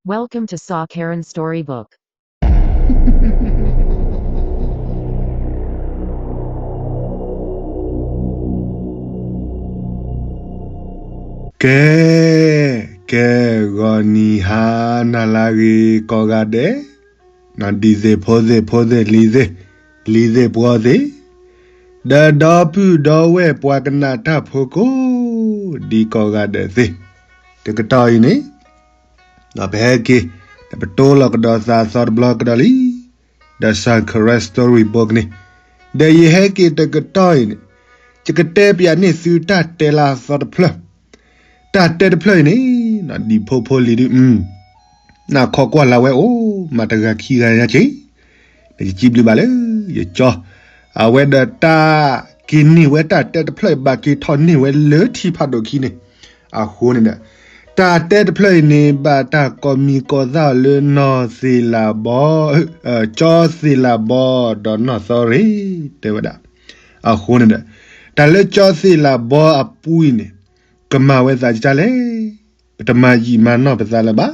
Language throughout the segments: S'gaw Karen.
Welcome to Saw Karen Storybook. ကဲ, ကဲ, ဂီၤနံၤဟါနၤလၢအဂ့ၤကိးဂၤဒဲး, ဒ်သ့ၣ်ဖိသ့ၣ်ဖိသ့ၣ်လံၤသ့ၣ်, လံၤသ့ၣ်ပှီၤသ့ၣ်, ဒီးဒီပုၢ်ဒီဝဲၢ်ပှၤကနၣ်တၢ်ဖိကိး, ဒ်ကိးဂၤဒဲးသ့ၣ်, တကတီၢ်အံၤန့ၣ် ပဟဲက့ၤ, ဒီးပတိလီၤကဒီးသးသီတဘျီကဒီးလံ, ဒီး Saw Karen Storybook န့ၣ်, ဒီးယဟဲက့ၤတကတီၢ်အံၤန့ၣ်, ယကတဲပၠးန့ၢ်သုတၢ်တဲလၢအသီတဖျၢၣ်, တၢ်တဲတဖျၢၣ်အံၤန့ၣ်, ဒ်ဖိဖိလံၤဒု, နၢ်ခီကွၢ်လၢ်ဝဲအိၣ်မးတဂၤခံဂၤညါက့ၤ, ဒီးယစံးဘျုးဘၣ်လၢ ယကၠီ, အဝဲဒီးတၢ်က့ၤန့ၢ်ဝဲတၢ်တဲတဖျၢၣ်အံၤ ဘၣ်က့ၤထီၣ်န့ၢ်ဝဲလၢထံဖးဒိၣ်ခံန့ၣ်, အဃိန့ၣ်ဒီး, တၢ်တဲတဖျၢၣ်အံၤန့ၣ် ဘၣ်တၢ်ကိးမံၤကိးသၣ်အီၤလၢနီၢ်သ့ၣ်လးဘီ, ကၠီသ့ၣ်လးဘီ, ဒီးနီၢ်သီရ့ၣ်, တဲဝဲဒၣ်, အဃိန့ၣ်ဒီး, တၢ်လၢကၠီသ့ၣ်လးဘီအပူအံၤန့ၣ်, ကမၤဝဲသးကစၢ်လဲၣ်, ပတမၤယံာ်မၤနီၢ်ပသးလၢၤဘၣ်,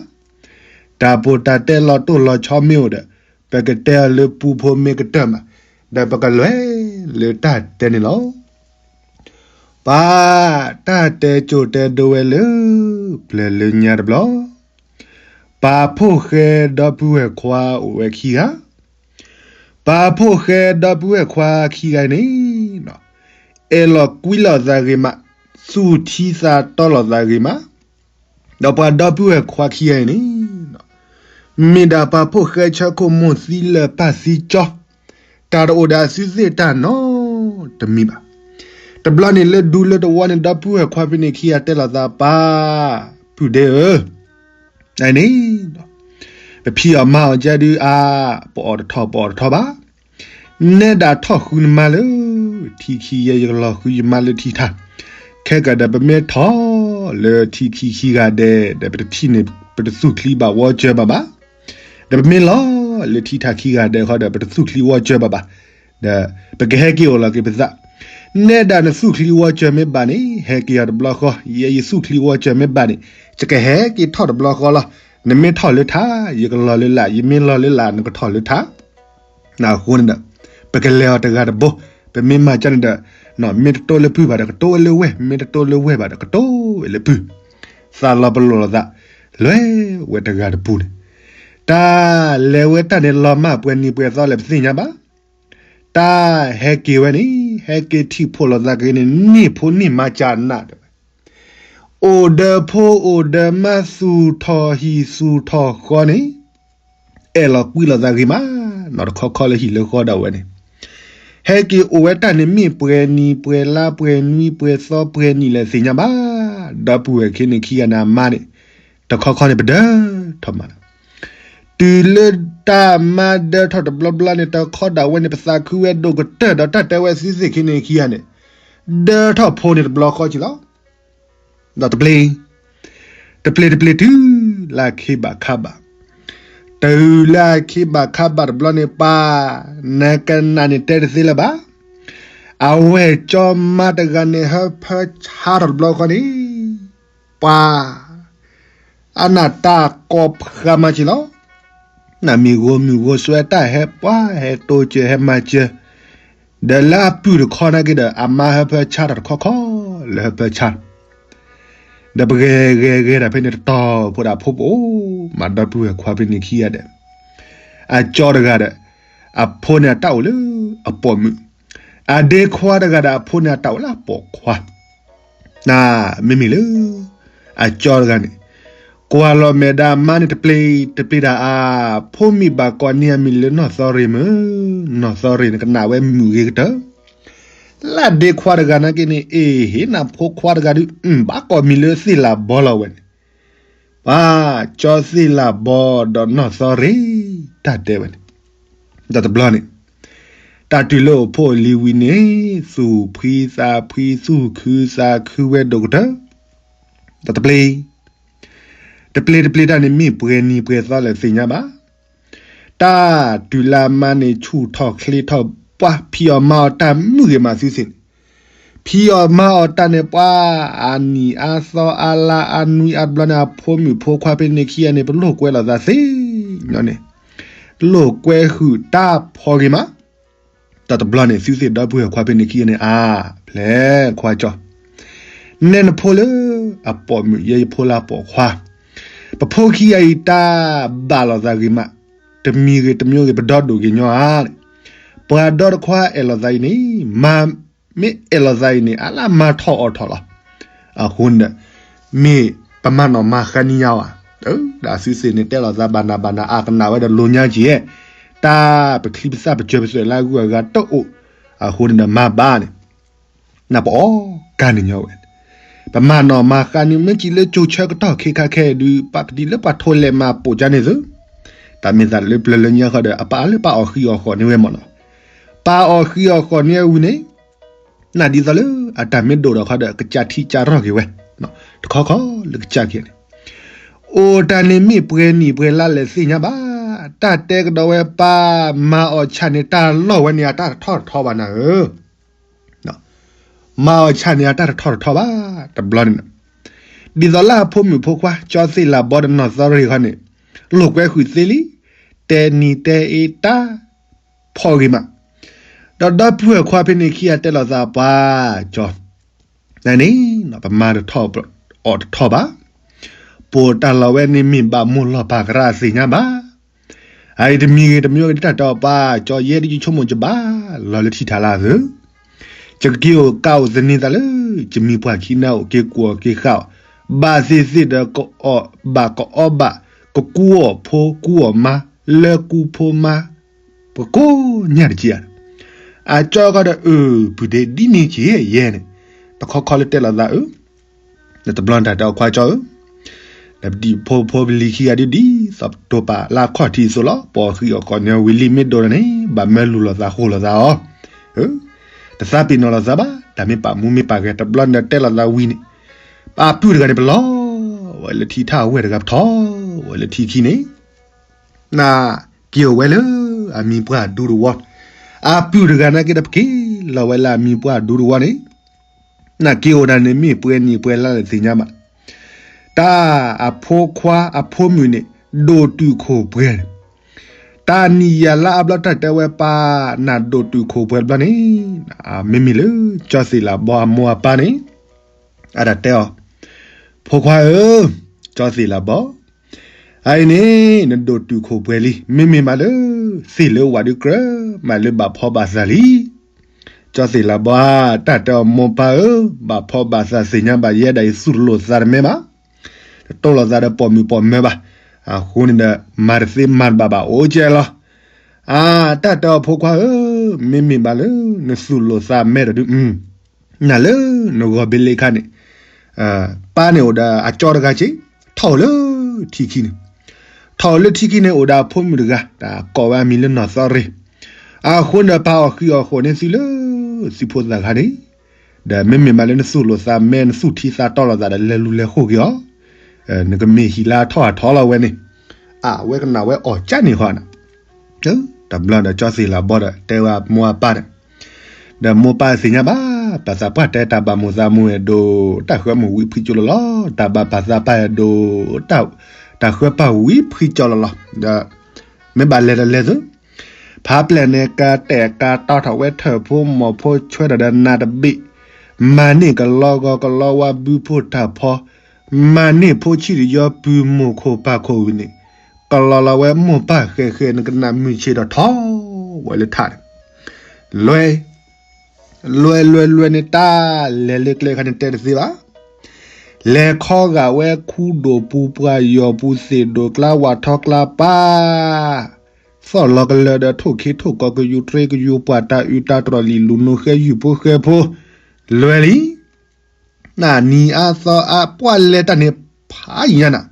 တၢ်ပီးတၢ်တဲလီၤတိၢ်လီၤဆီမ့ၢ်အိၣ်ဒီး, ပကတဲအီၤလၢပူဖိမ့ၢ်ကတၢၢ်မး, ဒီးပကလဲၤလၢတၢ်တဲန့ၣ်လီၤ. ပၢ်, တၢ်တဲကၠိတဲဒိဝဲလၢ ပျၢၤလၢညါတဘျီ, ပၢ်ဖိၣ်ဃဲဒီပုၢ်ဝဲၢ်ခွါအိၣ်ဝဲခံဂၤ, ပၢ်ဖိၣ်ဃဲဒီပုၢ်ဝဲၢ်ခွါခံဂၤန့ၣ်, အဲၣ်လီၤကွံလိာ်သးဂ့ၤမး, သူၣ်ထံသးတီလိာ်သးဂ့ၤမး, ဒီးပှၤဒီပုၢ်ဝဲၢ်ခွါခံဂၤအံၤန့ၣ်, မ့ၢ်ဒၣ်ပၢ်ဖိၣ်ဃဲဆၢခိၣ်မိၢ်သံလၢာ်ပၢ်သံကၠီ, တၢ်တအိၣ်ဒီးအစုသ့ၣ်တၢ်နီတမံၤဘၣ်. တဘျီန့ၣ်လၢဒူလၢတဝီန့ၣ် ဒီပုၢ်ဝဲၢ်ခွါဖဲန့ၣ်ခံဂၤတဲလိာ်သးပၢ်, ပုၢ်ဒ့ဧၢ, န့ၣ် ပဖံးအီၣ်မၤအီၣ်ကဲဒုးအါ, ပအီၣ်တထီၣ်ပအီၣ်တထီၣ်ဘၣ်, နဲဒၣ်ထီၣ်ဃုနမါလၢ ထံခံယဲၢ် ယကလီၤဃုယမါလၢထံထါ, ခဲကဒီးပမ့ၢ်ထီၣ်လၢထံခံခံဂၤဒဲး ဒီးပတထံၣ်န့ၣ် ပတသူၣ်ချံဘၣ်ဝီစၢၤဘၣ်ဘၣ်, ဒီးပမ့ၢ်လီၤလၢထံထါခံဂၤဒဲးဃီဒီး ပတသူၣ်ချံဝီစၢၤဘၣ်ဘၣ်, ဒီးပကဟဲက့ၤအိၣ်လီၤက့ၤပသး, နဲဒၣ်နသူၣ်ချံဝီစၢၤမ့ၢ်ဘၣ်န့ၣ် ဟဲက့ၤအီၤတဘျီဃီ, ယဲယသူၣ်ချံဝီစၢၤမ့ၢ်ဘၣ်န့ၣ် ယကဟဲက့ၤထီၣ်တဘျီဃီလီၤ, နမ့ၢ်ထီၣ်လၢထါ ယကလီၤလၢလာ်, ယမ့ၢ်လီၤလၢလာ် နကထီၣ်လၢထါ အဃိန့ၣ်ဒီး ပကလဲၤအီၤတဂၤတဘိ, ပမ့ၢ်မၤကၢန့ၣ်ဒီး မ့ၢ်တတိၢ်လၢပုၢ်ဘၣ်ဒီး ကတိၢ်ဝဲလၢဝဲၢ်, မ့ၢ်တတိၢ်လၢဝဲၢ်ဘၣ်ဒီး ကတိၢ်ဝဲလၢပုၢ်, သးလီၤပလိာ်လိာ်သး, လဲၤဝဲတဂၤတပူၤန့ၣ်, တၢ်လဲၤဝဲတၢ်န့ၣ်လီၤမၢ်ပှဲၤနံၤပှဲၤသီလဲၣ်ပသ့ၣ်ညါဘၣ်, တၢ်ဟဲက့ၤဝဲန့ၣ် ဟဲက့ၤထံၣ်ဖိးလိာ်သးက့ၤန့ၣ် န့ၢ်ဖိန့ၢ်မါကနးတဲဝဲ အိၣ်ဒီးဖိအိၣ်ဒီးမါ သူၣ်ထီၣ်ဟံၣ်သူၣ်ထီၣ်ဃီန့ၣ်, အဲၣ်လီၤကွံလိာ်သးဂ့ၤမး, နီၢ်တခီခီလၢဟံၣ်လၢဃီဒၣ်ဝဲန့ၣ်, ဟဲက့ၤအိၣ်ဝဲတၢ်န့ၣ် မ့ၢ်ပှဲၤနံၤပှဲၤလါပှဲၤနွံပှဲၤသီပှဲၤနံၣ်လဲၣ်သ့ၣ်ညါဘၣ်, ဒီပုၢ်ဝဲၢ်ခံန့ၣ်ခံဂၤန့ၣ်အမါန့ၣ်, တခီခီန့ၣ် ပဒၢထီၣ်မးလီၤ. တုၤလၢတၢ်မါဒၢထီၣ်တဘျီဘျီန့ၣ် တခီဒၣ်ဝဲန့ၣ် ပသးခုဝဲဒိၣ်ကတၢၢ်ဒီးတၢ်တဲဝဲစုသ့ၣ်ခံန့ၣ်ခံဂၤန့ၣ်, ဒၢထီၣ်ဖိန့ၣ်တဘျီဃီက့ၤလီၤ. ဒီးတပျ့ၤ, တပျ့ၤတပျ့ၤတုၤ လၢအခ့ဘၣ်ခါဘၣ်, တုၤလၢအခ့ဘၣ်ခါဘၣ်တဘျီန့ၣ် ပၢ်, နကနၣ်န့ၣ်တဲတသ့လၢၤဘၣ်, အဝဲၢ်ကၠီမါတဂၤန့ၣ် ဟၢဖၢဆါထီၣ်တဘျီဃီန့ၣ်, ပၢ်, အနၢ်တၢ်ကီဖျါမးက့ၤလီၤ. နမ့ၢ်ဂီၤမုၢ်ဂီၤစွဲတၢ်ဟဲပှၤဟဲတိစၢၤ ဟဲမၤစၢၤ, ဒီးလၢအပုၢ်တခီနာ်က့ဒီး အမါဟၢဖၢဆါထီၣ်တခီခီလၢဟၢဖၢဆါ, ဒီးပဂဲၤဂဲၤဂဲၤတၢ်ဖဲန့ၣ်တတီၤဖိဒီး အဖိပအိၣ်မး ဒီပုၢ်ဝဲၢ်ခွါဖဲန့ၣ်ခံဂၤဒီး, အကၠီတဂၤဒီး အဖိန့ၣ်အတၢ်အိၣ်လၢအပိာ်မုၣ်, အဒ့ခွါတဂၤဒီး အဖိန့ၣ်အတၢ်အိၣ်လၢအပိာ်ခွါ မ့မ့ၢ်လၢ အကၠီတဂၤန့ၣ် ကွၢ်လီၤမဲာ်ဒီးအမါန့ၣ် တပျ့ၤတပျ့ၤဒၣ်အါ, ဖိမံၤဘၣ်ကိးန့ၢ်အမံၤလၢနီၢ်သီရ့ၣ်မ့ၢ်, နီၢ်သီရ့ၣ်န့ၣ် ကနၣ်ဝဲမုာ်ဂ့ၤကတၢၢ်, လၢဒ့ခွါတဂၤနာ်က့န့ၣ် အ့ၣ် ဟ့ၣ်နၤဖိခွါတဂၤဒုး ဘၣ်ကိးမံၤလၢသ့ၣ်လးဘီလီၤဝဲန့ၣ်, ပၢ်, ကၠီသ့ၣ်လးဘီဒီးနီၢ်သီရ့ၣ် တၢ်တဲဝဲန့ၣ်, ဒီးတဘျီန့ၣ် တၢ်တုၤလၢအိၣ်ဖိလံၤဝံၤန့ၣ် သူၣ်ဖှံသးဖှံ သူၣ်ခုသးခုဝဲဒိၣ်ကတၢၢ်, ဒီးတပျ့ၤ, တပျ့ၤတပျ့ၤတၢ်န့ၣ် မ့ၢ်ပှဲၤနံၤပှဲၤသီလဲၣ်သ့ၣ်ညါဘၣ်, တၢ်တုၤလၢအမါန့ၣ် ဆူၣ်ထီၣ်ချ့ထီၣ် ပှၤဖံးအီၣ်မၤအီၣ်တၢ်မုာ်ဂ့ၤမးစုသ့ၣ်န့ၣ်, ဖံးအီၣ်မၤအီၣ်တၢ်န့ၣ် ပှၤအနံၣ်အါသီအါလါအါနွံအါတဘျီန့ၣ် အဖိမုၣ်ဖိခွါဖဲန့ၣ်ခံဂၤန့ၣ် ပလိာ်ကွဲလိာ်သးသ့ၣ်ညါန့ၣ်, လိာ်ကွဲဃုာ်တၢ်ဖီဂ့ၤမး, တၢ်တဘျီန့ၣ် သုသ့ၣ်ဒီပုၢ်ဝဲၢ်ခွါဖဲန့ၣ်ခံဂၤန့ၣ် အါ, ဖျဲၣ်ခွါကၠီ, နဲနဖိလၢအပိာ်မုၣ် ယဲယဖိလၢပိာ်ခွါ, ပဖိခံဂၤအံၤတၢ်ဘၣ်လိာ်သးဂ့ၤမး, တမံၤဂ့ၤတမံၤဂ့ၤ ပဒီဒိၣ်က့ၤညီဧါန့ၣ်, ပှၤဒီတခွါအဲၣ်လိာ်သးအံၤန့ၣ် မ့ၢ်အဲၣ်လိာ်သးအံၤန့ၣ် အလၢမၤထီၣ်အီၣ်ထီၣ်လီၤ. အဃိန့ၣ်ဒီး မ့ၢ်ပမၤနီၣ်မၤဃါန့ၢ်ယါဧါ, ဒီးအစုစ့ၣ်န့ၣ် တဲလိာ်သးဘၣ်နၤဘၣ်နၤ အကနၣ်ဝဲဒီးလိာ်ညါက့ၤ, တၢ်ပချံပသၣ်ပစၢၤပသွဲၣ်လၢအဂုၤအဂၤတအိၣ်, အဃိန့ၣ်ဒီးမၤဘၣ်န့ၣ် နပအီၣ်ကါန့ၣ်ညီဝဲ, ပမၤနီၣ်မၤဃါန့ၢ် မ့ၢ်စံးလၢကၠိဆၢကတီၢ်ခဲခါခဲအံၤဒုး ပာ်ပတံၤလၢပှၤထိလဲၤမၤပိာ်ကါန့ၣ်သု, တၢ်မ့ၢ်သးလၢပျၢၤလၢညါဃီဒီး အပာ်လၢပာ်အီၣ်ဃံအီၣ်ဃီန့ၢ်ဝဲမ့ၢ်နီၤ, ပာ်အီၣ်ဃံအီၣ်ဃီန့ၢ်ဝဲဝံၤန့ၣ်, နဒ်သိးလၢအတၢ်မ့ၢ်ဒိၣ်ဒီးခီဒီး ကစၢ်ထံကစၢ်ရီၢ်က့ၤဝဲ, တခီခီလၢကစၢ်က့ၤန့ၣ်, အိၣ်တၢ်န့ၣ်မ့ၢ်ပှဲၤနံၣ်ပှဲၤလါလဲၣ်သ့ၣ်ညါဘၣ်, တၢ်တဲကဒီးဝဲပၢ် မၤအီၣ်ဆၣ်န့ၣ် တၢ်လီၢ်ဝဲန့ၣ် အတၢ်တထီၣ်တထီဘၣ်နၤဧၢ မၤအီၣ်ဆၣ်န့ၣ် အတၢ်တထီၣ်တထီဘၣ်, တဘျီန့ၣ်, ဒ်သိးလၢအဖိမုၣ်ဖိခွါ ကၠီသ့ၣ်လၤဘီဒီးနီၢ်သီရ့ၣ်ခီန့ၣ်, လိာ်ကွဲဃုာ်သ့လံ, တဲနံၤတဲအ့တၢ်ဖီဂ့ၤမး, ဒီးဒီပုၢ်ဝဲၢ်ခွါဖဲန့ၣ်ခံဂၤတဲလိာ်သးပှၤ, ကၠီ, နန့ၣ် ပမၤတထီၣ်အီၣ်တထီၣ်ဘၣ်, ပိာ်တၢ်လီၢ်ဝဲန့ၣ်မ့ၢ်ဘၣ်မိၢ်လီၢ်ပၢ်ကရၢအသ့ၣ်ညါဘၣ် အအံၤတမံၤဂ့ၤတမံၤဂ့ၤ တၢ်တဲအီၤပၢ် ကၠီယဲဒ်ယဆိကမိၣ်ယဘၣ်လီၤလၢထံထးလၢအဂ့ၤ, ယကက့ၤအိၣ်ကးအိၣ်သန့ၤသးလၢ ယမံၤပှၢ်ခံနါအိၣ်က့ၤကူၣ်အီၣ်က့ၤဃၣ်အီၣ်, ဘၣ်သ့ၣ်သ့ၣ်ဒီး ဘၣ်ကအီဘၣ် ကကူအီၣ်ဖိကူအီၣ်မါ လၢကူဖိမါ ပကိးညၣ်တက့ၢ်ဧါ, အကၠီဃီဒီး အၢၣ် ပုၢ်ဒ့ဒ်န့ၣ်က့ၤယဲန့ၣ်, တခီခီလၢတဲလိာ်သးအၢ တဘျီတၢ်တဲအီၤခွါကၠီဧၢ, ဒီးပဒံၣ်ဖိဖိပလံၤခံဂၤဒ်ဒ်သိးပတိာ်ပာ်လၢအခီၣ်ထံးအသိးလီၤ, ပိာ်ဃံအီၣ်ဃီန့ၣ်ဝံၤလံမ့ၢ်ဒိၣ်ဒီးန့ၣ် ဘၣ်မၢလူၤလိာ်သးဃိလိာ်သးအီၤ, တသးပ့ၤနီၣ်လိာ်သးဘၣ်, တၢ်မ့ၢ်ပာ်မူမ့ၢ်ပာ်ဂဲၤ တဘျီန့ၣ်တဲလိာ်သးဝံၤန့ၣ်, အပုၢ်တဂၤန့ၣ် ပလီၢ်ဝဲလၢထံထၣ်ဝဲတဂၤ ပထီၣ်ဝဲလၢထံခံန့ၣ် နက့ၤအိၣ်ဝဲလၢအမံၤပှၢ်ဒူတဝီ, အပုၢ်တဂၤနာ်က့ဒီး ပက့ၤလီၤဝဲလၢအမံၤပှၢ်ဒူတဝီန့ၣ်, နက့ၤအိၣ်ဒၣ်န့ၣ်မ့ၢ်ပှဲၤနံၣ်ပှဲၤလါလဲၣ်သ့ၣ်ညါဘၣ်, တၢ်အဖိခွါအဖိမုၣ်န့ၣ် ဒိၣ်တုာ်ခိၣ်ပှဲၤန့ၣ်, တၢ်နံၣ်ယၤလါအါဘျီတၢ်တဲဝဲပၢ် နဒိၣ်တုာ်ခိၣ်ပှဲၤတဘျီန့ၣ်, မ့မ့ၢ်လၢကၠီသ့ၣ်လၤဘီအမိၢ်အပၢ်န့ၣ် အတၢ်တဲအီၤ, ဖိခွါဧၢ, ကၠီသ့ၣ်လၤဘီ, အအံၤန့ၣ် နဒိၣ်တုာ်ခိၣ်ပှဲၤလံ, မ့မ့ၢ်မးလၢ သ့ၣ်လၢဝၣ်ဒုးကြၢးမးလၢဘၣ်ဖီဘၣ်သးလံ. ကၠီသ့ၣ်လၤဘီဧၢ, တၢ်တဲအီၤမိၢ်ပၢ်ဧၢ, ဘၣ်ဖီဘၣ်သးသ့ၣ်ညါဘၣ်ယဲဒၣ်အံၤ သူၣ်တလိာ်သးတမဲဘၣ်, တတိၢ်လိာ်သးဒီးပိာ်မုၣ်ပိာ်မၢၤဘၣ်, အဃိန့ၣ်ဒီး မၤတသ့မၤတဘၣ်ဘၣ်အိၣ်ကဲလီၤ. အါ, တၢ်တဲအီၤဖိခွါဧၢ, မ့မ့ၢ်ဘၣ်လၢ နသူၣ်လိာ်သးမဲဒီးဒုး နၤလၢနဂီၤဘ့လ့ခါန့ၣ်, ပၢ်န့ၣ်အိၣ်ဒီးအကၠီတဂၤက့, ထီၣ်အိၣ်လၢထံခံန့ၣ်, ထီၣ်အိၣ်လၢထံခံန့ၣ် အိၣ်ဒီးအဖိမုၣ်တဂၤ တၢ်ကိးဝဲအမံၤလၢနီၢ်သီရ့ၣ်, အဃိန့ၣ်ဒီး ပၢ်အီၣ်ဃံအီၣ်ဃိးန့ၢ်သုလၢ သုဖိသၣ်ခါန့ၣ်, ဒီးမ့မ့ၢ်မးလၢနသူၣ်လိာ်သးမဲ နသူၣ်ထံသးတီလိာ်သးဒီး လဲၤလူၤလဲၤဃိၣ်က့ၤအီၤ, နကမ့ၢ်ဟံၣ်လၢအထီၣ်အထီလီၤဝဲန့ၣ်, အဝဲကနၣ်ဝဲအီၣ်ကၠၢန့ၣ်ဃီန့ၣ် တဘျီဒီးကၠီသ့ၣ်လၤဘီဒီး တဲဝဲမိၢ်အပၢ်ဒီး, ဒီးမိၢ်ပၢ်သ့ၣ်ညါဘၣ်, ပၢ်သးပှၢ်တဲတၢ်ဘၣ်မိၢ်သးမိၢ်အဲၣ်ဒိး, တၢ်ဃၢမိၢ်ဝံဖှံကၠိလီၤလီၤ, တၢ်ဘၣ်ပၢ်သးပၢ်အဲၣ်ဒိး, တၢ်ဃၢပၢ်ဝံဖှံကၠိလီၤလီၤ, ဒီး မ့ၢ်ဘၣ်လဲၤဒီးလဲၤသု, ဖးပျဲၢ်န့ၣ် ကတဲာ်ကတီၤထီၣ်ဝဲထၢၣ်ဖိမီၢ်ဖိဆွဲထီၣ်ဒီးနးတဘ့ၣ်, မၤန့ၢ်ကလီဂီၤကလီဝါဘုဖိတၢ်ဖီ, မၤန့ၢ်ဖိဆံးတယီပုၢ်မိၢ်ခိၣ်ပၢ်ခိၣ်ဝံၤန့ၣ်, ကလီလီၤဝဲမိၢ်ပၢ်ဃဲၤဃဲၤ နကနၣ်မုၢ်ဆ့ၣ်ဒီးထီၣ်ဝဲလၢထးန့ၣ်, လွဲ လွဲလွဲလွဲန့ၣ် တၢ်လဲၤလၢကျဲခါန့ၣ်တဲတသ့ဘၣ်, လဲၤခီဂာ်ဝဲခူဒိၣ်ပူၤပှၢ်ယီၤပူၤသ့ၣ်ဒိၣ်ကျါဝၣ်ထီကျါပၢ် သီၣ်လီၤကလၢၤဒီးထိၣ်ခ့ထိၣ်ကီကယူၤထြ့ကယူၤပှၢ်တၢ်အုးတၢ်တြီၢ်လံာ်လူၤနူၤဃဲယုၢ်ဖိဃဲဖိ, လွဲလံ နနံၤအါသီအါ ပှၢ်လဲၤတၢ်န့ၣ်ဖးယံၤညါနၤ,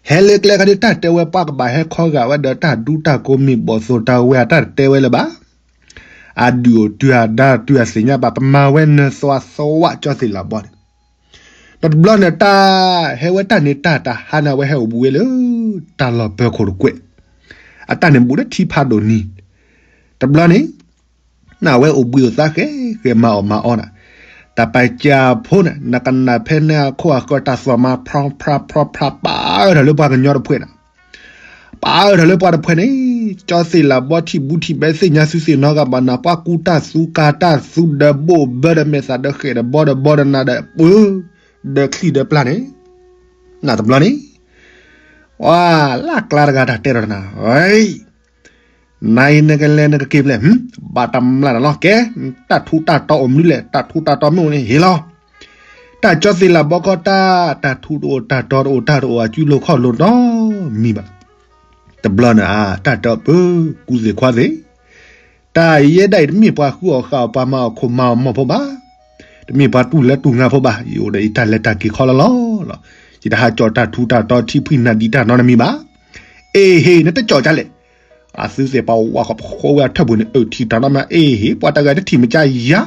ဟဲလၢကျဲခါဒ်တၢ်တဲဝဲပှၢ်ကဘၣ်ဟဲခီဂာ်ဝဲဒီး တၢ်ဒူတၢ်ကိးမ့ၢ်ဘီၣ်သိၣ်တၢ်ဝဲအတၢ်တဲဝဲလၢၤဘၣ်, အဒုၣ်အိၣ်တုၤအဒါတုၤအသ့ၣ်ညါဘၣ် ပမၤဝဲနသွါသဝးကၠီသ့ၣ်လၤဘီန့ၣ်, ဒီးတဘျီန့ၣ် တၢ်ဟဲဝဲတၢ်န့ၣ်တၢ်တဟါန့ၣ် အဝဲဟဲအိၣ်ဘှံးဝဲလၢ တၢ်လီၢ်ပၢၤခိၣ်တကွဲၢ်, အတၢ်န့ၣ်ဘူးလၢထံဖးဒိၣ်နံၤ, တဘျီန့ၣ် နဝဲအိၣ်ဘှံးအိၣ်သါဃဲဃဲမၤအီၣ်မၤအီနၤ, တၢ်ပာ်စၢ်ဖိန့ၣ် နကနၣ်ဖဲန့ၣ်အခိၣ်အဃၢၤ တၢ်သီၣ်မါဖြီဖြီဖြီဖြီ ပာ်အၢထီၣ်လၢပှၤကညီတဖှဲးန့ၣ်, ပာ်အၢထီၣ်လၢပှၤတဖှဲးန့ၣ်, ကၠီသ့ၣ်လၢဘီထံၣ်ဘူးထံၣ်ဘဲ သ့ၣ်ညါသုသ့ၣ်နီၣ်ဂၤဘၣ်နၤ ပှၤကူတၢ်သူကၤတၢ်သူ ဒီးဘိၣ်ဘၢဒီးမဲာ်သၣ်ဒီးဃဲၣ်ဒီးဘီဒီးဘီဒီးနၤဒီးပၢ ဒီးချံဒီးပျၢ်န့ၣ်, နတဘျီန့ၣ် ဝါ လၢ်ကျါတဂၤတၢ်တဲထီၣ်တနၤ, နအံၤနကလဲၤနကက့ၤဖဲလဲၣ်, ဘၣ်တမျၢ်တၢ်လီၤ ကဲ, တၢ်ထူးတၢ်တီၤအိၣ်မနုၤလဲၣ်, တၢ်ထူးတၢ်တီၤမ့ၢ်အိၣ်န့ၣ်ဟ့ၣ်လီၤ. တၢ်ကၠီသ့ၣ်လၢဘီကီတၢ်, တၢ်ထူးတအိၣ်တၢ်တီၤတအိၣ်တၢ်တအိၣ် အစုလိၤခီၣ်လိၤနီတမံၤဘၣ်. တဘျီန့ၣ်ဧါ တၢ်တဲပၢ ကူသ့ၣ်ခွါသ့ၣ်, တၢ်ယဲဒၣ်အံၤ တမ့ၢ်ပှၤဃုအီၣ်ဃုအီပှၤမၤအီၣ်ခိၣ်မၤအီၣ်မီၢ်ဖိဘၣ်, တမ့ၢ်ပှၤတူၢ်လၢတူၢ်ငါဖိဘၣ်, ယအိၣ်ဒီးယတၢ်လဲၤတၢ်က့ၤခီလီၤလီၤလီၤ. ယတဟးကၠီၣ်တၢ်ထူးတၢ်တီၤထံဖှံနၢ်ဒံးတၢ်နီတမံၤဘၣ်. အ့ဟ့ၣ် နတကၠီၣ်ကလဲၣ်. အသုသ့ၣ်ပာ်ဝးဃီပဃိဝဲအထၢၣ်ပူၤန့ၣ် အၢၣ်ထံၣ်တၢ်နီတမံၤ အ့ဟ့ၣ် ပှၤတဂၤတထံၣ်မကါယၤ.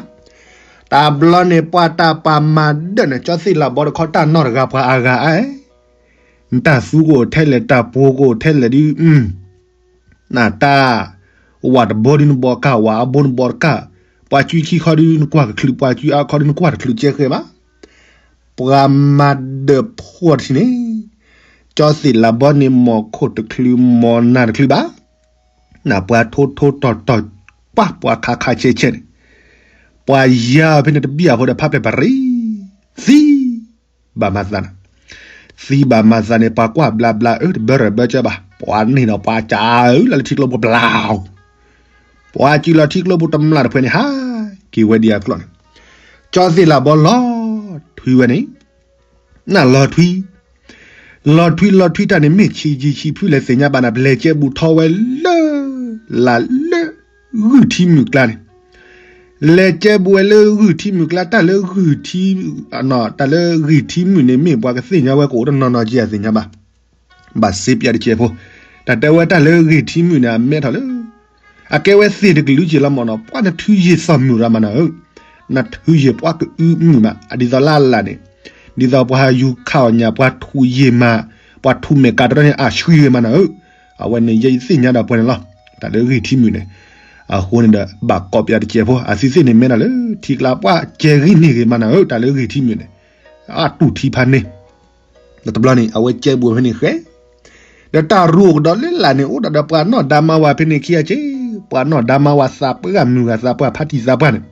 တဘျီန့ၣ် ပှၤတၢ်ပာ်မၤဒၢၣ်န့ၣ် ကၠီသ့ၣ်လၢဘီတခီတၢ်နီၢ်တဂၤပှၤအဂၤအါ နတၢ်သူကအိၣ်ထဲလဲၣ် တၢ်ပှိၤကအိၣ်ထဲလဲၣ်ဒ်, နတၢ် ဝးတဘီဒ်နဘီကၢ် ဝးအဘိနဘီတကၢ်, ပှၤစုခံခီဒ်နကွၢ်ကချုး ပှၤစုအါခီဒ်နကွၢ်တချုးကဲဃဲဘၣ်. ပှၤမၤဒၢၣ်ဖှီၣ်တထံၣ်န့ၣ်, ကၠီသ့ၣ်လၢဘီန့ၣ် မီၢ်ခိၣ်တချုး မီၢ်နၢ်တချုးဘၣ်. နပှၤထိထိတီၤတီၤ ပှၤပှၤခးခးဆဲးဆဲးန့ၣ်, ပှၤယါဖဲန့ၣ်တဘံၣ်အဖိဒီးဖးဖျဲၣ်ပရံၤ, သံ ဘၣ်မၤသးန့ၣ်, သံဘၣ်မၤသးန့ၣ် ပှၤကွၢ်ဘျါဘျါ အၢ တဘၢရၢၢ်ဘၢကၢဘၣ်, ပှၤန့ၢ်ဒီးပှၤကးအၢ လၢလၢထံကျိပူၤဘျါ, ပှၤစံၢ်လီၤထံကျိပူၤတမျၢ်တဖှဲးန့ၣ် ဟးက့ၤဝဲဒ်အကျိာ်န့ၣ်, ကၠီသ့ၣ်လၢဘီလီၤထွံဝဲန့ၣ်, နလီၤထွံ လီၤထွံလီၤထွံတၢ်န့ၣ် မ့ၢ်ဆံးယံာ်ဆံးဖုလဲၣ်သ့ၣ်ညါဘၣ်နၤ ပလဲၤကဲဘူးထီၣ်ဝဲလၢ လၢဂုၢ်ထံမုၢ်ကျါန့ၣ်, လဲၤကဲဘူးဝဲလၢဂုၢ်ထံမုၢ်ကျါ တၢ်လၢဂုၢ်ထံ တၢ်လၢဂံၢ်ထံမုၢ်န့ၣ် မ့ၢ်ပှၤကသ့ၣ်ညါဝဲကအိၣ်တနီၤနီၤက့ၤအသ့ၣ်ညါဘၣ်. ဘၣ်စ့ပျးတစဲးဖိ, တၢ်တဲဝဲတၢ်လၢဂံၢ်ထံမုၢ်န့ၣ် အမဲထီၣ်လၢ အကဲဝဲသ့ၣ်တကလုာ်က့ၤလီၤမၢ်နီၤ ပှၤနထုးယံာ်သီၣ်မုၢ်ရၤမးနၤဧၢ, နထုးယံာ်ပှၤကအုမုၢ်မး ဒ်သိးလၢအလၢ်န့ၣ်, ဒ်သိးပှၤယူၤခးအီၣ်ညၣ် ပှၤထူးယံာ်မး, ပှၤထူးမဲာ်ကးတရီန့ၣ် အဆှံဂ့ၤမးနၤဧၢ, အဝဲန့ၣ်ယဲယသ့ၣ်ညါဒီးပှၤန့ၣ်လီၤ. တၢ်လၢဂံၢ်ထံမုၢ်န့ၣ်, အဃိန့ၣ်ဒီး ဘၣ်ကိးပျးတစဲးဖိ အသုသ့ၣ်န့ၣ်မဲထီၣ်လၢ ထံကျါပှၤကဲဂံၢ်န့ၢ်ဂ့ၤမးနၤဧၢ တၢ်လၢဂံၢ်ထံမုၢ်န့ၣ်, အတူၢ်ထံဖးန့ၣ် ဒီးတဘျီန့ၣ် အဝဲကဲဘူးဖဲန့ၣ်ဃဲ, ဒီးတၢ်ရူးကဒီးလၢလာ်န့ၣ် အိၣ်ဒၣ်ဒီးပှၤနီၢ်ဒါမါဝၤဖဲန့ၣ်ခံဂၤက့, ပှၤနီၢ်ဒါမါဝၤသးပှၢ်မုၢ်ဂၤသးပှၢ်ဖါတံၢ်သးပှၢ်န့ၣ်,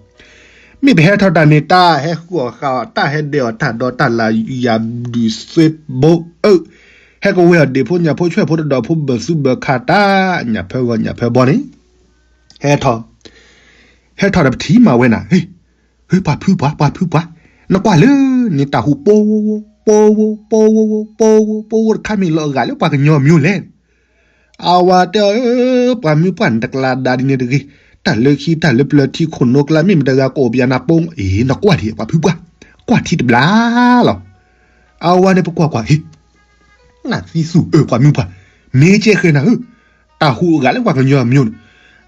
မ့ၢ်ပဟဲထီၣ်တၢ်န့ၣ် တၢ်ဟဲဃုအီၣ်ဃုအီ တၢ်ဟဲဒဲးအီၣ်တၢ်ဒီးတၢ်လၢယၤဒုးသ့ဘိအၢ, ဟဲကဝဲၤအီၤဒ့ၣ်ဖိညၣ်ဖိဆွဲၣ်ဖိတဒီးဖိဘၢၣ်သူဘၢၣ်ခါတၢ် ညၣ်ဖၢဂီၤညၣ်ဖၢဘီန့ၣ်, ဟဲထီၣ် ဟဲထီၣ်ဒီးပထံၣ်မးဝဲနၤ, ဟ့ၣ်ပှၤဖုပှၤ ပှၤဖုပှၤ, နကွၢ်လၢန့ၣ်တၢ်ဟူးပိဝိ ပိဝိ ပိဝိ ပိဝိ ပိဝိတခါမ့ၢ်လီၤအဂၤလၢပှၤကညီမံၤလဲၣ်. အဝၤတဲအီၤ ပှၤမုၢ်ပှၢ်န့ၣ် တကျါဒါဒ်န့ၣ်တဂ့ၤ, တၢ်လၢခံတၢ်လၢပျၢၤထံခိၣ်နိကျါ မ့ၢ်မတဂၤကအိၣ်ပယၤနၤပိ, အ့ နကွၢ်ဒံး ပှၤဖုပှၢ်, ကွၢ်ထံတဘျါလီၤ. အဝၤန့ၣ်ပကွၢ်ကွၢ် ဟ့ၣ် နသံသူၣ်အၢ ပှၤမုၢ်ပှၢ်, မ့ၢ်ကဲဃဲနၤဧၢ, တၢ်ဟူးအဂၤလၢပှၤကညီမံၤန့ၣ်,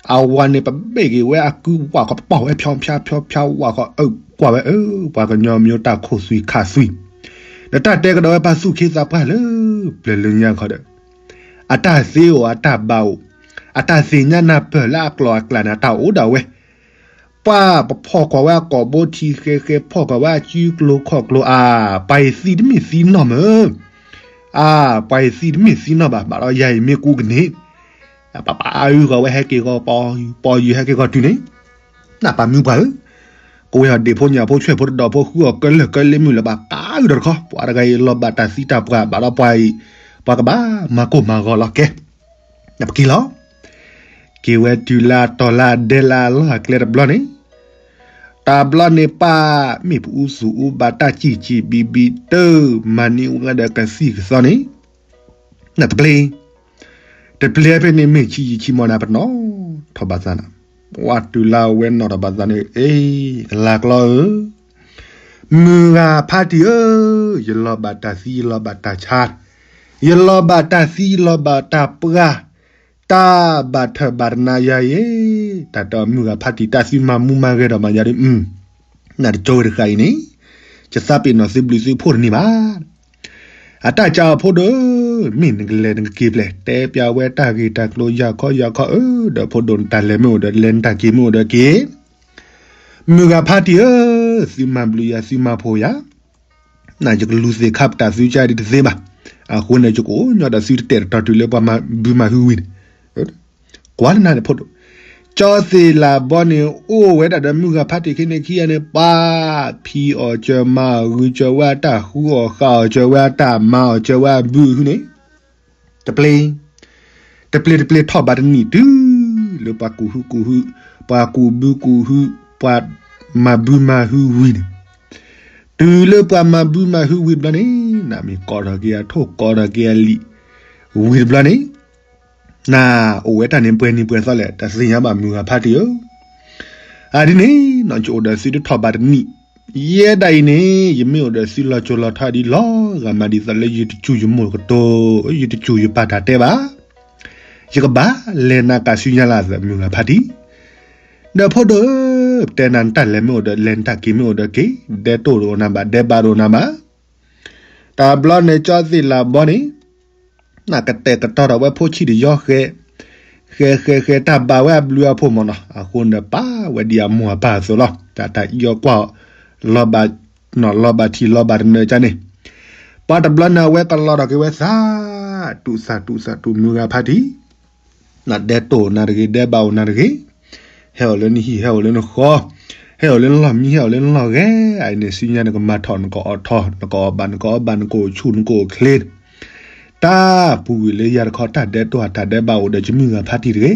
အဝၤန့ၣ် ပဘ့ၣ်က့ၤဝဲအကုဝၣ်ဃီ ပပီၢ်ဝဲဖၠီဖၠီဖၠီဖၠီဝၣ်ဃီ အၢကွၢ်ဝဲအၢ ပှၤကညီမံၤတၢ်ခိၣ်သွံၣ်ခါသွံၣ်, ဒီးတၢ်တဲကဒီးဝဲပှၤသူၣ်က့သးပှၢ်လၢ ပျၢၤလၢညါခီဒီး အတၢ်သ့အိၣ်အတၢ်ဘၣ်အိၣ်, အတၢ်သ့ၣ်ညါနၢ်ပၢၢ်လၢအကျိၤအကျဲန့ၣ် အတၢ်အိၣ်ဒၣ်ဝဲ ပှၤပဖီၣ်ကွၢ်ဝဲအကိာ်ဘိထံဃဲဃဲ ဖီၣ်ကွၢ်ဝဲအစုကျိၤခီၣ်ကျိၤ အါ ပှၤအံၤသံတမ့ၢ်သံနီၢ်မး, အါ ပှၤအံၤသံတမ့ၢ်သံနီၢ်ဘၣ် ဘၣ်ဒီးယၤအံၤမ့ၢ်ကူကန့ၢ်, ပပာ်အုၣ်ဃီၤဝဲဟဲက့ၤဃီၤ ပီၤယူၤဟဲက့ၤဃီၤတုၤန့ၣ်, နပှၤမုၢ်ပှၢ်ဧၢ, ကဝဲၤအီၤဒ့ၣ်ဖိညၣ်ဖိဆွဲၣ်ဖိတဒီးဖိဃုအီၤကလၢာ်ကလ့မုၢ်လၢၤဘၣ် ကးအုၣ်ဒီးတခီ ပှၤတဂၤအံၤလီၤဘၣ်တၢ်သံတၢ်ပှၢ် ဘၣ်ဒီးပှၤအံၤ ပှၤကဘၣ်မၤကိၢ်မၤဂီၤလီၤကဲ ပက့ၤလီၤ. က့ၤဝဲတုၤလၢအတီၤလၢအဒဲလၢအလီၢ်အကျဲတဘျီန့ၣ်, တဘျီန့ၣ်ပၢ် မ့ၢ်ပအူသူၣ်အူဘၣ်တၢ်စံၣ်စံၣ်ဘံဘံတၢ် မၤန့ၢ်ဝဲဒီးကသံၣ်ကသီန့ၣ်, နတပျ့ၤ, တပျ့ၤဖဲန့ၣ်မ့ၢ်ဆံးယံာ်ဆံးမီၢ်န့ၣ် ပနီၣ်ထီၣ်ဘၣ်သးန့ၣ်, ဝဲတုၤလၢအဝဲနီၣ်ထီၣ်ဘၣ်သးန့ၣ် အ့ ကလၤကျီဧၢ မုၢ်ဂၤဖါတံၢ်ဧၢ, ယလီၤဘၣ်တၢ်သံယလီၤဘၣ်တၢ်ဆါ, ယလီၤဘၣ်တၢ်သံယလီၤဘၣ်တၢ်ပှၢ်, တၢ်ဘၣ်ထၢၣ်ဘၣ်တနါယၤအံၤ, တၢ်တဲအီၤမုၢ်ဂၤဖါတံၢ် တၢ်သုမၤမူမၤဂဲၤဒီးမၤယၤဒီး, နတကၠီဝဲတဃၣ်အံၤန့ၣ်, ယသးပ့ၤနီၣ်သုဘျုးသုဖှိၣ်တန့ၢ်ဘၣ်. အတၢ်ကၢအီၤဖိဒိၣ်, မ့ၢ်နကလဲၤနကက့ၤဖဲလဲၣ် တဲပျးဝဲတၢ်ဂ့ၢ်တၢ်ကျိၤယၤခီယၤခီဧၢ, ဒီးဖိဒိၣ်နတၢ်လဲၤမ့ၢ်အိၣ်ဒီးလဲၤ နတၢ်က့ၤမ့ၢ်အိၣ်ဒီးက့ၤ, မုၢ်ဂၤဖါတံၢ်ဧၢ သုမၤဘျုးယၤ သုမၤဖှိၣ်ယၤ, နယကလူၤသ့ၣ်ခါပတာ်သုကါဒ်တသ့ဘၣ်. အဃိန့ၣ် ယကအိၣ်ညီဒီးသုတတဲာ်တတီၤတုၤလၢပှၤမၤဘုမၤဟုဝံၤန့ၣ်, ကွၢ်လၢနၤန့ၣ်ဖိဒိၣ်, ကၠီသ့ၣ်လၤဘီန့ၣ် အိၣ်ဝဲဒၣ်ဒီးမုၢ်ဂၤဖါတံၢ်ခံန့ၣ်ခံဂၤန့ၣ် ပှၤဖံးအီၣ်စၢၤမၤအီၣ်ဂုၤစၢၤဝဲအတၢ်ဃူအီၣ်ဃာ်အီၣ်စၢၤဝဲအတၢ် မၤအီၣ်စၢၤဝဲအဘုဟုန့ၣ် တပျ့ၤ, တပျ့ၤတပျ့ၤထီၣ်ဘးတနံၣ်တုၤလၢပှၤကူၣ်ဟုကူၣ်ဟု, ပှၤကူၣ်ဘုကူၣ်ဟု, ပှၤမၤဘုမၤဟုဝံၤန့ၣ်, တုၤလၢပှၤမၤဘုမၤဟုဝံၤတဘျီန့ၣ်, နမ့ၢ်ကိးထီၣ်က့ၤအထိၣ်ကိးထီၣ်က့ၤအလံာ်ဝံၤတဘျီန့ၣ်, နအိၣ်ဝဲတၢ်န့ၣ်ပှဲၤနံၤပှဲၤသီလဲၣ် တသ့ၣ်ညါဘၣ်မုၢ်ဂၤဖါတံၢ်ဧၢ. အဒ်န့ၣ် ယအိၣ်ဒီးသုတထီၣ်ဘးတနံၣ်, ယဲဒၣ်အံၤန့ၣ် ယမ့ၢ်အိၣ်ဒီးသုလီၤစိၤလီၤထီဒ်လီၤဂာ်မး ဒ်သိးလၢယတစူၢ်ယမိၢ်ကတိၤ, ယတစူၢ်ယပာ်တၢ်တဲဘၣ်. ယကဘၣ်လဲၤနၤကးဆူညါလၢအသးမုၢ်ဂၤဖါတံၢ်, ဒီးဖိဒိၣ်ဧၢ, ပတဲနၤနတၢ်လဲၤမ့ၢ်အိၣ်ဒီး လဲၤနတၢ်က့ၤမ့ၢ်အိၣ်ဒီးက့ၤ, ဒဲတိၢ်တအိၣ်နၤဘၣ် ဒဲဘးတအိၣ်နၤဘၣ်. တဘျီန့ၣ် ကၠီသ့ၣ်လၤဘီန့ၣ် နကတဲာ်ကတီၤထီၣ်ဝဲဖိဆံးတယီဃဲ, ဃဲဃဲဃဲ တၢ်ဘၣ်ဝဲအဘျုးအဖှိၣ်မ့ၢ်နီၤ, အဃိန့ၣ်ပာ်ဝဲဒ်အမိၢ်အပၢ်အသိးလီၤ. တၢ်တၢ်အံၤအီၤကွၢ်အီၤ, လီၤဘၣ်, လီၤဘၣ်ထံၣ်လီၤဘၣ်တနၢၤကါန့ၣ်, ပှၤတဘျီန့ၣ်အဝဲကလီၤထီၣ်က့ၤဝဲသး, တူၢ်သးတူၢ်သးတူၢ်မုၢ်ဂၤဖါတံၢ် နဒဲတိၢ်နၤတဂ့ၤ ဒဲဘးအိၣ်နၤတဂ့ၤ, ဟဲအိၣ်လၢနဟံၣ် ဟဲအိၣ်လၢနဃီ, ဟဲအိၣ်လၢနလီၢ်မံ ဟဲအိၣ်လၢနလီၢ်ဂဲၤ, အအံၤန့ၣ်ဆူညါနကမၤထီၣ် နကအီၣ်ထီၣ် နကအီၣ်ဘၣ် နကအီဘၣ် နကအိၣ်ဆူၣ် နကအိၣ်ချ့, တၢ်ပူၤကွံာ်လၢယၤတခီ တၢ်ဒဲတိၢ်တၢ်ဒဲဘးအိၣ်ဒီးကမုၢ်ဂၤဖါတံၢ်တဂ့ၤ.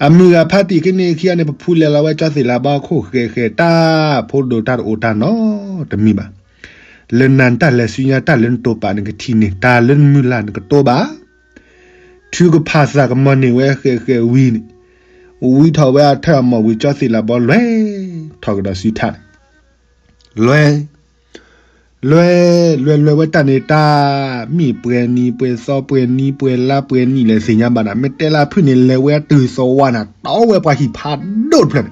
အမုၢ်ဂၤဖါတံၢ်ခံန့ၣ်ခံဂၤန့ၣ် ပဖူလဲၤလီၤဝဲကၠီသ့ၣ်လၤဘီအခိၣ်ဃဲဃဲ တၢ်ဖိဒိၣ်တၢ်တအိၣ်တၢ်နီတမံၤဘၣ်. လၢနၤနတၢ်လဲၤဆူညါ တၢ်လၢနတိာ်ပာ်နကထံၣ်န့ၣ် တၢ်လၢနမုၢ်လၢ်နကတိၤဘၣ် ထုကဖၣ်သးကမီၤန့ၢ်ဝဲဃဲဃဲဝံၤန့ၣ်, ဝံထီၣ်ဝဲအထၢၣ်အမီၢ်ဝံၤ ကၠီသ့ၣ်လၤဘီလွဲၢ်ထီၣ်ကဒီးစုထါ, လွဲၢ်, လွဲၢ်, လွဲၢ်လွဲၢ်ဝဲတၢ်န့ၣ် တၢ်မ့ၢ်ပှဲၤနံၤပှဲၤသီ ပှဲၤနံၤပှဲၤလါ ပှဲၤနံၣ်လဲၣ်သ့ၣ်ညါဘၣ်နၤ, မ့ၢ်တဲလၢအဖုၣ်န့ၣ် လဲၤဝဲတုၤသဝီနၤ, တီဝဲပှၤဟံၣ်ဖးဒိၣ်တဖျၢၣ်န့ၣ်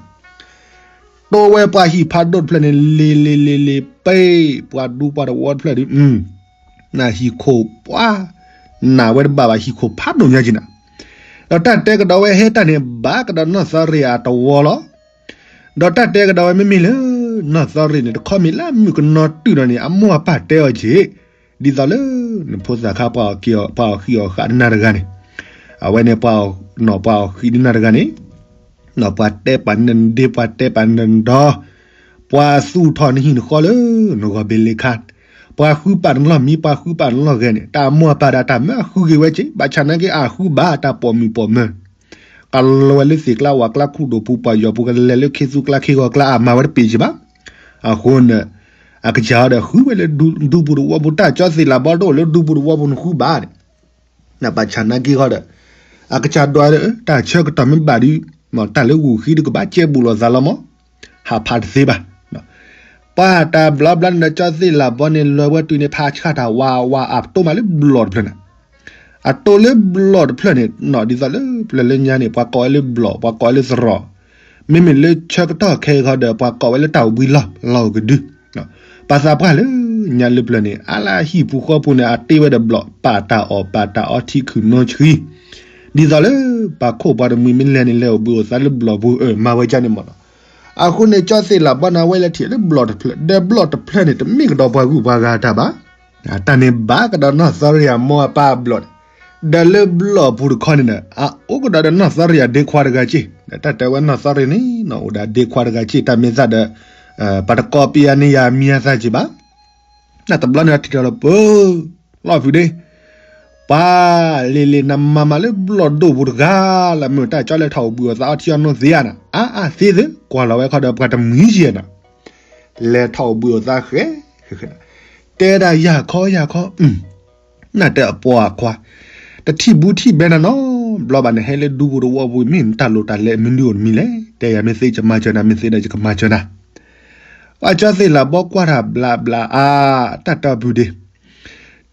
တီဝဲပှၤဟံၣ်ဖးဒိၣ်တဖျၢၣ်န့ၣ် လ့ၤလ့ၤလ့ၤလ့ၤ ပ့ၢ်ပှၤဒူပှၤတဝီတဖျၢၣ်ဒီး နဟံၣ်ခိၣ်ပှၤ နာ်ဝဲတဘၣ်ဘၣ် ဟံၣ်ခိၣ်ဖးဒိၣ်ညါက့ၤနၤ, ဒီးတၢ်တဲကဒီးဝဲဟဲတၢ်န့ၣ် ဘၣ်ကဒီးနီၢ်သီရံၣ်အတဝီလီၤ. ဒီးတၢ်တဲကဒီးဝဲမ့မ့ၢ်လၢ နီၢ်သီရံၣ်န့ၣ် တခီမ့ၢ်လၢမုၣ်ကနီၤတုၤဒီးန့ၣ် အမိၢ်အပၢ်တဲအီၤက့ၤ, ဒ်သိးလၢ နဖိသၣ်ခါ ပှၤအီၣ်ဃံအီၣ်ဃာ်နၤတဂၤန့ၣ်, အဝဲန့ၣ် ပှၤအီၣ်ဃံဒ်နၤတဂၤန့ၣ် ပှၤတဲပာ်နဒ့ ပှၤတဲပာ်နဒီ, ပှၤသူၣ်ထီၣ်နဟံၣ်နဃီလၢ နဂီၢ်ဘ့ၣ်လ့ခါ, ပှၤဃုပာ်နလီၢ်မံ ပှၤဃုပာ်နလီၢ်ဂဲၤန့ၣ် တၢ်အမိၢ်အပၢ်ဒၣ်တၢ်မၢအဃုက့ၤဝဲက့ၤ ဘၣ်ဆၣ်နာ်က့အဃုဘၣ်တၢ်ပိာ်မုၣ်ပိာ်မၢၤ, ကလဲၤဝဲလၢသ့ၣ်ကျါဝၣ်ကျါ ခူၣ်ဒိၣ်ပူၤပှၤယီၤပူၤ ကလဲၤလၢခ့သူကျါခ့ဂီၤကျါ အမၤဝဲတပ့ၤက့ၤဘၣ်. အဃိန့ၣ် အကစၢ်အီၤဒီးဃုဝဲလၢဒူပူၤတဝီပူၤ တၢ်ကၠီသ့ၣ်လၤဘီတအိၣ်လၢဒူပူၤတဝီပူၤ နဃုဘၣ်န့ၣ် ဘၣ်ဆၣ်နာ်က့ဃီဒီး အကစၢ်ဒွးဒီး တၢ်ဆၢကတီၢ်မ့ၢ်ဘၣ်ဒီး တၢ်လၢဂုာ်ဃံဒီးကဘၣ်ကဲဘူးလိာ်သးလီၤမး, ဟးဖးတသ့ဘၣ်. ပှၤတဘျီဘျီန့ၣ်ဒီး ကၠီသ့ၣ်လၤဘီန့ၣ် လဲၤဝဲတုၤန့ၣ် ဖးဆါတၢ်ဝးဝး အတိၢ်မးလၢဘျီၣ်တဖျၢၣ်န့ၣ်, အတိၢ်လၢဘျီၣ်တဖျၢၣ်န့ၣ် ဒ်သိးလၢပျၢၤလၢညါန့ၣ် ပှၤကိးဝဲလၢဘျီၣ် ပှၤကိးဝဲလၢသရိာ်, မ့မ့ၢ်လၢဆၢကတီၢ်ခဲအံၤဃီဒီး ပှၤကိးဝဲလၢတၢ်ဝံလီၢ် လီၢ်ကဒု ပှၤသးပှၢ်လၢညါလၢပျၢၤန့ၣ် အါလၢအဟံၣ်ပူၤဃီပူၤန့ၣ် အတ့ဝဲဒီးဘျီၣ် ပာ်တၢ်အီၣ်ပာ်တၢ်အီထံခုၣ်နီဆှံ, ဒ်သိးလၢပှၤခိၣ်ပှၤတမှံၤမ့ၢ်လဲၤန့ၣ် လဲၤအိၣ်ဘှံးအိၣ်သါလၢဘျီၣ်ပူၤ အၢ မၤဝဲဒ်န့ၣ်မးနီၤ. အဃိန့ၣ် ကၠီသ့ၣ်လၤဘီန့ၣ် အဝဲလဲၤထံၣ်လၢဘျီၣ်တဖျၢၣ် ဒီးဘျီၣ်တဖျၢၣ်န့ၣ် တမ့ၢ်ကဒီးပှၤဂုၤပှၤဂၤတၢ်ဘၣ်, တၢ်န့ၣ်ဘၣ်ကဒီးနီၢ်သီရံၣ်အမိၢ်အပၢ်အဘျီၣ်န့ၣ်, ဒီးလၢဘျီၣ်ပူၤတခီန့ၣ်ဒီး အအိၣ်ကဒီးဒီးနီၢ်သီရံၣ်အဒ့ခွါတဂၤက့ၢ်, ဒီးတၢ်တဲဝဲနီၢ်သီရံၣ်န့ၣ် အိၣ်ဒီးအဒ့ခွါတဂၤက့ၢ် တၢ်မ့ၢ်သးဒီး ပှၤတကိးပယၤန့ၢ်ယၤမံၤအသးက့ၢ်ဘၣ်. တၢ်တဘျီန့ၣ်ထံၣ်ထီၣ်လၢပၢၤ လီၢ်ဖုးဒ့ ပှၤလ့ၤလ့ၤနမၤမၤလၢဘျီၣ်ဒိၣ်ပူၤတဂၤ လၢမုၢ်တၢ်ကၠီလဲၤထီၣ်အိၣ်ဘှံးအိၣ်သါအီထံအီနိသ့ဧါနၤ, အါအါသ့သ့ ကွၢ်လီၤဝဲခီဒီးပှၤတမှံၤယဲၢ်နၤ, လဲၤထီၣ်အိၣ်ဘှံးအိၣ်သါဃဲ တဲဒၣ်ယၤခီယၤခီ, နတဲအပှၤအခွါ တထံၣ်ဘူးထံၣ်ဘဲနၤနီတဘျီဘၣ်န့ၣ် ဟဲလၢဒူပူၤတဝီပူၤ မ့ၢ်နတၢ်လိၣ်တၢ်လဲၤမနုၤအိၣ်တမံၤလဲၣ်, တဲယၤမ့ၢ်သ့ယကမၤစၢၤနၤ မ့ၢ်သ့ဒီးယကမၤစၢၤနၤ. ပှၤကၠီသ့ၣ်လၤဘီကွၢ်တၢ်ဘျးဘျးအါ, တၢ်တီပူၤဒ့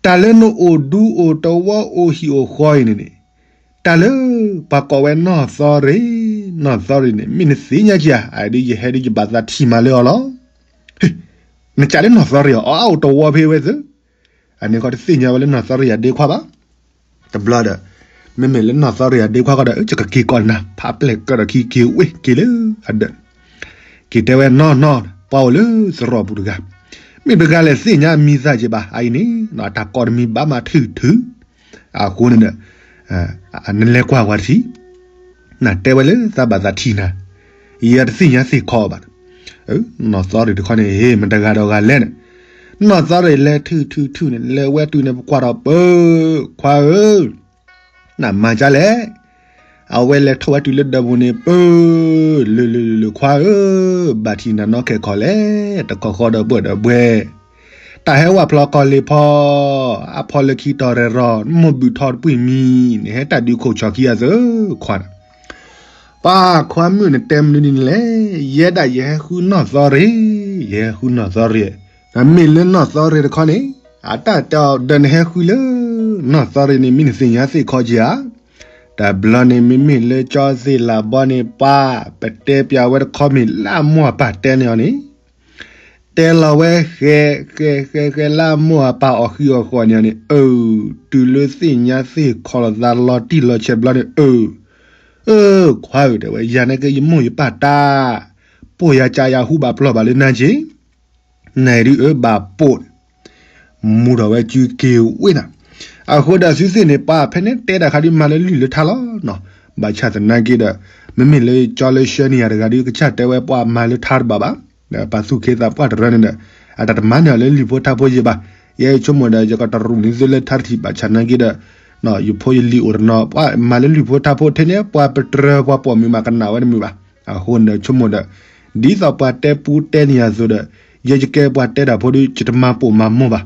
တၢ်လၢနအိၣ်ဒူအိၣ်တဝီအိၣ်ဟံၣ်အိၣ်ဃီအံၤန့ၣ်န့ၣ်, တၢ်လၢပှၤကိးဝဲနီၢ်သီရ့ၣ်, နီၢ်သီရ့ၣ်န့ၣ် မ့ၢ်နသ့ၣ်ညါက့ၤဧါ, အဒ်ယဟဲဒ်ယဘၣ်သးထံၣ်မၤလၢအီၤလီၤ. နကးလၢနီၢ်သီရ့ၣ်အီၤ, အအိၣ်တဝီဖဲဝဲသ့ၣ်, အန့ၣ်ခီတသ့ၣ်ညါဝဲလၢနီၢ်သီရ့ၣ်အဒ့ခွါဘၣ်. တဘျီဒီး မ့မ့ၢ်လၢနီၢ်သီရ့ၣ်အဒ့ခွါဃီဒီး ယကက့ၤကိးနၤ ဖးပျဲၢ်ကၢဒီးခံက့ၤဝ့ၢ်က့ၤလၢအဒၢး, က့ၤတဲဝဲနီၢ်နီၢ် ပှၤအိၣ်လၢသရိာ်ပူၤတဂၤ, မ့ၢ်တဂၤလဲၣ်သ့ၣ်ညါအမံၤသၣ်က့ဘၣ်, အအံၤန့ၣ် အတၢ်ကိးတမံၤဘၣ်မးထုထု, အဃိန့ၣ်ဒီး နလဲၤကွၢ်ဝဲတထံၣ်, နတဲဝဲလၢသးဘၣ်သးထံၣ်နၤ, ယတသ့ၣ်ညါသ့ၣ်ခီဘၣ်, နီၢ်သီရ့ၣ်တခီန့ၣ် မတဂၤဒီးဂၤလဲၣ်န့ၣ်, နီၢ်သီရ့ၣ်လဲၤထုထုထုန့ၣ် လဲၤဝဲတုၤန့ၣ် ပကွၢ်ထီၣ်ပၢ, ခွါဧၢ, နမၤကလဲၣ်, အဝဲလဲၤထီၣ်ဝဲတုၤလၢဒၢးပူၤန့ၣ် ပၢ, လၢလၢလၢလၢခွါဧၢ, ဘၣ်ထံၣ်နၤနီၢ်ခဲခီလဲၣ်, တခီဃီဒီးဘှဲၣ်ဒီးဘှဲၣ်, တၢ်ဟဲဝၣ်ဖျီကီၢ်လ့ၤဖီ, အဖီလၢခံတီၤရဲၣ်ရီၤ မိၢ်ဘုၣ်ထီတပှံၢ်မံၤန့ၣ် ဟဲတၢ်ဒုးခိၣ်ဆီခံအသိးခွါန့ၣ်, ပၢ်ခွါမုၣ်နတဲမနုၤဒ်န့ၣ်လဲၣ်, ယဲဒၣ်ယဟဲဃုနီၢ်သီရ့ၣ်, ယဟဲဃုနီၢ်သီရ့ၣ်, မ့ၢ်လၢနီၢ်သီရ့ၣ်တခီန့ၣ် အတၢ်တဲအီၤဒီးနဟဲဃုလၢ နီၢ်သီရ့ၣ်န့ၣ် မ့ၢ်နသ့ၣ်ညါသ့ၣ်ခီက့ဧါ, တဘျီန့ၣ် မ့မ့ၢ်လၢကၠီသ့ၣ်လးဘီန့ၣ် ပၢ် ပတဲပၠးဝဲတခီမ့ၢ်လၢအမိၢ်အပၢ်တဲန့ၣ်အီၤန့ၣ်, တဲလီၤဝဲဃဲ, ဃဲ, ဃဲ, ဃဲလၢအမိၢ်အပၢ်အီၣ်ဃံအီၣ်ဃီန့ၣ်န့ၣ်, အၢ, တုၤလၢသ့ၣ်ညါသ့ၣ်ခီလိာ်သးလီၤတံၢ်လီၤဆဲးဘျီန့ၣ်, အၢ, အၢ, ခွါဧၢ တဲဝဲ ယၤန့ၣ်က့ ယမိၢ်ယပၢ်တၢ်, ပိာ်ယၤကးယၤဟူဘၣ်ပျီၢ်ဘၣ်လၢနၤက့ နဒုးအၢဘၣ်ပိာ်န့ၣ်, မူထီၣ်ဝဲစုက့ၤဝ့ၢ်နၤ, အဃိဒီးသုသ့ၣ်န့ၣ် ပှၤဖဲန့ၣ်တဲတၢ်ခါဒုးမၤလၢလုၢ်လၢထါလီၤနီၤ, ဘၣ်ဆၣ်သနာ်က့ဒီး မ့မ့ၢ်လၢကၠီလၢဆှၢန့ၢ်ယၤတဂၤဒုး ကစၢ်တဲဝဲပှၤမၤလၢထါတဘၣ်ဘၣ်, ဒီးပှၤသူၣ်က့သးပှၢ်တရၢန့ၣ်ဒီး အတၢ်တမၤန့ၢ်အီၤလၢလုၢ်ဖိထါဖိယံၤဘၣ်, ယဲယဆိကမိၣ်ဒီး ယကတရူးန့ၢ်သုလၢထါတထံၣ်ဘၣ်ဆၣ်သနာ်က့ဒီး ယဖိယလံၤအိၣ်တနီၤ ပှၤမၤလၢလုၢ်ဖိထါဖိထဲန့ၣ် ပှၤပတြၢၤပှၤပိာ်မုၣ်မးကနၣ်ဝဲတမုာ်ဘၣ်, အဃိန့ၣ်ဒီးဆိကမိၣ်ဒီး ဒ်သိးပှၤတဲပူတဲန့ၢ်ယၤအသိးဒီး ယဲယကဲပှၤတဲတၢ်ဖိဒီး ယတမၤပိာ်မၤမိၢ်ဘၣ်,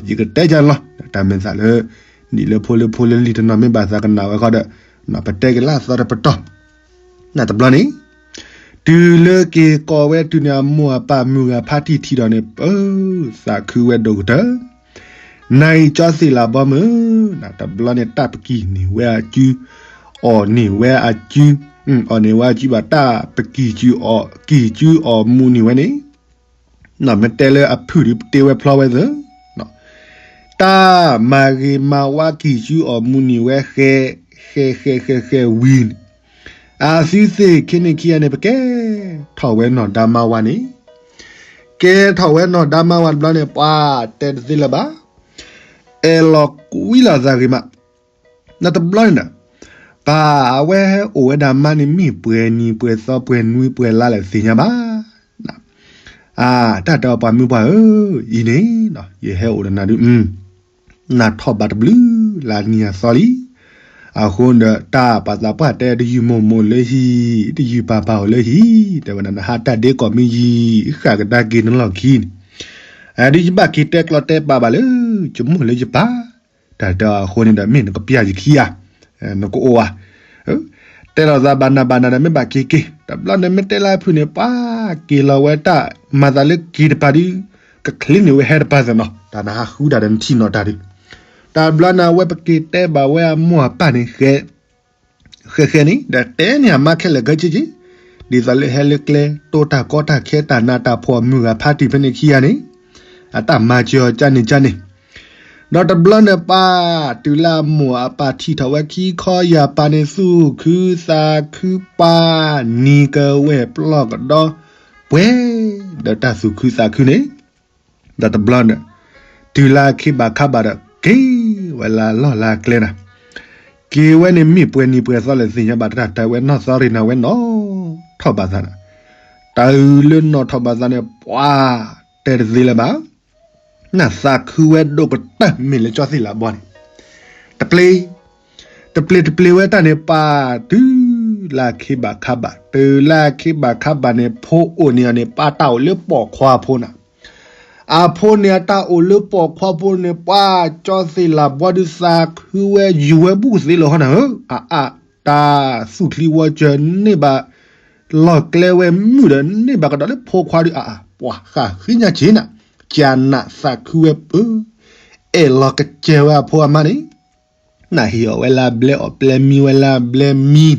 ယကတဲကလီၤ တၢ်မဲာ်သးလၢ နံၣ်လၢဖိလၢဖိလၢလံၤတနီၤမ့ၢ်ဘၣ်သးကနၣ်ဝဲဃီဒီး ပတဲက့ၤလၢအသီတပတီၢ် နတဘျီန့ၣ် တုၤလၢက့ၤကိးဝဲတုၤန့ၣ် အမိၢ်အပၢ်မုၢ်ဂၤဖါတံၢ်ထံဒီးန့ၣ် ပၢ သးခုဝဲဒိၣ်ကတၢၢ်, နၤအံၤကၠီသ့ၣ်လးဘီမုၢ်, တဘျီန့ၣ် တၢ်ပကံၢ်န့ၢ်ဝဲအစု, အီၣ်န့ၢ်ဝဲအစု, အီၣ်န့ၢ်ဝဲအစုဘၣ် တၢ်ပကံၢ်စုအီၣ် ကံၢ်စုအီၣ်မူန့ၢ်ဝဲန့ၣ် မ့ၢ်တဲလၢအဖုၣ်ဒုးတ့ဝဲဖျီဝဲသၢ, တၢ်မၤဂ့ၤမၤဝါကံၢ်စုအီၣ်မူန့ၢ်ဝဲဃဲ, ဃဲဃဲဃဲဃဲဝံၤန့ၣ်, အသုသ့ၣ်ခံန့ၣ်ခံဂၤန့ၣ် ပကဲထီၣ်ဝဲနီၢ်ဒါမါဝါန့ၣ်, ကဲထီၣ်ဝဲနီၢ်ဒါမါဝါတဘျီန့ၣ် ပှၤတဲတသ့လၢၤဘၣ်, အဲၣ်လီၤကွံလီၤသးဂ့ၤမး နတဘျီန့ၣ်ဒီး ပၢ်အဝဲအိၣ်ဝဲဒၣ်မါန့ၣ် မ့ၢ်ပှဲၤနံၤပှဲၤသီပှဲၤနွံပှဲၤလါလဲၣ်သ့ၣ်ညါဘၣ်, အါ တၢ်တဲအီၤပှၤမုၣ်ပှၢ်ဧၢ, အံၤန့ၣ် ယဟဲအိၣ်ဒီးနၤဒုး နၢ်ထီၣ်ဘၣ်တဘျုးလါနံၤအသီလံ, အဃိဒီးတၢ်ပှၤသးပှၢ်တဲတယုၢ်မိၢ်မိၢ်လၢဟံၣ်, တယုၢ်ပၢ်ပၢ်အိၣ်လၢဟံၣ်, တဲဝဲဒၣ်နဟးတၢ်ဒ့ကီၢ်မ့ၢ်ယံၤ, ဃၣ်ကဒါက့ၤနလီၢ်ခံန့ၣ်, အဒုးယဘၣ်က့ၤတဲကျီတဲပာ်ဘၣ်လၢ ယမိၢ်လၢယပၢ်, တၢ်တဲအီၤအဃိန့ၣ်ဒီး မ့ၢ်နကပျၢ်ယခံဧါ, နကအိၣ်ဧါ, တဲလီၤသးဘၣ်နၤဘၣ်နၤဒီး မ့ၢ်ဘၣ်က့ၤက့ၤ, တဘျီန့ၣ်မ့ၢ်တဲလၢအဖုၣ်န့ၣ် ပှၤက့ၤလီၤဝဲတၢ် မၤသးလၢက့ၤတပၤဒုး ကချ့န့ၢ်ဝဲဟဲတပၤသ့ၣ်နီၤ, တၢ်နဟးဃုတၢ်ဒီးနထံၣ်နီၢ်တၢ်ဒုး, တဘျီန့ၣ် အဝဲပက့ၤတဲဘၣ်ဝဲအမိၢ်အပၢ်န့ၣ် ဃဲဃဲန့ၣ် ဒီးတဲန့ၢ်အမါခဲလၢာ်ခဲဆ့က့ၤ, ဒ်သိးလၢဟဲလၢကျဲ တိတၢ်ကီတၢ်ခဲတၢ်နးတၢ်ဖှီၣ်မုၢ်ဂၤဖါတံၢ်ဖဲန့ၣ်ခံဂၤန့ၣ်, အတၢ်မၤစၢၤအီၤကန့ၣ်ကန့ၣ်, ဒီးတဘျီန့ၣ်ပၢ် တုၤလၢအမိၢ်အပၢ်ထံၣ်ထီၣ်ဝဲခံခီယၢ်ပၤန့ၣ် သူၣ်ခုသးခုပၢ် နံၤကဝဲၢ်ပျီၢ်ကဒီ ပှဲၤဒီးတၢ်သူၣ်ခုသးခုန့ၣ်, ဒီးတဘျီန့ၣ် တုၤလၢအခ့ဘၣ်ခါဘၣ်ဒီး က့ၤဝဲလၢလီၢ်လၢအကျဲနၤ, က့ၤဝဲန့ၣ်မ့ၢ်ပှဲၤနံၤပှဲၤသီလဲၣ်သ့ၣ်ညါဘၣ်တၢ် တၢ်ဝဲနီၢ်သီရ့ၣ်နၤဝဲနီၢ်ထီၣ်ဘၣ်သးဒီး, တၢ်အုၣ်လၢနီၢ်ထီၣ်ဘၣ်သးန့ၣ် ပှၤတဲတသ့လၢၤဘၣ် နသးခုဝဲဒိၣ်ကတၢၢ်မ့ၢ်လၢကၠီသ့ၣ်လးဘီန့ၣ်, တပျ့ၤ, တပျ့ၤတပျ့ၤဝဲတၢ်န့ၣ် ပၢ်တုၤလၢအခ့ဘၣ်ခါဘၣ်, တုၤလၢအခ့ဘၣ်ခါဘၣ်န့ၣ် ဖိအိၣ်န့ၢ်အီၤန့ၣ် ပၢ်တၢ်အိၣ်လၢပိာ်ခွါဖိနၤ, အဖိန့ၣ်အတၢ်အိၣ်လၢပိာ်ခွါဖိန့ၣ် ပှၤကၠီသ့ၣ်လးဘီဒုးသးခုဝဲယူၤဝဲဘူၣ်သ့လီၤဟီနၤဧၢ, အအါ တၢ်သူၣ်ချံဝီစၢၤန့ၢ်ဘၣ် လီၢ်ကျဲဝဲမုၣ်ဒီးန့ၢ်ဘၣ်ကဒီးလၢဖိခွါဒုးအါအါ ပှၤဃၣ်ဃံညါဆ့နၤ, ကနၣ်သးခုဝဲပၢ, အဲၣ်လီၤကစၢၢ်ဝဲအဖိအမါန့ၣ်, နဟ့ၣ်အီၤဝဲလၢအဘျဲအီၣ်ဘျဲမံဝဲလၢအဘျဲမံ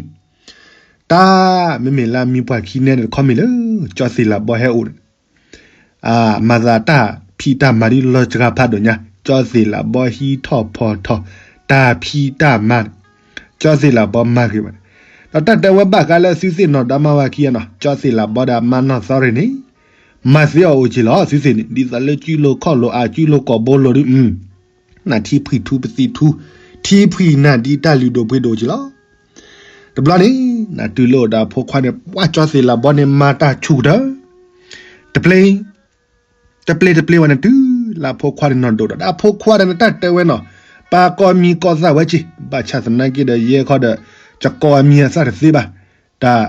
တၢ်မ့မ့ၢ်လၢအမံပှၢ်ခံနဲဒၣ်တခီမ့ၢ်လၢ ကၠီသ့ၣ်လးဘီဟဲအိၣ်န့ၣ်, မၤသးတၢ်ဖံးတၢ်မၤဒ်လီၤစှၤဖးဒိၣ်ညါ, ကၠီသ့ၣ်လးဘီဟံးထီၣ်ဖီၣ်ထီၣ်, တၢ်ဖံးတၢ်မၤန့ၣ်, ကၠီသ့ၣ်လးဘီမၤဂ့ၤဘၣ်န့ၣ်, ဒီးတၢ်တဲဝဲဘၣ်ဃးလၢသုသ့ၣ်နီၢ်ဒါမါဝၤခံဂၤနီၤ, ကၠီသ့ၣ်လးဘီဒီးအမါနီၢ်သီရ့ၣ်န့ၣ်, မၤသ့အီၤအိၣ်က့ၤလီၤ သုသ့ၣ်န့ၣ် ဒ်သိးလၢစုလိၤခီၣ်လိၤအစုလိၤကိာ်ဘိလိၤဒုး နထံဖှံၣ်ထူပသံထူ, ထံဖှံၣ်နၤဒ်တၢ်လုၢ်ဒိၣ်ပှ့ၤဒိၣ်က့ၤလီၤ. တဘျီန့ၣ် နတုၤလၢအိၣ်ဒီးအဖိခွါန့ၣ် ပှၤကၠီသ့ၣ်လးဘီန့ၣ် မၤတၢ်ဆူၣ်ကတၢၢ် တပျ့ၤ တပျ့ၤတပျ့ၤဝဲန့ၣ် တုၤလၢအဖိခွါန့ၣ်နီၢ်ဒိၣ်ဒီး အဖိခွါဒီးနတၢ်တဲဝဲနီၤ, ပာ်ကိးမံၤကိးသၣ်ဝဲက့ၤ, ဘၣ်ဆၣ်သနာ်က့ဒီး ယဲခီဒီး ယကိးအမံၤအသၣ်တသ့ဘၣ်. တၢ်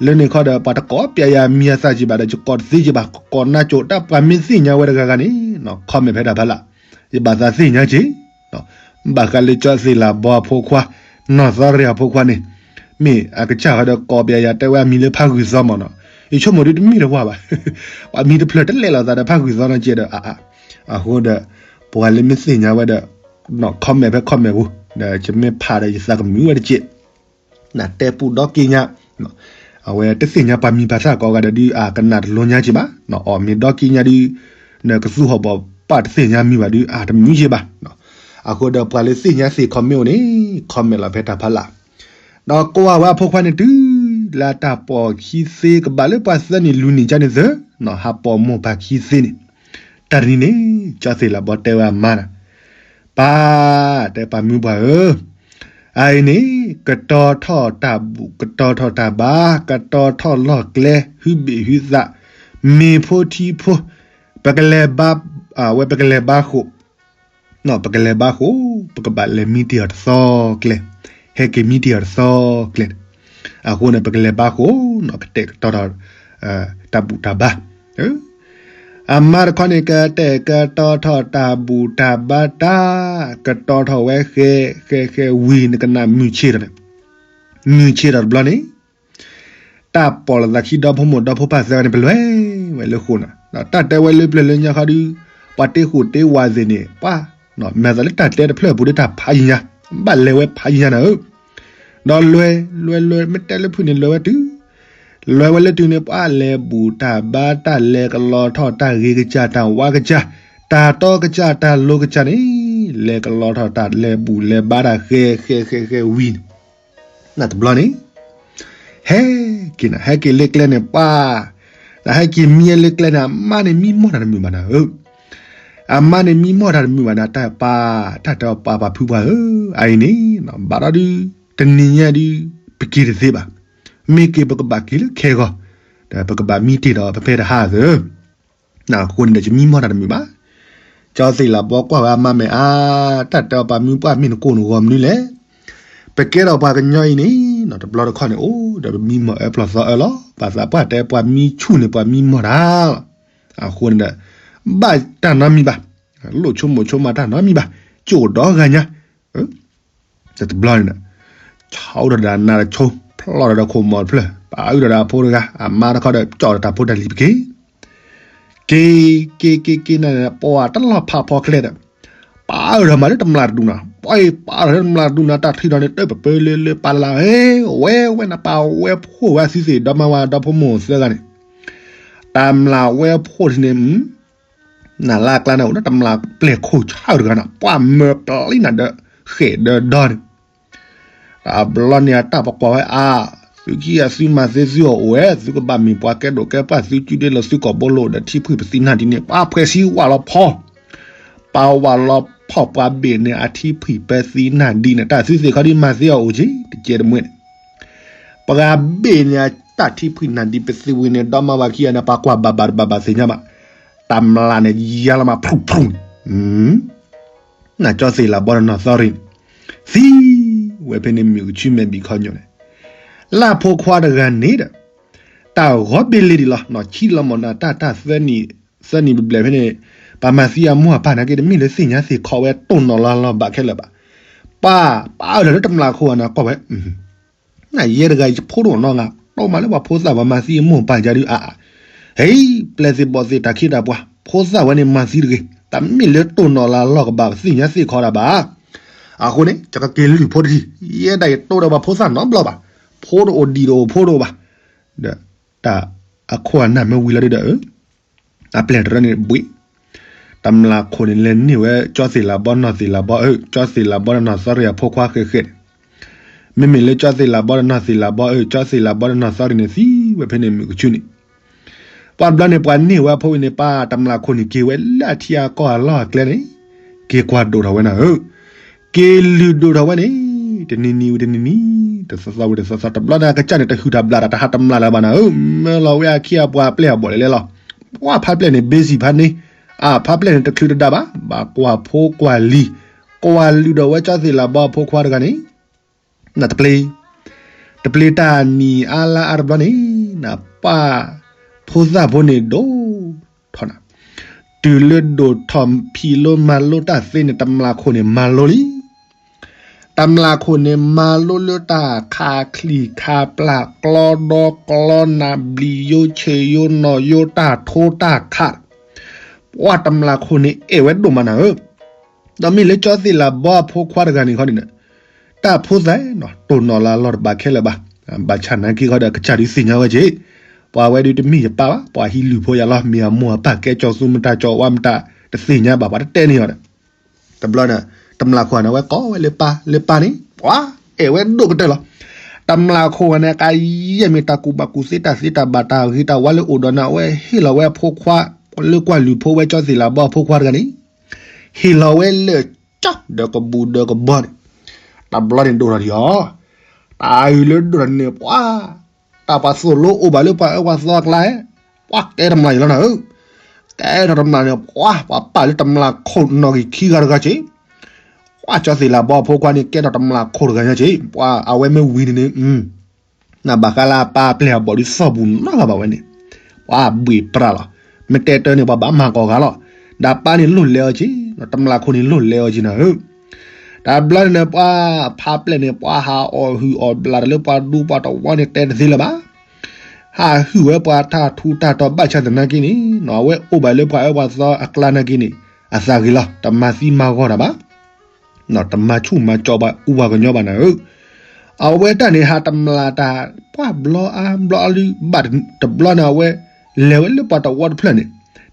လၢန့ၣ်ခီဒီး ပှၤတကိးပျဲယၤမံၤအသၣ်က့ၤဘၣ်ဒီး ယကိးတသ့က့ၤဘၣ်, ကိးနါကိၤ တၢ်ပှၤမ့ၢ်သ့ၣ်ညါဝဲတဂၤဂၤန့ၣ် comment ဖဲတၢ်ဖးလၢ်, ယဘၣ်သးသ့ၣ်ညါက့ၤ ဘၣ်ဃးလၢကၠီသ့ၣ်လးဘီအဖိခွါ, နီၢ်သီရ့ၣ်အဖိခွါန့ၣ်, မ့ၢ်အကစၢ်ဃီဒီးကိးပျဲယၤတဲဝဲအမံၤလၢဖးဂုၢ်သီမးနီၤ, ယဆိကမိၣ်ဒုတမ့ၢ်တဝၢ်ဘၣ်, ပှၤမံၤတဖျၢၣ်တလဲၤလိာ်သးဒီးဖးဂုၢ်သီနီၤကဲဒီး, အဃိဒီး ပှၤလၢမ့ၢ်သ့ၣ်ညါဝဲဒီး comment ဖဲ comment ပူၤ, ဒီးယမ့ၢ်ဖးဒီးယသးကမုာ်ဝဲတကဲး နတဲပူဒီက့ညါ, အဝဲတသ့ၣ်ညါပှၤမံၤပှၤသၣ်ကိးဂၤဒီးဒုး အကနၣ်တလိညါက့ၤဘၣ်, အီၣ်မ့ၤဒီက့ညါဒုး, နကသူဟီၣ်ဘီၣ်ပၢ်တသ့ၣ်ညါမံၤဘၣ်ဒုး အတမံၤက့ၤဘၣ်. အဃိဒီးပှၤလၢသ့ၣ်ညါသ့ၣ် comment အိၣ်န့ၣ် comment လီၤဖဲတၢ်ဖးလၢ်, ဒီးကိးဝဲအဖိခွါန့ၣ်တုၤလၢတၢ်ပိာ်ခံသ့ကဘၣ်လၢပှၤသၢနံၣ်လွံၢ်နံၣ်ကန့ၣ်သၢ, ဟးပိာ်မိၢ်ပၢ်ခံသ့န့ၣ်, တၢ်တနံၤန့ၣ် ကၠီသ့ၣ်လးဘီတဲဝဲအမါန့ၣ်, ပၢ်, တဲပၢ်မုၢ်ပှၢ်ဧၢ, အအံၤန့ၣ် ကတီၤထီၣ်တၢ်ဘူၣ် ကတီၤထီၣ်တၢ်ဘါ ကတီၤထီၣ်လီၢ်ကျဲ ဟုဘ့ၣ်ဟုသး, မ့ၤဖိထံဖိ, ပကလဲၤဘါ, ဝဲပကလဲၤဘါဃိာ်, ပကလဲၤဘါဃိာ် ပကဘၣ်လဲၤမံတ့ၢ်အီၤတသီကျဲ, ဟဲက့ၤမံတ့ၢ်အီၤတသီကျဲ, အဃိန့ၣ် ပကလဲၤဘါဃိာ် ကတဲာ်ကတီၤထီၣ် တၢ်ဘူၣ်တၢ်ဘါ အမါတခီန့ၣ် ကတဲာ်ကတီၤထီၣ်တၢ်ဘူၣ်တၢ်ဘါတၢ်, ကတီၤထီၣ်ဝဲဃဲ ဃဲ ဃဲဝံၤ နကနၣ်မုၢ်ဆ့ၣ်ထီၣ်န့ၣ်, မုၢ်ဆ့ၣ်ထီၣ်တဘျီန့ၣ်, တၢ်ပိာ်လိာ်သးခံဒီဖိမိၢ်ဒီဖိပၢ်သၢဂၤန့ၣ် ပလဲၤဝဲလၢဃိာ်န့ၣ်, တၢ်တဲဝဲလၢပျၢၤလၢညါခီဒုး, ပှၤတ့ဃိာ်တ့ဝၤသ့ၣ်န့ၣ် ပှၤ, မ့ၢ်သးလၢတၢ်တဲတဖျၢၣ်ပူၤဒီးတၢ်ဖးယံၤညါ, ဘၣ်လဲၤဝဲဖးယံၤညါနၤဧၢ, ဒီးလဲၤ, လဲၤလဲၤ မ့ၢ်တဲလၢဖုၣ်န့ၣ်လဲၤဝဲတုၤ လဲၤဝဲလၢတုၤန့ၣ် ပှၤလဲၤဘူၣ်တၢ်ဘါတၢ် လဲၤကလီထီၣ်တၢ်ဂ့ၤကစၢ် တၢ်ဝါကစၢ်, တၢ်တီကစၢ် တၢ်လိၤကစၢ်န့ၣ်, လဲၤကလီထီၣ်တၢ် လဲၤဘူၣ်လဲၤဘါတၢ် ဃဲ ဃဲ ဃဲ ဃဲဝံၤန့ၣ်, နတဘျီန့ၣ်, ဟဲက့ၤနၤ ဟဲက့ၤလၢကျဲန့ၣ် ပှၤ, နဟဲက့ၤမံလၢကျဲန့ၣ် အမါန့ၣ်မံမီၢ်တၢ်တမုာ်ဘၣ်နၤဧၢ, အမါန့ၣ်မံမီၢ်တၢ်တမုာ်ဘၣ်နၤ တၢ်ပၢ်, တၢ်တဲအီၤပၢ်ပၢ်ဖုပှၢ်ဧၢ, အအံၤန့ၣ်, ဘၣ်ဒီးဒုး, တနံၤညါဒုး, ပက့ၤတသ့ဘၣ်, မ့ၢ်က့ၤပကဘၣ်က့ၤလၢခဲဂီၤ, ဒီးပကဘၣ်မံတ့ၢ်ဒီးပဖဲတဟါသၢ အဃိန့ၣ်ဒီး ယမံမီၢ်တၢ်တမုာ်ဘၣ်. ကၠီသ့ၣ်လးဘီကွၢ်ဝဲအမါမဲာ်အါ, တၢ်တဲအီၤပၢ်မုၢ်ပှၢ်မ့ၢ်နကိၢ်နဂီၤမနုၤလဲၣ်. ပကဲထီၣ်ပှၤကညီအံၤန့ၣ်, တဘျီတခီၣ်န့ၣ် အိၣ်ဒီးပမံမီၢ်အၢပျီၢ်သီအၢလီၤ. ဘၣ်သးပှၢ်တဲပှၤမံဆူၣ်န့ၣ် ပှၤမံမီၢ်တၢ်လီၤ. အဃိန့ၣ်ဒီး, ဘၣ်တၢ်နီတမံၤဘၣ်, လိၣ်ဆိကမိၣ်ဆိကမးတၢ်နီတမံၤဘၣ်, ကၠိၣ်ဒီဂၤညါ တဘျီန့ၣ်ဒီး, ဆီအိၣ်ဒီးဒၣ်နါတဆိ, ဖျီၣ်ဒီးခိၣ်မီၤတဖျၢၣ်, ပာ်အုၣ်ဒီးအဖိတဂၤ, အမါတခီဒီး ကၠီၣ်ဒီးတၢ်ဖိတၢ်လံၤပက့ၤ, က့ၤ, က့ၤ က့ၤ က့ၤနၤန့ၣ် ပှၤတလီၤဖးဖီကျဲဒီး, ပာ်အုၣ်ဒီးမးလၢတမျၢ်တဒူၣ်နၤ, ပှၤအံၤပာ်အုၣ်ဒီးတမျၢ်တဒူၣ်နၤ တၢ်ထံၣ်ဒီးန့ၣ် တပပၢလၢလၢပာ်လၢ်, ဟဲ, ဝဲဝဲနၤပာ်ဝဲဖှိၣ်ဝဲအသုသ့ၣ်ဒီမါဝၤဒီဖိမိၢ်သၢဂၤန့ၣ်, တမျၢ်ဝဲဖှိၣ်ထံၣ်န့ၣ် နလၢအကျါန့ၣ် အိၣ်ဒီးတမျၢ်ပျဲၢ်ခိၣ်ဆၢတဂၤန့ၣ် ပှၤမၢပျံၤနၤဒီး ဃဲၣ်ဒီးဒီန့ၣ်, တဘျီန့ၣ်အတၢ်ပကွၢ်ဝဲအါ, သုခံဂၤသုမၤသ့သုအီၣ်အိၣ်ဝဲ, သုကဘၣ်မ့ၢ်ပှၤကဲဒိၣ်ကဲပှၢ် သုကၠူဒ့လီၤသုကိာ်ဘိလိာ်ဒီးထံဖှံၣ်ပသံနၢ်ဒ်န့ၣ် ပှၤဖှဲးဆံဝၣ်လီၤဖီ, ပှၤဝၣ်လီၤဖီၣ်ပှၤဘ့ၣ်န့ၣ် အထံဖှံၣ်ပသံနၢ်ဒ်န့ၣ် တၢ်သုသ့ၣ်ခီဒ်မၤသ့အီၤအိၣ်က့ၤ တကဲတမှဲန့ၣ် ပှၤဘ့ၣ်န့ၣ် အတၢ်ထံဖှံၣ်နၢ်ဒ်ပသံဝံၤန့ၣ် ဒီမါဝၤခံဂၤန့ၣ် ပှၤကွၢ်ဘၣ်ဘၣ်တဘၣ်ဘၣ်သ့ၣ်ညါဘၣ်, တမျၢ်န့ၣ် ယါလီၤမးဖျူၣ်ဖျူၣ်န့ၣ်, နကၠီသ့ၣ်လးဘီဒီးနီၢ်သီရ့ၣ်န့ၣ်, သံဝဲဖဲန့ၣ်မုၢ်ကဆူမဲာ်ဘံၣ်ခီညိၣ်န့ၣ်, လၢအဖိခွါတဂၤန့ၣ်ဒီး, တၢ်ဂီၤဘ့ၣ်လ့ဒံးလီၤ နီၢ်ဆံလီၤမးနၤ တၢ်တၢ်သၢနံၣ်, သၢနံၣ်ဘျဲၣ်ဘျဲၣ်ဖဲန့ၣ်, ပှၤမၤသံအမိၢ်အပၢ်နာ်က့ တမ့ၢ်လၢသ့ၣ်ညါသ့ၣ်ခီဝဲတိၢ်နီၣ်လီၤလီၤဘၣ်ခဲလၢာ်ဘၣ်, ပၢ်, ပၢ်အၢၣ်လီၤလၢတမျၢ်ခိၣ်အနၤကွၢ်ဝဲ နယဲတဂၤအံၤ ယဖိတအိၣ်နီတဂၤ, တိၢ်မးလၢပှၤဖိသၣ်ပှၤမၤသံအမိၢ်ပၢ်ယါဒုးအါအါ, ဟဲ, ပျဲၢ်သ့ၣ်ဘီၣ်သ့ၣ်တၢ်ခ့တၢ်ပှၤ, ဖိသၣ်ဝဲန့ၣ်မၤသံတဂ့ၤ, တမ့ၢ်လၢတိၢ်နီၣ်လီၤလီၤကဘၣ်သ့ၣ်ညါသ့ၣ်ခီတၢ်ဘၣ်. အဃိန့ၣ် ယကက့ၤလုၢ်ဖိတထံၣ်, ယဲဒၣ်ယတိၢ်ဒီးပှၤဖိသၣ်နီတဘျီဘၣ်, ဖိတအိၣ်ဒံၣ်တအိၣ်ဖိတအိၣ်ဘၣ်, ဒီးတၢ်အခိၣ်အနၢ်မ့ၢ်ဝံၤလီၤဒုးဒီး အပျဲၢ်တရၢန့ၣ်ဘှံး, တမျၢ်ခိၣ်န့ၣ်လဲၤန့ၢ်ဝဲ ကၠီသ့ၣ်လးဘီနီၢ်သ့ၣ်လးဘီအၢ ကၠီသ့ၣ်လးဘီဒီးနီၢ်သီရ့ၣ်အဖိခွါဃဲးဃဲးန့ၣ်, မ့မ့ၢ်လၢကၠီသ့ၣ်လးဘီဒီးနီၢ်သ့ၣ်လးဘီအၢ ကၠီသ့ၣ်လးဘီဒီးနီၢ်သီရ့ၣ်န့ၣ် သံဝဲဖဲန့ၣ်မုၢ်ကဆူန့ၣ်, ပှၢ်တဘျီန့ၣ် ပှၤန့ၢ်ဝဲအဖိန့ၣ် ပှၤတမျးခိၣ်န့ၣ် က့ၤဝဲလၢအထံအကီၢ်အလီၢ်အကျဲန့ၣ် က့ၤကွၢ်ဒိၣ်ထီၣ်ဝဲနၤဧၢ, က့ၤလုၢ်ဒိၣ်ထီၣ်ဝဲန့ၣ် တနံၤနံၤဝံၤတနံၤနံၤ တသီသီဝံၤတသီသီ တဘျီန့ၣ် အကစၢ်န့ၣ် တဟုၣ်တၢ်ဘျၣ်တၢ် တဟးတမျးလၢၤဘၣ်နၤဧၢ, မၢလီၤဝဲအခ့အပှၤအပျဲၢ်အဘီၣ်လဲၤလဲၤလီၤ, ပှၢ်ဖါပျဲၢ်န့ၣ် ဘ့စံၣ်ဖးန့ၣ်, အဖါပျဲၢ်န့ၣ် တချုးတဒၣ်ဘၣ် ဘၣ်ကွၢ်ဖိကွၢ်လံၤ, ကွၢ်လုၢ်ဒီးဝဲကၠီသ့ၣ်လၤဘီအဖိခွါတဂၤန့ၣ် နတပျ့ၤ, တပျ့ၤတၢ်နံၣ်အါလါအါတဘျီန့ၣ် နပှၢ်ဖိသၣ်ဖိန့ၣ်ဒိၣ်ထီၣ်နၤ, တုၤလၢဒိၣ်ထီၣ်ဖံးလိမၤလိတၢ်သ့န့ၣ် တမျးခိၣ်န့ၣ်မၤလိလံ, တမျးခိၣ်န့ၣ် မၤလိလၢတၢ်ခးချံၣ်ခးပျၢ် ကျီဒီကျီနး ဘျံးယိဆ့ယိနီၣ်ယိ တၢ်ထိတၢ်ခး, ပှၢ်တမျးခိၣ်န့ၣ် အဲၣ်ဝဲဒိၣ်မးနၤဧၢ, ဒီးမ့ၢ်လၢကၠီသ့ၣ်လၤဘီအဖိခွါတဂၤန့ၣ်ခီန့ၣ် တၢ်ဖိသၣ်နီၤ တိၢ်နီၣ်လၢအလီၢ်တဘၣ်ခဲလၢာ်ဘၣ်, ဘၣ်ဆၣ်နာ်က့ခီဒီး ကစၢ်ဒုးသ့ၣ်ညါဝဲက့ၤ, ပှၤဝဲဒုးတမ့ၢ်ယပၢ်ဘၣ်, ပှၤဟံးလုၢ်ဖိယၤလီၤ, မ့ၢ်အမိၢ်အပၢ်ကဲကၠီၤသူမတၤကၠီၤဝါမတၤ တသ့ၣ်ညါဘၣ် ပှၤတတဲန့ၢ်အီၤဒီး တဘျီန့ၣ် တမျးခိၣ်န့ၣ် အဝဲကိးဝဲလၢပၢ် လၢပၢ်န့ၣ် ပှၤအဲၣ်ဝဲဒိၣ်ကတၢၢ်လီၤ. တမျးခိၣ်ဝဲန့ၣ် ကယဲၢ်မ့ၢ်တၢ်ကူၣ်ဘၣ်ကူၣ်သ့တၢ်သ့တၢ်ဘၣ်တၢ်ဂ့ၤတၢ်ဝါလၢအိၣ်ဒီးန့ၣ် အဝဲဟ့ၣ်လီၤဝဲအဖိခွါ လၢကွၢ်လုၢ်ဖိဝဲကၠီသ့ၣ်လၤဘီအဖိခွါတဂၤန့ၣ် ဟ့ၣ်လီၤဝဲလၢာ်ကၠီဒီးကဘူၣ်ဒီးကဘီန့ၣ် တဘျီန့ၣ်ဒိၣ်ထီၣ်ဒံးအီၤ, တၢ်အုၣ်လၢဒိၣ်ထီၣ်န့ၣ် ပှၤ တၢ်ပှၤသိၣ်လိအိၣ်ဘၣ်လၢပှၤအၢပှၤသီအကျါ, ပှၤကဲတမျးယံၤလီၤနၤဧၢ, ကဲထီၣ်တမျးန့ၣ် ပှၤ ပှၤပာ်လၢတမျးခိၣ်နီၣ်ဂံၢ်ခံဂၤတဂၤက့ၤ, ပှၤကၠီသ့ၣ်လၤဘီအဖိခွါန့ၣ် ကဲထီၣ်တမျးခိၣ်တဂၤညါက့ၤ, ပှၤအဝဲမ့ၢ်ဝံၤန့ၣ်န့ၣ် နဘၣ်ဃးလၢအပၢ်အပျဲၢ်အဘီၣ်ဒုးသီၣ်ပူၤနီတဂၤဘၣ်ဝဲန့ၣ်, ပှၤဘှ့ၣ်ပြးလီၤ, မ့ၢ်တဲတၢ်န့ၣ် ပှၤဘၣ်မၤကီၢ်ဂၤလီၤ, ဒီးပၢ်န့ၣ်လိၣ်လဲအီၤက့ၤ, တမျးခိၣ်န့ၣ်လိၣ်လဲအီၤက့ၤနၤဧၢ, တဘျီန့ၣ် ပှၤဖးပျဲၢ်န့ၣ် ပှၤဟးအီၣ်ဟုၣ်အီၣ်ဘျးတၢ်လၢပှၤဒူပှၤတဝီန့ၣ်တဲတသ့လၢၤဘၣ်, ဟးဟုၣ်ဝဲပှၤတၢ်ထူးတၢ်တီၤဘၣ်ဆၣ်သနာ်က့န့ၣ် အဝဲအိၣ်ဘၣ်လၢပှၤအၢပှၤသီအကျါနာ်က့န့ၣ် အသးဂ့ၤလီၤ, တမၤသံမၤဂီၢ်တၢ်ဘၣ် တမၤဆူၣ်မၤကၠီဘၣ်အူပှၤကညီဘၣ်နၤဧၢ, အဝဲတၢ်န့ၣ်ဟးတမျးတၢ် ပှၤဘျီအါဘျီအါလံ ဘၣ်တဘျီန့ၣ် အဝဲလဲၤဝဲလၢပှၤတဝီတဖျၢၣ်န့ၣ်,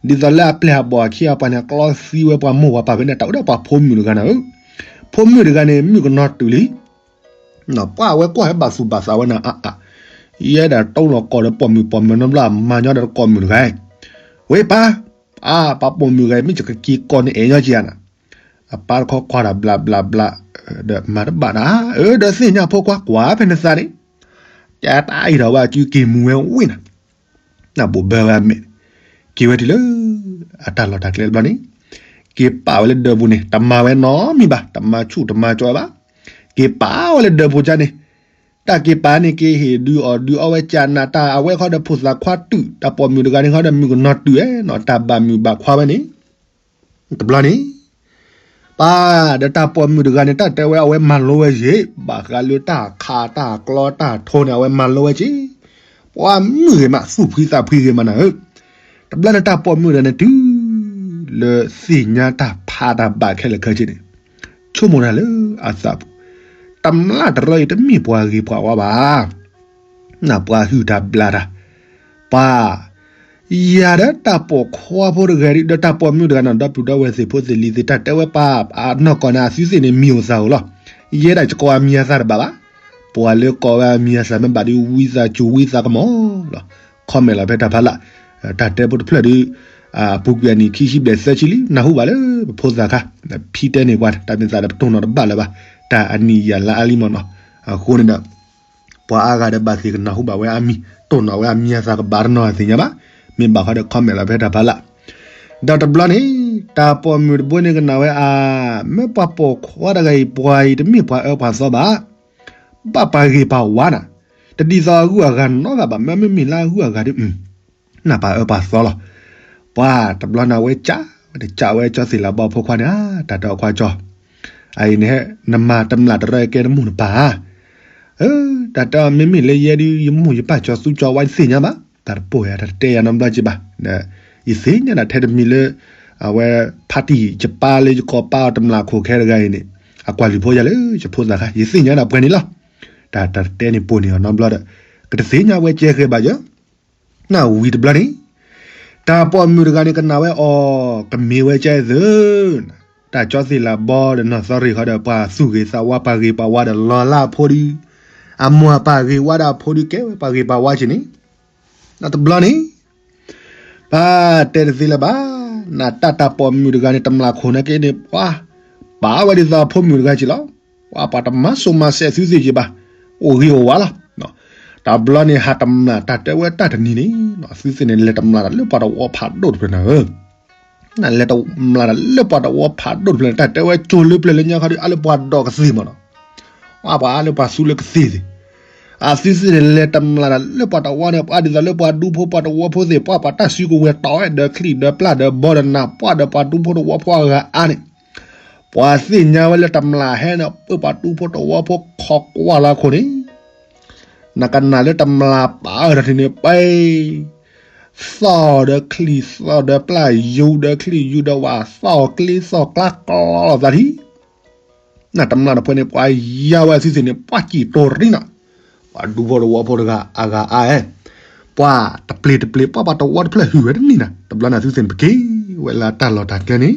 ဒ်သိးလၢအပျဲၢ်အဘီၣ်အခ့အပှၤန့ၣ် ကျီသံဝဲပှၤမိၢ်ပှၤပၢ်ဖဲန့ၣ် တၢ်အိၣ်ဒီးပှၤဖိမုၣ်တဂၤနၤဧၢ, ဖိမုၣ်တဂၤန့ၣ် မုၣ်ကနီၤတုၤလံ ပှၤအဝဲကွၢ်ဟဲဘၣ်သူၣ်ဘၣ်သးဝဲနၤအါအါ, ယဲဒၣ်တိလီၤကီၢ်ဒီးပိာ်မုၣ်ပိာ်မၢၤနီတဘျီ အမၤညီဒီးတကိးမုၣ်တဂၤ, ဝဲပၢ်, အါ ပှၤပိာ်မုၣ်တဂၤ မ့ၢ်ယကက့ၤကီၢ်န့ၣ်အဲၣ်ညီက့ၤဧါနၤ, အပၢ်တခီကွၢ်တၢ်ဘျးဘျးဘျး, ဒီးမၤတဘၣ်နၤ, အၢ ဒီးသ့ၣ်ညါဖိခွါကွၢ်ဖဲနသးန့ၣ်, ကတၢ်အံၤဒီးဝဲအစုက့ၤမူဝဲဝ့ၢ်နၤ နဘိးဘၢဝဲအမဲာ်, က့ၤဝဲတုၤလၢ အတၢ်လီၢ်တၢ်ကျဲတဘျီန့ၣ်, က့ၤပာ်ဝဲလၢဒၢးပူၤန့ၣ် တမၤဝဲနီတမံၤဘၣ်, တမၤဆူၣ်တမၤကၠီဘၣ်, က့ၤပာ်ဝဲလၢဒၢးပူၤကါန့ၣ်, တၢ်က့ၤပာ်န့ၣ် က့ၤဟ့ၣ်ဒုးအီၣ်ဒုးအီဝဲကၢ်နးတၢ် အဝဲဃီဒီးဖိသၣ်ခွါတုာ် တၢ်ပိာ်မုၣ်တဂၤန့ၣ်ဃီဒီးမုၣ်ကနီၤတုာ်ဧဲနီၤ တၢ်ဘၣ်မုာ်ဘၣ်ခွါဝဲန့ၣ် တဘျီန့ၣ် ပၢ်ဒီးတၢ်ပိာ်မုၣ်တဂၤန့ၣ် တၢ်တဲဝဲအဝဲမၤလိဝဲယ့ၣ် ဘၣ်ဃးလၢတၢ်ခးတၢ်ကျီတၢ်ထိန့ၣ် အဝဲမၤလိဝဲက့ၤ ပှၤမုၣ်ဂ့ၤမး သူၣ်ဖှံသးဖှံဂ့ၤမးနၤဧၢ, တဘျီန့ၣ်တၢ်ပိာ်မုၣ်တဂၤန့ၣ် တုၤလၢသ့ၣ်ညါတၢ်ဖးတၢ်ဘၣ်ခဲလၢာ်ခဲဆ့န့ၣ် ဆိကမိၣ်တၢ်လၢအသးပူၤ, တမျၢ်တရၢအံၤတမ့ၢ်ပှၤဂ့ၤပှၤဝါဘၣ် နပှၤဟုၣ်တၢ်ဘျးတၢ်, ပှၤ ယၤဒီးတၢ်ပိာ်ခွါဖိတဂၤဒီးတၢ်ပိာ်မုၣ်တဂၤန့ၣ် ဒီပုၢ်ဒီဝဲၢ်သ့ၣ်ဖိသ့ၣ်လံၤသ့ၣ် တၢ်တဲဝဲပၢ်အနီၢ်ကီၢ်န့ၣ် အသုသ့ၣ်န့ၣ်မံၤအိၣ်သးအိၣ်လီၤ, ယဲဒၣ်ယကိးအမံၤအသးတဘၣ်ဘၣ်, ပှၤလၢကိးဝဲအမံၤအသးမ့ၢ်ဘၣ်ဒီး ဝံသးစူၤဝံသးကမီၤလီၤ, comment လီၤဖဲတၢ်ဖးလၢ်, တၢ်တဲဖိတဖျၢၣ်ဒီး အပူၤကွံာ်အနံၣ်ခံဆံဘျဲၣ်သၢဆံလံ နၢ်ဟူဘၣ်လၢပဖိသၣ်ခါ, ဖံတဲန့ၢ်ပှၤ တၢ်မ့ၢ်သးဒီးပတိၢ်နီၣ်တဘၣ်လၢၤဘၣ်, တၢ်အနံၣ်ယၤလါအါလံမ့ၢ်နီၤ, အဃိန့ၣ်ဒီး ပှၤအါဂၤဒီးဘၣ်သ့ၣ်ကနၢ်ဟူဘၣ်ဝဲအမံၤ, တိၢ်နီၣ်ဝဲအမံၤအသးကဘၣ်တနီၤသ့ၣ်ညါဘၣ်, မ့ၢ်ဘၣ်ဃီဒီး comment လီၤဖဲတၢ်ဖးလၢ်, ဒီးတဘျီန့ၣ် တၢ်ပိာ်မုၣ်တဘိန့ၣ်ကနၣ်ဝဲအါ, မ့ၢ်ပှၤပိာ်ခွါတဂၤအံၤ ပှၤအံၤတမ့ၢ်ပှၤအၢပှၤသီဘၣ်, ဘၣ်ပှၤဂ့ၤပှၤဝါနၤ, တဒ်သိးအဂုၤအဂၤနီတဂၤဘၣ်, မ့မ့မ့ၢ်လၢအဂုၤအဂၤဒီး နၢ်ပၢ်အၢပၢ်သီလီၤ, ပှၤတဘျီန့ၣ်အဝဲကးဝဲ ကးဝဲကၠီသ့ၣ်လၤဘီဖိခွါန့ၣ်, တၢ်တဲအီၤခွါကၠီ, အအံၤန့ၣ် နမၤတမျၢ်တရၢကဲနမိၢ်နပၢ်ဧါ, တၢ်တဲအီၤမ့မ့ၢ်လၢယဲဒုး ယမိၢ်ယပၢ်ကၠီသူကၠီဝါယသ့ၣ်ညါဘၣ်, တၢ်တပိာ်ယၤ တၢ်တတဲယၤနီတဘျီက့ၤဘၣ်, ယသ့ၣ်ညါဒၣ်ထဲတမံၤလၢ အဝဲဖါတံၢ်ယပၢ်လၢယကိးပၢ်အီၤတမျၢ်ခိၣ်ခဲတဂၤအံၤန့ၣ် အကွၢ်လုၢ်ဖိယၤလၢယဖိသၣ်ခါ ယသ့ၣ်ညါဒၣ်ပှဲၤန့ၣ်လီၤ, တၢ်တၢ်တတဲန့ၣ်ပိာ်န့ၢ်အီၤနီတဘျီဒီး ကတသ့ၣ်ညါဝဲကဲဃဲဘၣ်ယၢ် နဝံၤတဘျီန့ၣ် တၢ်ပိာ်မုၣ်တဂၤန့ၣ် ကနၣ်ဝဲအီၤ ကမ့ၢ်ဝဲကဲသု, တၢ်ကၠီသ့ၣ်လၤဘီဒီးနီၢ်သီရ့ၣ်ဃီဒီး ပှၤသူၣ်ဂ့ၤသးဝါ ပှၤဂ့ၤပှၤဝါဒီးလီၤလၢအဖိဒု, အမိၢ်အပၢ်ဂ့ၤဝါဒီးအဖိဒု ကဲဝဲပှၤဂ့ၤပှၤဝါက့ၤန့ၣ်, တဘျီန့ၣ် အါ တဲတသ့လၢၤဘၣ်, နတၢ်တၢ်ပိာ်မုၣ်တဂၤန့ၣ် တမျၢ်ခိၣ်နာ်က့န့ၣ် ပှၤ ပာ်ဝဲဒ်သိးအဖိမုၣ်တဂၤက့လီၤ. ပှၤ ပှၤတမၤစိၤမၤစဲးသုသ့ၣ်က့ဘၣ်, အိၣ်ဂ့ၤအိၣ်ဝါလီၤ. တဘျီန့ၣ် ဟးတမျၢ်တၢ်တဲဝဲတၢ်တနံၤန့ၣ် သုသ့ၣ်န့ၣ် လဲၤတမျၢ်တၢ်လၢပှၤတဝီဖးဒိၣ်တဖျၢၣ်နၤဧၢ နလဲၤတမျၢ်တၢ်လၢပှၤတဝီဖးဒိၣ်တဖျၢၣ်န့ၣ် တၢ်တဲဝဲကၠိလၢပျၢၤလၢညါခီဒီး အါလၢပှၤဒိးကသ့ၣ်မးနီၤ, ပှၤ ပှၤအါလၢပှၤသူလၢကသ့ၣ်သ့ၣ်, အသုသ့ၣ်န့ၣ် လဲၤတမျၢ်တၢ်လၢပှၤတဝီန့ၣ် ပှၤဒ်သိးလၢပှၤဒူဖိပှၤတဝီဖိသ့ၣ် ပှၤ ပှၤတၢ်စုကဝဲၤတီဝဲဒီးချံၣ်ဒီးပျၢ်ဒီးဘီဒီးနၢ်ပှၢ်ဒီးပှၤဒူဖိတဝီဖိအဂၤအါန့ၣ်, ပှၤသ့ၣ်ညါဝဲလၢတမျၢ်ဟဲန့ၣ် ပှၤဒူဖိတဝီဖိခိးကွၢ်လၢအခိၣ်န့ၣ် နကနၣ်လၢတမျၢ်ပာ်အၢတၢ်ထံၣ်န့ၣ် ပှၤ သီၣ်ဒီးချံၣ်သီၣ်ဒီးပျၢ် ယူၤဒီးချံၣ်ယူၤဒီးဝၣ် သီၣ်ကျ့သီၣ်ကျါကျီလီၤသးထံၣ်, နတမျၢ်တဖၣ်န့ၣ် ပှၤယါဝဲအသုသ့ၣ်န့ၣ် ပှၤစံၣ်တိၤရံနီၤ, ပှၤဒူဖိတဝီဖိတဂၤအဂၤအါအဲ, ပှၤတပျ့ၤတပျ့ၤပှၤပှၤတဝီတဖျၢၣ်ဟုၣ်ဝဲတန့ၢ်နၤ, တဘျီန့ၣ်သုသ့ၣ်န့ၣ် ပက့ၤဝဲလၢတၢ်လီၢ်တၢ်ကျဲန့ၣ်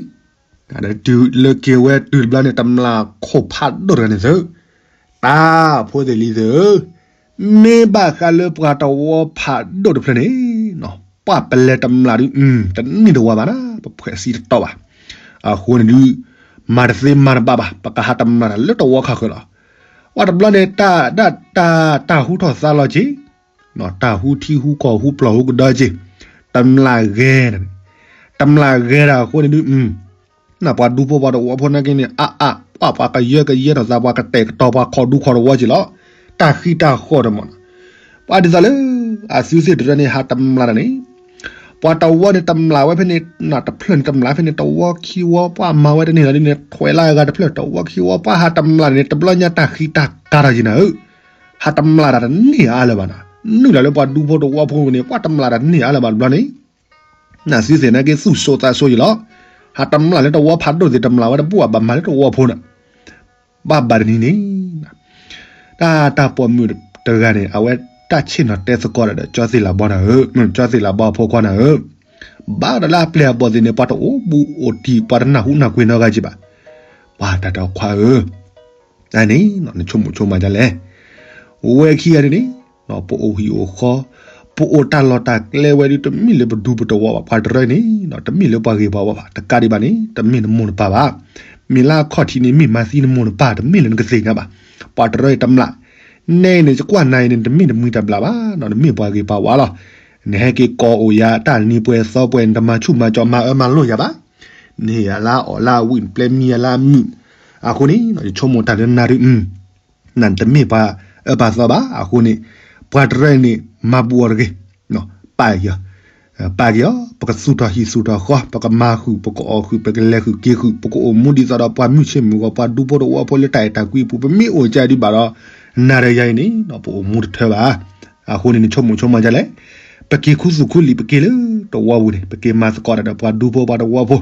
တုၤလၢက့ၤဝဲတုၤတဘျီန့ၣ် တမျၢ်ခိၣ်ဖးဒိၣ်တဂၤန့ၣ်သု, တၢ်ဖိသ့ၣ်လံၤသုဧၢ, မ့ၢ်ဘၣ်ဃးလၢပှၤတဝီဖးဒိၣ်တဖျၢၣ်န့ၣ်, ပှၤပလဲၤတမျၢ်ဒုး တန့ၢ်တဝီဘၣ်နၤ, ပဖှဲးစံတတီဘၣ်. အဃိန့ၣ်ဒုး မၤတသ့မၤတဘၣ်ဘၣ်, ပကဟးတမျၢ်တၢ်လၢတဝီခါဃၢၤလီၤ. ပှၤတဘျီန့ၣ် တၢ်ဒၣ်တၢ် တၢ်ဟူထီၣ်သါလီၤက့ၤ တၢ်ဟူထံဟူကီၢ်ဟူပျီၢ်ဟူကဒီးက့ၤ, တမျၢ်ဂဲၤ, တမျၢ်ဂဲၤတၢ်အဃိန့ၣ်ဒုး, နပှၤဒူဖိပှၤတဝီဖိနာ်က့န့ၣ် အါအါ ပှၤ ပှၤကယၢကယဲထီၣ်သး ပှၤကတဲာ်ကတီၤ ပှၤခိးဒူခိးတဝီက့ၤလီၤ. တၢ်ဃံတၢ်ဃီၣ်တမးနီၤ, ပှၤဒ်သိးလၢ အသုသ့ၣ်တဖၣ်န့ၣ် ဟးတမျၢ်တၢ်န့ၣ် ပှၤတဝီန့ၣ် တမျၢ်ဝဲဖဲန့ၣ် နတဖျၢၣ်န့ၣ် တမျၢ်ဖဲန့ၣ် တဝီခံဝီ ပှၤမၤဝဲတန့ၢ်လီၤဒ်န့ၣ် ထွဲလၢအဂၤတဖျၢၣ် တဝီခံဝီ ပှၤဟးတမျၢ်န့ၣ် တဘျီညါတၢ်ဃံတၢ်ကါထီၣ်က့ၤနၤဧၢ, ဟးတမျၢ်တၢ်တန့ၢ်အါလၢၤဘၣ်နီၤ, နုာ်လီၤလၢပှၤဒူဖိတဝီဖိန့ၣ် ပှၤတမျၢ်တၢ်တန့ၢ်အါလၢၤဘၣ်တဘျီန့ၣ်, နသုသ့ၣ်နာ်က့သူၣ်စိသးစိယံၤလီၤ, ဟးတမျၢ်လၢတဝီဖးဒိၣ်သ့ၣ် တမျၢ်ဝဲတဘူၣ်ဘၣ် ဘၣ်မၤလၢတဝီဖိန့ၣ် ဘၣ်ဘၣ်တနံၤန့ၣ် တၢ်တၢ်ပိာ်မုၣ်တဂၤန့ၣ် အဝဲတၢ်ဆ့ၣ်နီၤတဲသကိးဒီး ကၠီသ့ၣ်လၤဘီနၤဧၢ, ကၠီသ့ၣ်လၤဘီအဖိခွါနၤဧၢ, ဘၣ်ဒီးလၢအပျဲၢ်အဘီၣ်သ့ၣ်န့ၣ် ပှၤတအိၣ်ဘူးအိၣ်တံၢ် ပှၤတနၢ်ဟူနၢ်ကွံာ်နီတဂၤက့ၤဘၣ်, ပှၤတၢ်တၢ်ခွါဧၢ, အန့ၣ် နဆိကမိၣ်ဆိကမးဒ်လဲၣ်, ဝဲခံဂၤန့ၣ်န့ၣ် ပအိၣ်ဟံၣ်အိၣ်ဃီ, ပအိၣ်တၢ်လီၢ်တၢ်ကျဲဝဲဒုး တမ့ၢ်လၢပဒူပတဝီဘၣ်, ပှၤတရၢန့ၣ် တမ့ၢ်လၢပှၤဂ့ၤပှၤဝါဘၣ်, တကးဒံးဘၣ်န့ၣ် တမ့ၢ်နမိၢ်နပၢ်ဘၣ်, မ့ၢ်လၢအခီၣ်ထံးန့ၣ် မ့ၢ်မၤသံနမိၢ်နပၢ် တမ့ၢ်လၢနကသ့ၣ်ညါဘၣ်, ပှၤတရၢအံၤတမျၢ်, နဲအံၤန့ၣ် ယကွၢ်နၤအံၤန့ၣ် တမ့ၢ်တမှံတဘျီဘၣ်, နမ့ၢ်ပှၤဂ့ၤပှၤဝါလီၤ, နဟဲက့ၤကိးအိၣ်ယၤ တၢ်နံၤပှဲၤသီပှဲၤ နတမၤဆူၣ်မၤစီၤမၤအၢမၤလိယၤဘၣ်, နဟ့ၣ်ယၤလၢအီၣ်လၢအဝံၣ် နပျဲမံယၤလၢအမုာ်, အဃိန့ၣ် ယဆိကမိၣ်တၢ်လၢနၤဒုး နတမ့ၢ်ပှၤအၢပှၤသီဘၣ်, အဃိန့ၣ် ပှၤတရၢန့ၣ် မၤဘူးအီၤတဂ့ၤ, ပာ်က့ၤအီၤ, ပာ်က့ၤအီၤ, ပကသူၣ်ထီၣ်ဟံၣ်သူၣ်ထီၣ်ဃီ, ပကမၤဃုာ် ပကအီၣ်ဃုာ် ပကလဲၤဃုာ်က့ၤဃုာ် ပကအိၣ်မူဒ်သိးဒီးပှၤမုၢ်ဆ့ၣ်မုၢ်ဂီၤ ပှၤဒူဖိတဝီဖိလၢတၢ်အဲၣ်တၢ်ကွံအပူၤ ပမ့ၢ်အိၣ်ကဒံးဘၣ်ဒီး နၤဒီးယၤအံၤန့ၣ် ပအိၣ်မူတထၢဘၣ်. အဃိန့ၣ် နဆိကမိၣ်ဆိကမးဒ်လဲၣ်, ပက့ၤခူသူၣ်ခူလံာ် ပက့ၤလၢတဝီပူၤန့ၣ် ပက့ၤမၤသကိးတၢ်ဒီးပှၤဒူဖိပှၤတဝီဖိ,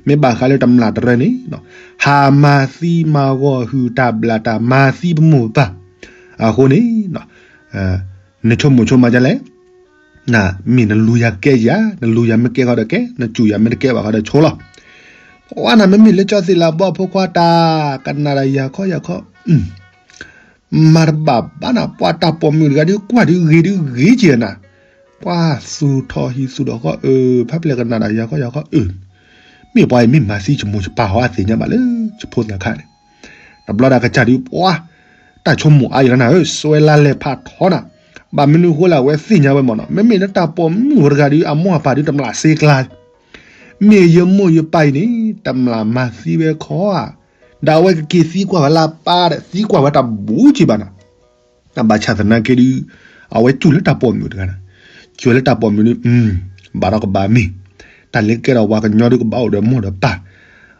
မ့ၢ်ဘၣ်ဃးလၢတမျၢ်တရၢန့ၣ် ဟးမၤသံမၤဂီၤ ဟုၣ်တၢ်ဘျၣ်တၢ် မၤသံပမိၢ်ပပၢ်, အဃိန့ၣ် နဆိကမိၣ်ဆိကမးဒ်လဲၣ်, မ့ၢ်နလူၤယၤကဲယၤ, နလူၤယၤမ့ၢ်ကဲဃီဒီးကဲ, နစူၢ်ယၤမ့ၢ်တကဲဘၣ်ဃီဒီးဆိလီၤ. ပှၤနၤမ့မ့ၢ်လၢကၠီသ့ၣ်လၤဘီအဖိခွါတၢ် ကနၣ်ဒီးယၤခီယၤခီ, မၤတဘၣ်ဘၣ်နၤ, ပှၤတၢ်ပိာ်မုၣ်တဂၤဒုးကွၢ်ဒုးဂ့ၤဒုးဂ့ၤက့ၤနၤ, ပှၤသူၣ်ထီၣ်ဟံၣ်သူၣ်ထီၣ်ဃီအၢ, ဖဲပလဲၤကနၣ်ဒီးယၤခီယၤခီအၢ, မ့ၢ်ပှၤအံၤမ့ၢ်မၤသံယမိၢ်ယပၢ်ဟီအသ့ၣ်ညါဘၣ်လၢ ယဖိသၣ်ခါန့ၣ်, တဘျီဒၣ်ကစၢ်ဒုးပှၤ, တၢ်ဆိကမိၣ်အါယၤလီၤနၤဧၢ, စွဲလါလဲၤဖးထီနၤ, ဘၣ်မနုၤဃိလၢအဝဲသ့ၣ်ညါဝဲမးနီၤ, မ့မ့ၢ်လၢတၢ်ပိာ်မုၣ်တဂၤဒုး အမိၢ်အပၢ်ဒုးတမျၢ်စ့ကျါ မ့ၢ်ယမိၢ်ယပၢ်အံၤန့ၣ် တမျၢ်မၤသံဝဲခီဧါ, ဒီးအဝဲကက့ၤသံကွၢ်ဝဲလၢအပၢ်ဒီး သံကွၢ်ဝဲတၢ်ဘူးက့ၤဘၣ်နီၤ, တၢ်ဘၣ်ဆၣ်သနာ်က့ဒုး အဝဲစူၢ်လၢတၢ်ပိာ်မုၣ်တဂၤနီၤ, စူၢ်လၢတၢ်ပိာ်မုၣ်ဒုး, ဘၣ်ဒီးကဘၣ်မ့ၢ်, တၢ်လၢကဲထီၣ်ပှၤကညီဒုးကဘၣ်အိၣ်ဒီးမိၢ်ဒီးပၢ်,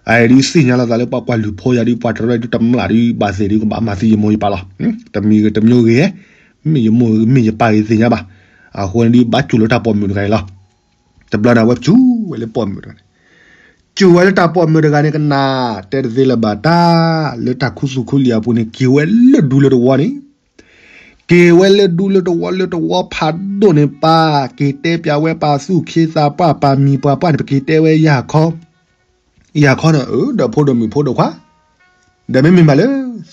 အအံၤဒုးသ့ၣ်ညါလီၤသးလၢပှၤကွၢ်လုၢ်ဖိယၤဒုး ပှၤတရၢဒုးတမျၢ်ဒုး ဘၣ်သ့ၣ်ဒုးကဘၣ်မၤသံယမိၢ်ယပၢ်လီၤ, တမံၤတမံၤဂ့ၤ, မ့ၢ်ယမိၢ်မ့ၢ်ယပၢ်ဂ့ၤသ့ၣ်ညါဘၣ်, အဃိန့ၣ်ဒုး ဘၣ်စူၢ်လၢတၢ်ပိာ်မုၣ်တဂၤအံၤလီၤ. တဘျီန့ၣ် အဝဲစူၢ်ဝဲလၢပိာ်မုၣ်တဂၤန့ၣ်, စူၢ်ဝဲလၢတၢ်ပိာ်မုၣ်တဂၤန့ၣ် ကနၣ်တဲတသ့လၢၤဘၣ်တၢ်, လၢတၢ်ခူသူၣ်ခူလံာ်အပူၤန့ၣ် က့ၤဝဲလၢဒူလၢတဝီန့ၣ်, က့ၤဝဲလၢဒူလၢတဝီလၢတဝီဖးဒိၣ်န့ၣ် ပၢ်က့ၤတဲပျးဝဲပာ်သူၣ်ခ့သးပှၢ်ပာ်မံၤပှၤပှၢ်န့ၣ် ပက့ၤတဲဝဲယၤခီ ယၤခီန့ၣ် အၢ ဒီးဖိဒီးမုၣ်ဖိဒီးခွါ, ဒီးမ့မ့ၢ်မးလၢ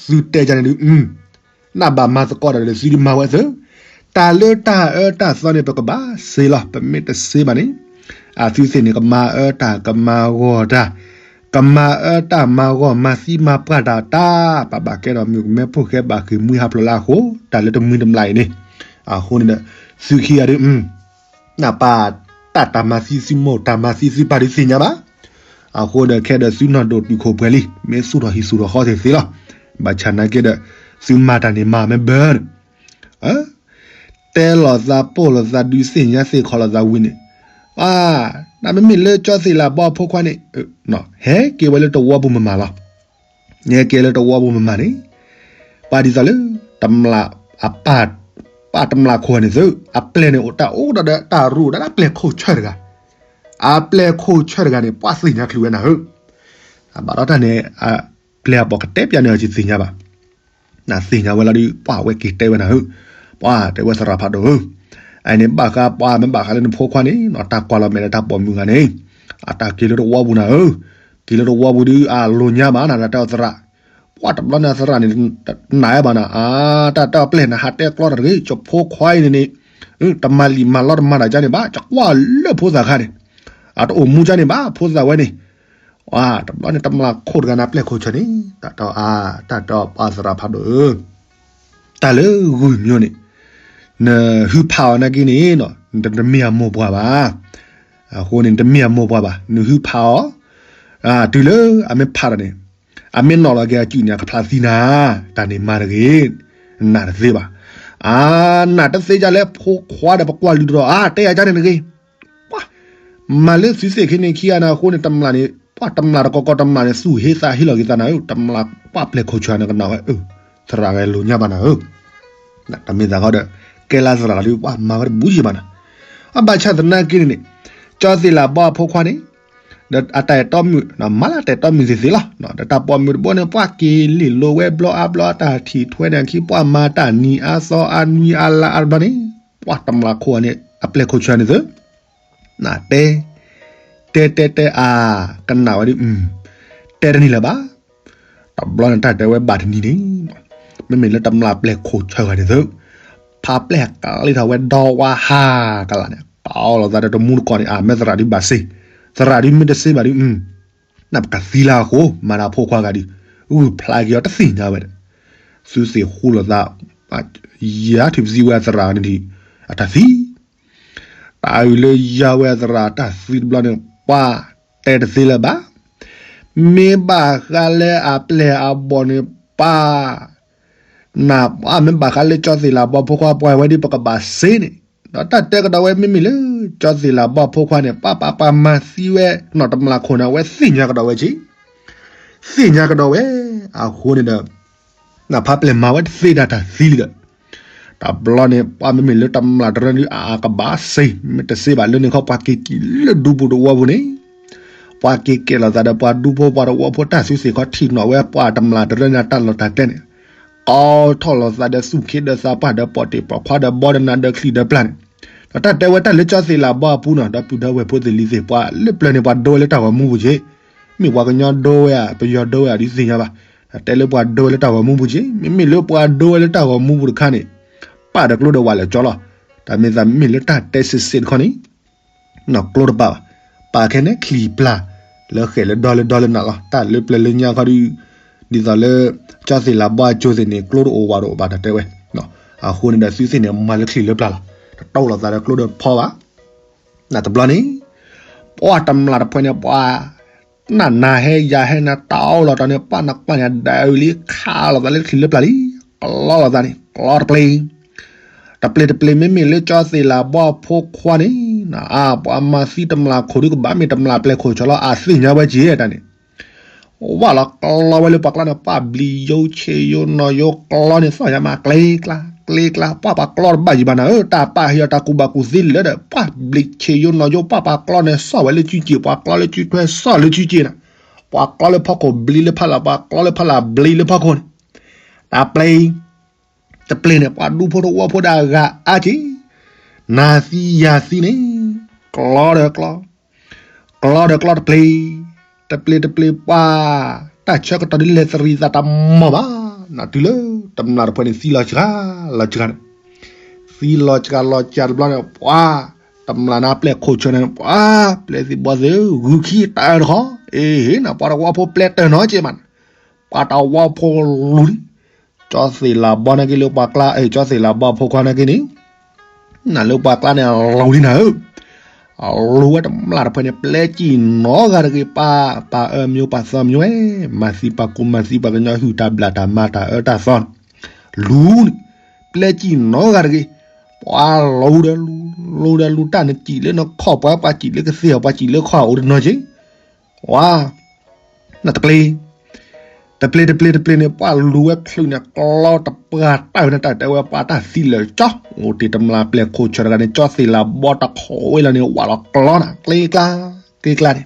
သုတဲယၤန့ၣ်ဒုး နဘၣ်မၤသကိးတၢ်ဒီးသုဒုးမၤဝဲသၢ, တၢ်လၢတၢ်အၢတၢ်သီန့ၣ် ပကဘၣ်စ့လီၤ, ပမ့ၢ်တစ့ဘၣ်န့ၣ်, အသုသ့ၣ်န့ၣ် ကမၤအၢတၢ် ကမၤဂီၢ်တၢ်, ကမၤအၢတၢ် မၤဂီၢ်မၤသံမၤပှၢ်တၢ်တၢ်, ပဘၣ်ကဲဒီးမုၣ်ကမဲဖိၣ်ဃဲဘၣ်ဃ့ၢ်မှံဟးဖျိးလၢအဃိ တၢ်လၢတမှံၤတမျၢ်အံၤန့ၣ်, အဃိန့ၣ်ဒီး သုခံဂၤဒုး နပၢ်တၢ်တၢ်မၤသံသုမိၢ်တၢ်မၤသံသုပၢ်ဒုးသ့ၣ်ညါဘၣ်. အဃိဒီးခဲဒီးသုနီၢ်ဒိၣ်တုာ်ခိၣ်ပှဲၤလံ မ့ၢ်သူၣ်ထီၣ်ဟံၣ်သူၣ်ထီၣ်ဃီသ့ၣ်သ့လီၤ. ဘၣ်ဆၣ်နာ်က့ဒီး သုမၤတၢ်န့ၣ်မၤမ့ၢ်ဘၢန့ၣ် တဲလိာ်သးပိာ်လိာ်သးဒုးသ့ၣ်ညါသ့ၣ်ခီလိာ်သးဝံၤန့ၣ်, အါ, နမ့မ့ၢ်လၢကၠီသ့ၣ်လးဘီအဖိခွါန့ၣ်, ဟဲက့ၤဝဲလၢတဝီပူၤမမၤလီၤ. ဟဲက့ၤလၢတဝီပူၤမမၤန့ၣ်, ပှၤဒ်သိးလၢ တမျၢ်, အပၢ်, ပၢ်တမျၢ်ခိၣ်န့ၣ်သု, အပျဲၢ်န့ၣ်အိၣ်တၢ်အိၣ်ဒီးတၢ်ရူၢ်ဒီးအပျဲၢ်ခိၣ်ဆၢၣ်တဂၤ, အပျဲၢ်ခိၣ်ဆၢၣ်တဂၤန့ၣ် ပှၤသ့ၣ်ညါချုးဝဲနၤဧၢ, ဘၣ်ဒီးတၢ်န့ၣ် ပျဲၢ်အပိာ်ကတဲပျးန့ၣ်အီၤ ယသ့ၣ်ညါဘၣ်. နသ့ၣ်ညါဝဲလီၤဒုး ပှၤဝဲက့ၤတဲဝဲနၤဧၢ, ပှၤတဲဝဲသရၣ်ဖးဒိၣ်ဧၢ, အန့ၣ်ဘၣ်ဃးပှၤမ့ၢ်ဘၣ်ဃးလၢနဖိခွါန့ၣ် တၢ်ကွၢ်လီၤမဲာ်လၢတၢ်ပိာ်မုၣ်ဂၤန့ၣ်, အတၢ်က့ၤလၢတဝီပူၤနၤဧၢ, က့ၤလၢတဝီပူၤဒုး အလိၤညါဘၣ်နၤ တၢ်တဲအီၤသရၣ်, ပှၤတဘျီန့ၣ်သရၣ်န့ၣ် နာ်ဝဲဘၣ်နၤ, အါ တၢ်တဲအီၤပျဲၢ် နဟးတဲကျီတၢ်တဂ့ၤ, ယဖိခွါအံၤန့ၣ်န့ၣ် တမၤလံာ်မၤလီတမၤတၢ်ကန့ၣ်ဘၣ်, ယကွၢ်လၢဖိသၣ်ခါန့ၣ်, အတအိၣ်မူကန့ၣ်ဘၣ် ဖိသၣ်ဝဲန့ၣ် တဘျီန့ၣ် တမျၢ်ခိၣ်တဂၤန့ၣ်ပျဲၢ်ခိၣ်ဆၢၣ်န့ၣ်, တၢ်တဲအီၤ တၢ်တဲအီၤပှၤသရၣ်ဖးဒိၣ်ဧၢ, တၢ်လၢဂုၢ်မၠိန့ၣ်, နဟုဖးအီၤနာ်က့န့ၣ် တမ့ၢ်အမိၢ်ပှၢ်ဘၣ်. အဃိန့ၣ် တမ့ၢ်အမိၢ်ပှၢ်ဘၣ်, နဟုဖးအီၤ, တုၤလၢအမ့ၢ်ဖးဒီးန့ၣ်, အမ့ၢ်နီၣ်လီၤက့ၤအစုၣ်န့ၣ် အကဖျါသံနၤ, တၢ်န့ၣ်မၤတဂ့ၤ, နတသ့ဘၣ်. အါ, နတသ့ဒ်လဲၣ် ဖိခွါဒီးပကွၢ်လုၢ်တဒီး အါ တဲယၤကန့ၣ်တဂ့ၤ ပှၤ, မၤလၢသုသ့ၣ်ခံန့ၣ်ခံဂၤန့ၣ်အဃိန့ၣ် တမျၢ်န့ၣ် ပှၤတမျၢ်တကီကီတမျၢ်န့ၣ် သူၣ်ဟ့သးဟ့လီၤက့ၤသးနၤဧၢ, တမျၢ်ပှၤပျဲၢ်ခိၣ်ဆၢၣ်န့ၣ်ကနၣ်ဝဲ, သရၣ်ဂဲၤလိာ်ညါဘၣ်နၤဧၢ, တမ့ၢ်သးဃီဒီး ကဲလၢသရၣ်လီၤဒုး ပှၤမၤဝဲတဘူးယံၤဘၣ်နၤ, အဘၣ်ဆၣ်သနာ်က့န့ၣ်န့ၣ်, ကၠီသ့ၣ်လးဘီအဖိခွါန့ၣ် ဒီးအတၢ်အဲၣ်တီမုၣ် မၤလၢတၢ်အဲၣ်တီမုၣ်သ့ၣ်သ့လီၤ, ဒီးတၢ်ပိာ်မုၣ်တဘိန့ၣ် ပှၤက့ၤလ့ၢ်လိၤဝဲဘျီအါဘျီ အတၢ်ထံၣ်ထွဲန့ၣ်အခံ ပှၤမၤတၢ်နံၤအါသီအါနွံအါလါအါတဘျီန့ၣ်, ပှၤတမျၢ်ခိၣ်န့ၣ် အပျဲၢ်ခိၣ်ဆၢၣ်န့ၣ်သု, နတဲ, တဲတဲတဲအါ, ကနၣ်ဝဲဒုး, တဲတန့ၢ်လၢၤဘၣ်. တဘျီန့ၣ်တၢ်တဲဝဲဘၣ်တနံၤန့ၣ်, မ့မ့ၢ်လၢတမျၢ်ပျဲၢ်ခိၣ်ဆၢၣ်ဂၤန့ၣ်သု, ဖးပျဲၢ်ကလံထီၣ်ဝဲဒီဝါဟးကလးန့ၣ် ကိးလိာ်သးဒီးတမူတကိးန့ၣ် အါ မ့ၢ်သရၣ်ဒုးဘၣ်စ့, သရၣ်ဒုးမ့ၢ်တစ့ဘၣ်ဒုး, နပကသံလၢအဃိ မၤနၤဖိခွါဂၤဒုး, ဂုၢ်ဖျါက့ၤအီၤတသ့ၣ်ညါဝဲဒီး, သုသ့ၣ်ဃူလိာ်သး, ယၤထုးပသံဝဲအသရၣ်န့ၣ်ဒုး, အတၢ်သံ တၢ်အုၣ်လၢယၤဝဲအသရၣ်တၢ်သံတဘျီန့ၣ် ပှၤတဲတသ့လၢၤဘၣ်. မ့ၢ်ဘၣ်ဃးလၢအပျဲၢ်အဘီၣ်န့ၣ် ပှၤ, နပှၤမ့ၢ်ဘၣ်ဃးလၢကၠီသ့ၣ်လးဘီဖိခွါ ပှၤဝဲဒ်ပကဘၣ်စ့န့ၣ်, ဒီးတၢ်တဲကဒီးဝဲမ့မ့ၢ်လၢ ကၠီသ့ၣ်လးဘီဖိခွါန့ၣ် ပှၤပာ်ပှၤမၤသံဝဲ နီၢ်တမျၢ်ခိၣ်န့ၣ် အဝဲသ့ၣ်ညါကဒီးဝဲက့ၤ သ့ၣ်ညါကဒီးဝဲ, အဃိန့ၣ်ဒီး နဖးပျဲၢ်မၤဝဲတသ့ဒၣ်တၢ်သံလံဒီး, တဘျီန့ၣ် ပှၤမ့မ့ၢ်လၢတမျၢ်တရၢဒုးအကဘၣ်စ့, မ့ၢ်တစ့ဘၣ်လၢန့ၣ်ခီ ပှၤက့ၤက့ၤလၢဒူပူၤတဝီပူၤန့ၣ်, ပှၤက့ၤကဲလိာ်သးဒီးပှၤဒူဖိပှၤတဝီဖိ တၢ်စုသ့ၣ်ခီထံၣ်နီၣ်ဝဲပှၤတမျၢ်တရၢန့ၣ် တၢ်လီၢ်တၢ်ကျဲန့ၣ်, ကိးထီၣ်လိာ်သးဒီးသူၣ်ခ့ဒီးသးပှၢ်ဒီးပိာ်တ့ၢ်ပိာ်ခွါဒီးဘီဒီးနၤဒီးချံဒီးပျၢ်န့ၣ်, ဒီးတၢ်တဲဝဲတၢ်လၢကၠီသ့ၣ်လးဘီအပူၤနီၤ ဒီပုၢ်ဒီဝဲၢ်ဖိသ့ၣ်လံၤသ့ၣ် ပှၤလၢပျၢၤန့ၣ် ပှၤဒိဝဲလၢတၢ်ဂီၤမူပူၤက့ၤ, မ့ၢ်ပှၤကညီဒိဝဲဧါ ပယီၤဒိဝဲဧါဒုးသ့ၣ်ညါဘၣ်, တၢ်တဲလၢပှၤဒိဝဲလၢတၢ်ဂီၤမူပူၤက့ၤ, မ့မ့ၢ်လၢပှၤဒိဝဲလၢတၢ်ဂီၤမူပူၤတခါန့ၣ်, ပာ်ဒီးကျိဒီးဝးလၢာ်ကၠီလီၤ, တၢ်မ့ၢ်သးမ့မ့ၢ်လၢတၢ်တဲစ့ၣ်စ့ၣ်တခီန့ၣ် နီၢ်ကျိတပာ်ဘၣ်, ပာ်ခဲန့ၣ်ချံပျၢ်, လၢဃဲၣ်လၢဒီလၢဒီလၢနၤလီၤ တၢ်လၢပျၢၤလၢညါခီဒုး, ဒ်သိးလၢ, ကၠီသ့ၣ်လးဘီအကၠိသ့ၣ်န့ၣ် ကျိတအိၣ်ဝးတအိၣ်ဘၣ်တၢ်တဲဝဲ, အဃိန့ၣ်ဒီးသုသ့ၣ်န့ၣ် မၤလၢချံလၢပျၢ်လီၤ, တတီလိာ်သးဒီးကျိဒီးဖီဘၣ်, နတဘျီန့ၣ်, ပှၤတမျၢ်တဖုန့ၣ် ပှၤ, နနၤဟဲယၤဟဲနတၢ်အိၣ်လီၤတီၤန့ၣ် ပှၤနကွၢ်န့ၣ် ဒၣ်အုၣ်လံခးလိာ်သးလၢချံလၢပျၢ်လံ, ကျီလိာ်သးန့ၣ် ကျီတပျ့ၤ တပျ့ၤတပျ့ၤမ့မ့ၢ်လၢကၠီသ့ၣ်လးဘီအဖိခွါန့ၣ်, အါ ပှၤမၤသံတမျၢ်ခိၣ်ဒုးကဘၣ်မ့ၢ်တမျၢ်ပျဲၢ်ခိၣ်ဆၢၣ်လီၤ အသ့ၣ်ညါဝဲက့ၤတၢ်န့ၣ်, ဝဲလီၤကျီဝဲလၢပှၤကျီန့ၣ် ပှၤဘျံးယိဆ့ယိနီၢ်ယိကျီန့ၣ် သီၣ်ယါမးကျ့ကျါ, ကျ့ကျါ ပှၤပှၤကျီတဘၣ်ယံၤဘၣ်နၤဧၢ, တၢ်ပာ်ဟ့ၣ်အီၤတၢ်ကူၣ်ဘၣ်ကူၣ်သ့လၢဒီး ပှၤဘျံးဆ့ယိနီၢ်ယိ ပှၤပှၤကျီန့ၣ် သီၣ်ဝဲလၢစုစ့ၣ်, ပှၤကျီလၢစုထွဲ သီၣ်လၢစုစ့ၣ်နၤ, ပှၤကျီလၢဖီခိၣ်ဘျံးလၢဖီလာ်, ပှၤကျီလၢဖီလာ်ဘျံးလၢဖီခိၣ်န့ၣ်, တၢ်ပျ့ၤ တပျ့ၤန့ၣ် ပှၤဒူဖိတဝီဖိဒၣ်ဂၤအါက့ၤ, နၤသံယၤသံန့ၣ်, ကျီဒီးကျီ, ကျီဒီးကျီတပျ့ၤ, တပျ့ၤတပျ့ၤပှၤ, တၢ်ဆၢကတီၢ်ဒ်လဲၣ်သရံးသးတမီၢ်ဘၣ်, နတုၤလၢတမျၢ်တဖုန့ၣ် သံလီၤစှၤလီၤစှၤန့ၣ်, သံလီၤစှၤလီၤစှၤတဘျီန့ၣ် ပှၤ တမျၢ်န့ၣ်ပျဲၢ်ခိၣ်ဆၢန့ၣ် ပှၤ ပျဲၢ်သံၣ်ဘီသ့ၣ်ဧၢ ဂုာ်ခံတၢ်အၢတခီ, အ့ ဟ့ၣ်နၤ ပှၤတဝီဖိပျဲတၢၢ်နီၤက့မး, ပှၤတဝီဖိလူၤလံ, ကၠီသ့ၣ်လၤဘီနာ်က့လၢပှၤကျါ, အ့ ကၠီသ့ၣ်လၤဘီဖိခွါနာ်က့န့ၣ် နၤလၢပှၤကျါန့ၣ် အလူၤလံနၤဧၢ, အလူၤဝဲတမျၢ်တဖုန့ၣ် ပျဲကံၣ်နီတဂၤတဂ့ၤ, ပၢ် ပၢ်အၢမၠိ ပၢ်သီမၠိဝဲ, မၤသံပှၤကူ မၤသံပှၤကညီ ဟုၣ်တၢ်ဘျၣ်တၢ်မၤတၢ်အၢတၢ်သီန့ၣ်, လူၤန့ၣ်, ပျဲကံၣ်နီတဂၤတဂ့ၤ, ပှၤလူၤဒီးလူၤ, လူၤဒီးလူၤ တၢ်နကံၣ်လၢနခီၣ်ပှၤ ပှၤကံၣ်လၢကသ့ၣ်အီၤ ပှၤကံၣ်လၢခီၣ်အအိၣ်တနီၤက့ၤ, ဝါ နတပျ့ၤ, တပျ့ၤတပျ့ၤတပျ့ၤန့ၣ် ပှၤလူၤဝဲချုးန့ၣ် ကျီတပှၢ်တၢၢ်န့ၣ် တၢ်တဲဝဲပှၤတၢ်သံလၢာ်ကၠီ, အိၣ်တ့ၢ်တမျၢ်ပျဲၢ်ခိၣ်ဆၢတဂၤန့ၣ် ကၠီသ့ၣ်လၤဘီတခိးဝဲလီၤန့ၣ် ဝးလီၤကျီနၤ ကျ့ကျါ, ကျ့ကျါန့ၣ်, ကျီ, ကျီ ကျီ ကျီ ကျီ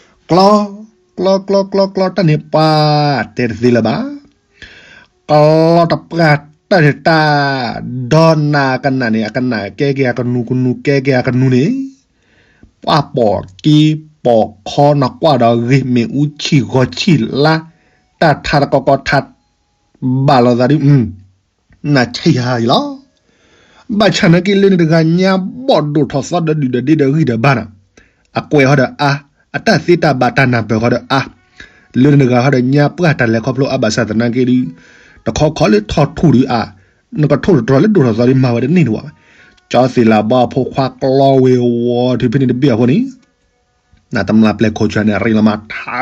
တၢ်န့ၣ်ပှၤတဲတသ့လၢၤဘၣ် ကျီတပှၢ်တၢၢ်န့ၣ်တၢ်, ဒီးနၤအကနၣ်န့ၣ် အကနၣ်ကဲက့ၤအကနူၤ ကနူၤကဲက့ၤအကနူၤန့ၣ်, ပှၤပိာ်က့ပိာ်ခီနကွၢ်ဒီးဂ့ၤ မ့ၣ်အူဆံၣ်ဂီၤဆံၣ်လါ, တၢ်ထါတကီကီထါ, ဘၣ်လိာ်သးဒ်, နဆံးဟါအံၤလီၤ. ဘၣ်ဆၣ်နာ်က့လၢန့ၣ်တဂၤညါဘီၣ်ဒိၣ်ထီၣ်သီဒီးဒုၣ်ဒီးဒ့ဒီးဂံၢ်ဒီးဘါနၤ, အကွဲးဟီဒီးအါ, အတၢ်သ့တၢ်ဘၣ်တၢ်နၢ်ပၢၢ်ဃီဒီးအါ, လၢန့ၣ်တဂၤဃီဒီးညါပှၢ်တၢ်လဲၤခီဖျိအါဘၣ်ဆၣ်သနာ်က့ဒုး, တခီခီလၢထီၣ်ထူၣ်ဒုးအါ, နကထိၣ်တတြီၤလၢဒိၣ်ထီၣ်သီဒုးမၤဝဲတန့ၢ်တဝီဘၣ်, ကၠီသ့ၣ်လၤဘီအဖိခွါကျီဝ့ၤဝီၤထူၣ်ဖဲန့ၣ်တဘ့ၣ်အဃိန့ၣ် နတမျၢ်ပျဲၢ်ခိၣ်ဆၢန့ၣ် ရ့လီၤမးထါ,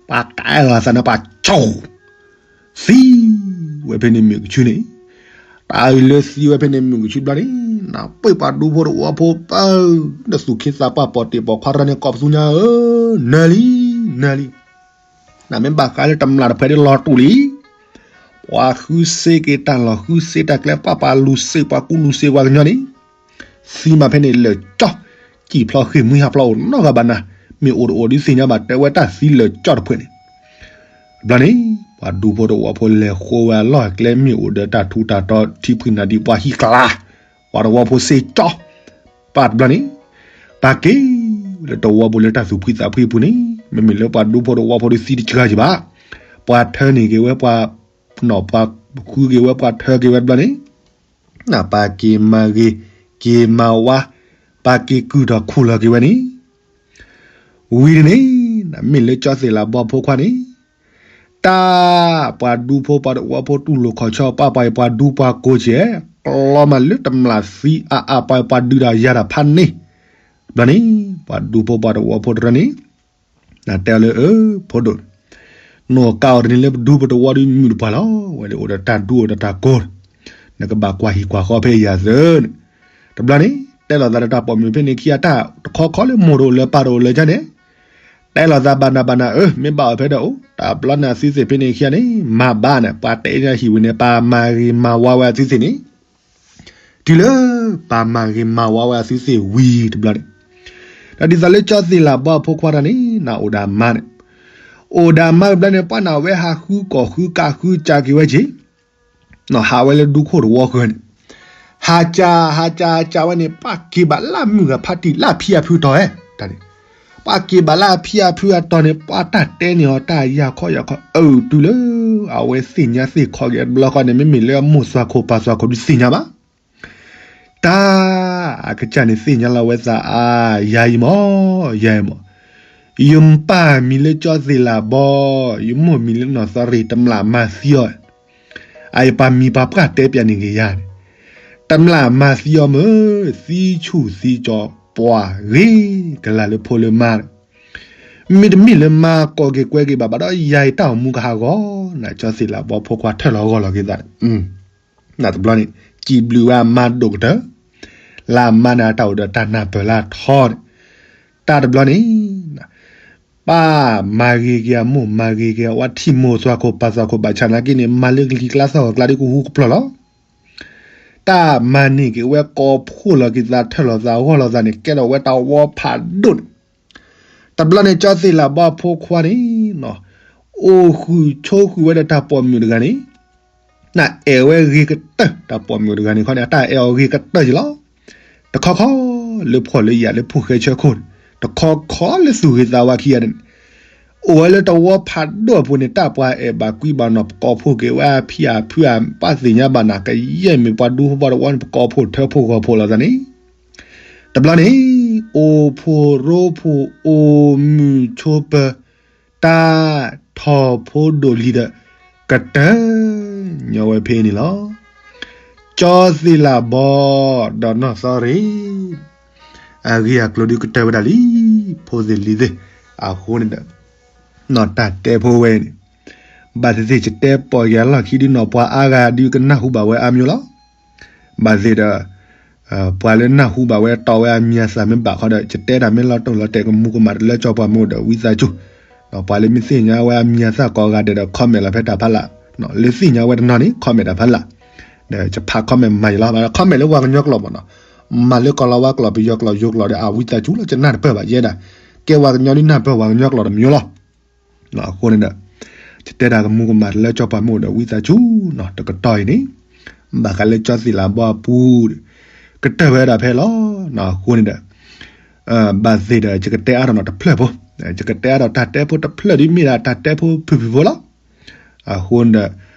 ပှၤကဲလီၤသးန့ၣ်ပှၤကၠီ, သံဝဲဖဲန့ၣ်မုၢ်ကဆူန့ၣ်, တၢ်အံၤလၢသံဝဲဖဲန့ၣ်မုၢ်ကဆူဘျီန့ၣ်, နပှ့ၤပှၤဒူဖိတဝီဖိပၢ်, ဒီးသူၣ်ခ့သးပှၢ်ပိာ်တ့ၢ်ပိာ်ခွါတဂၤန့ၣ် ကိးပသူညါဧၢ, နၢၤလံ, နၢၤလံ နမ့ၢ်ဘၣ်ဃးလၢတမျၢ်တဖုဒ်လီၤတူာ်လံ, ပှၤဃုစ့က့ၤတၢ်လီၢ် ဃုစ့တၢ်ကျဲ ပှၤပှၤလူၤစ့ ပှၤကူလူၤစ့ပှၤကညီန့ၣ်, သံမးဖဲန့ၣ်လၢာ်ကၠီ, စံၣ်ဖျိဃ့ၢ်မှံဟးဖျိးအိၣ်နီတဂၤဘၣ်နၤ, မ့ၢ်အိၣ်တအိၣ်ဒုးသ့ၣ်ညါဘၣ် တဲဝဲတၢ်သံလၢာ်ကၠီတဖုန့ၣ်, ဘျီန့ၣ်, ပှၤဒူဖိတဝီဖိလဲၤဃိဝဲအလီၢ်အကျဲ မ့ၢ်အိၣ်ဒီးတၢ်ထူးတၢ်တီၤထံဖှံနၤဒ်ပှၤဟံၣ်ကျါ, ပှၤတဝီဖိစ့ကၠီ ပၢ်တဘျီန့ၣ်, ပာ်က့ၤဝဲလၢတဝီပူၤလၢတၢ်သူၣ်ဖှံသးဖှံအပူၤန့ၣ်, မ့မ့ၢ်လၢပှၤဒူဖိတဝီဖိဒုးသံတစှၤက့ၤဘၣ်, ပှၤထၢန့ၢ်က့ၤဝဲပှၤ, နီၢ်ပှၤဃုက့ၤဝဲပှၤထၢက့ၤဝဲတဘျီန့ၣ်, ပာ်က့ၤမၤဂ့ၤက့ၤမၤဝါ, ပာ်က့ၤကုၢ်ထီၣ်ခူၣ်လီၤက့ၤဝဲန့ၣ်, ဝံၤန့ၣ်, မ့မ့ၢ်လၢကၠီသ့ၣ်လၤဘီဖိခွါန့ၣ် တၢ်, ပှၤဒူဖိပှၤတဝီဖိတူၢ်လိာ်ခီၣ်ဆၢပာ်ပှၤအံၤပှၤဒူပှၤကိးကဲ, ကျီမးလၢတမျၢ်သံအါအါပှၤပှၤဒုးဒီးယၤတၢ်ဖးန့ၣ်, ဘျီန့ၣ်, ပှၤဒူဖိပှၤတဝီဖိတရၢန့ၣ်, နတဲအီၤလၢအၢ, ဖိဒိၣ်, နီၢ်ကါအီၤတနံၤလၢပဒူပတဝီဒုးမုၢ်တပှၢ်လီၤ, ဝဲဒၣ်အိၣ်ဒီးတၢ်ဒူအိၣ်ဒီးတၢ်ကိၢ်, နကဘၣ်ကွၢ်ဟံၣ်ကွၢ်ဃီဖဲယၤသၢန့ၣ်, တဘျီန့ၣ်, တဲလိာ်သးဒီးတၢ်ပိာ်မုၣ်ဖဲန့ၣ်ခံဂၤတၢ်တခီခီလၢမိၢ်တအိၣ်လၢပၢ်တအိၣ်လၢၤန့ၣ် တဲလိာ်သးဘၣ်နၤဘၣ်နၤဧၢ, မ့ၢ်ဘၣ်အီၤဖဲဒီးအိၣ်, တဘျီန့ၣ်အသုသ့ၣ်ဖဲန့ၣ်ခံဂၤန့ၣ်, မၤဘၣ်န့ၣ် ပှၤတဲန့ၢ်ဟံၣ်ဝံၤန့ၣ် ပှၤမၤဂ့ၤမၤဝါဝဲအသုသ့ၣ်န့ၣ်, တုၤလၢပှၤမၤဂ့ၤမၤဝါဝဲအသုသ့ၣ်ဝံၤတဘျီန့ၣ်, ဒီးဒ်သိးလၢကၠီသ့ၣ်လၤဘီအဖိခွါတၢ်န့ၣ် နအိၣ်ဒီးအမါန့ၣ်, အိၣ်ဒီးအမါတဘျီန့ၣ် ပှၤနၢ်ဝဲဟးဃုကီၢ်ဃုကးဃုကးက့ၤဝဲက့ၤ ဟးဝဲလၢဒူခိၣ်တဝီဃၢၤန့ၣ်, ဟးကး ဟးကး ဟးကးဝဲန့ၣ် ပှၤက့ၤဘၣ်လၢမုၢ်ဂၤဖးတံၢ်လၢဖံအဖုအတီၤဧဲ, တၢ်န့ၣ်, ပှၤက့ၤဘၣ်လၢဖံအဖုအတီၤန့ၣ် ပှၤတၢ်တဲန့ၢ်အီၤတၢ်ယၤခီယၤခီ အၢ တုၤလၢအဝဲသ့ၣ်ညါသ့ၣ်ခီက့ၤတဘျီဃီန့ၣ် မ့မ့ၢ်လၢအမိၢ်သွၣ်ခိၣ်ပၢ်သွၣ်ခိၣ်ဒုးသ့ၣ်ညါဘၣ် တၢ်, အကစၢ်န့ၣ်သ့ၣ်ညါလီၤဝဲသးအါ, ယၤအံၤမး, ယၤအံၤမး, ယပၢ်မံၤလၢကၠီသ့ၣ်လၤဘီ, ယမိၢ်မံၤလၢနီၢ်သီရ့ၣ် တမျၢ်မၤသံအီၤ, အအံၤပှၤမံၤပှၤပှၢ်တဲပျးန့ၢ်က့ၤယၤန့ၣ်, တမျၢ်မၤသံအီၤမ့ၢ်, သံဆူၣ်သံကၠီၤပှၤဂ့ၤကလၤလၢဖိလၢမါန့ၣ်, မ့တမ့ၢ်လၢမါကိးက့ၤကွဲက့ၤဘၣ်ဘၣ်ဒီး ယၤအံၤတၢ်အိၣ်မူကဟးဂီၤ, နကၠီသ့ၣ်လၤဘီဖိခွါထၢၣ်လီၤဂီၢ်လီၤက့ၤသးန့ၣ် နတဘျီန့ၣ်, စံးဘျုးဝဲအမါဒိၣ်ကတၢၢ်, လၢအမါန့ၣ်အတၢ်အိၣ်ဒီးတၢ်နၢ်ပၢၢ်လၢအထီန့ၣ်, တၢ်တဘျီန့ၣ်, ပၢ်မၤဂ့ၤက့ၤအမိၢ် မၤဂ့ၤက့ၤအဝၤ ထံၣ်မိၢ်သွၣ်ခိၣ်ပၢ်သွၣ်ခိၣ်ဘၣ်ဆၣ်နာ်က့န့ၣ် မၤလၢကလံၤကျါသီၣ်ဂီၤကျါဒ်ကဟူကဖျီၣ်လီၤ. တၢ်မၤန့ၢ်က့ၤဝဲကိးဖှိၣ်လီၤက့ၤသးထၢၣ်လီၤသးဂီၢ်လီၤသးန့ၣ် ကဲထီၣ်ဝဲတၢ်ဝီဖးဒိၣ်န့ၣ်, တဘျီန့ၣ် ကၠီသ့ၣ်လၤဘီအဖိခွါန့ၣ် အိၣ်ဃုာ်ဆိးဃုာ်ဝဲဒီးတၢ်ပိာ်မုၣ်တဂၤန့ၣ်, နအဲၣ်ဝဲဂ့ၤကတၢၢ် တၢ်ပိာ်မုၣ်တဂၤန့ၣ်ခီန့ၣ် အတၢ်အဲၣ်အီၤဂ့ၤကတၢၢ်က့ၤလီၤ. တခီခီလၢဖှီၣ်လၢယာ်လၢဖိၣ်ဃဲဆၢခိၣ်န့ၣ်, တခီခီလၢသူၣ်ဂ့ၤသးဝါခံဂၤန့ၣ်, အိၣ်ဝဲလၢတဝီဖးဒိၣ်အပူၤန့ၣ် တၢ်ပှၤအဲၣ်ဘၣ်ကွံဘၣ်နီၢ် ပကိးဖှိၣ်က့ၤဝဲအဖံအဖုအပၢ်သ့ၣ်ညါဘၣ်နၤ ကယဲၢ်မ့ၢ်ပှၤဒူဖိပှၤတဝီန့ၣ် ပကိးဖှိၣ်ထၢဖှိၣ်ဂီၤဖှိၣ်လီၤသးန့ၣ် တဘျီန့ၣ် အိၣ်ဖှိၣ်ရိဖှိၣ် အိၣ်မုာ်ဆိးပၢၤ တၢ်ထီၣ်ဖိဒိၣ်လံဒီး ကတၢၢ်ညီဝဲဖဲအံၤန့ၣ်လီၤ. ကၠီသ့ၣ်လးဘီ ဒီးနီၢ်သီရ့ၣ် အဂ့ၢ်အကျိၤဒုးကတၢၢ်ဝဲဒၣ်လံ ဖိသ့ၣ်လံၤသ့ၣ်. အဃိန့ၣ်ဒီး နီၢ်တၢ်တဲဖိဝဲန့ၣ် ဘၣ်သ့ၣ်သ့ၣ် ယတဲပိာ်ယၤလီၢ်ခံဒုးနီၢ် ပှၤအါဂၤဒုးကနၢ်ဟူဘၣ်ဝဲအါမံၤလီၤ. ဘၣ်သ့ၣ်ဒီး ပှၤလၢနၢ်ဟူဘၣ်ဝဲတီဝဲအမံၤအသၣ်မ့ၢ်ဘၣ်ဃီဒီး ယတဲတၢ်မ့ၢ်လီၤတိၢ်လီၤတဲာ် ကမူၤကမၣ်တလၢကၠီပှၤမ့ၢ်အိၣ်ဒီး ဝံသးစူၤ, ပှၤလၢမ့ၢ်သ့ၣ်ညါဝဲအမံၤအသၣ်ကိးဂၤဒဲးဒီး comment လီၤဖဲတၢ်ဖးလၢ်, လၢသ့ၣ်ညါဝဲတနီၤန့ၣ် comment တၢ်ဖးလၢ်, ဒီးယဖး comment မၤယလီၤ comment လၢပှၤကညီကျိာ်မ့ၢ်နီၤ, မၤလၢကီၤလၤဝါကျိာ် ပယီၤကျိာ် ယိၤကျိာ်ဒီး အဝံသးစူၤလီၤ ယနၢ်တပၢၢ်ဘၣ်ယဲဒၣ်, ကဲပှၤကညီဒုးနၢ်ပၢၢ်ပှၤကညီကျိာ်တမံၤလီၤ. အဃိန့ၣ်ဒီး ယတဲတၢ်ကမူၤကမၣ်တလၢကၠီပှၤမ့ၢ်အိၣ်ဒီး ဝံသးစူၤနီၤ တကတီၢ်အံၤန့ၣ် ဘၣ်ဃးလၢကၠီသ့ၣ်လးဘီအပူၤ ကတၢၢ်ဝဲဒၣ်ဖဲလီၤ. အဃိန့ၣ်ဒီး ဘၣ်သ့ၣ်ဒီး ယကတဲအါထီၣ်နီၤတဖျၢၣ်ဖိ, ယကတဲအါထီၣ်တၢ်တဲဖိတဖျၢၣ်ဒ်မ့ၢ်ဒၣ်တၢ်တဲဖိဖုၣ်ဖုၣ်ဖိလီၤ. အဃိန့ၣ်ဒီး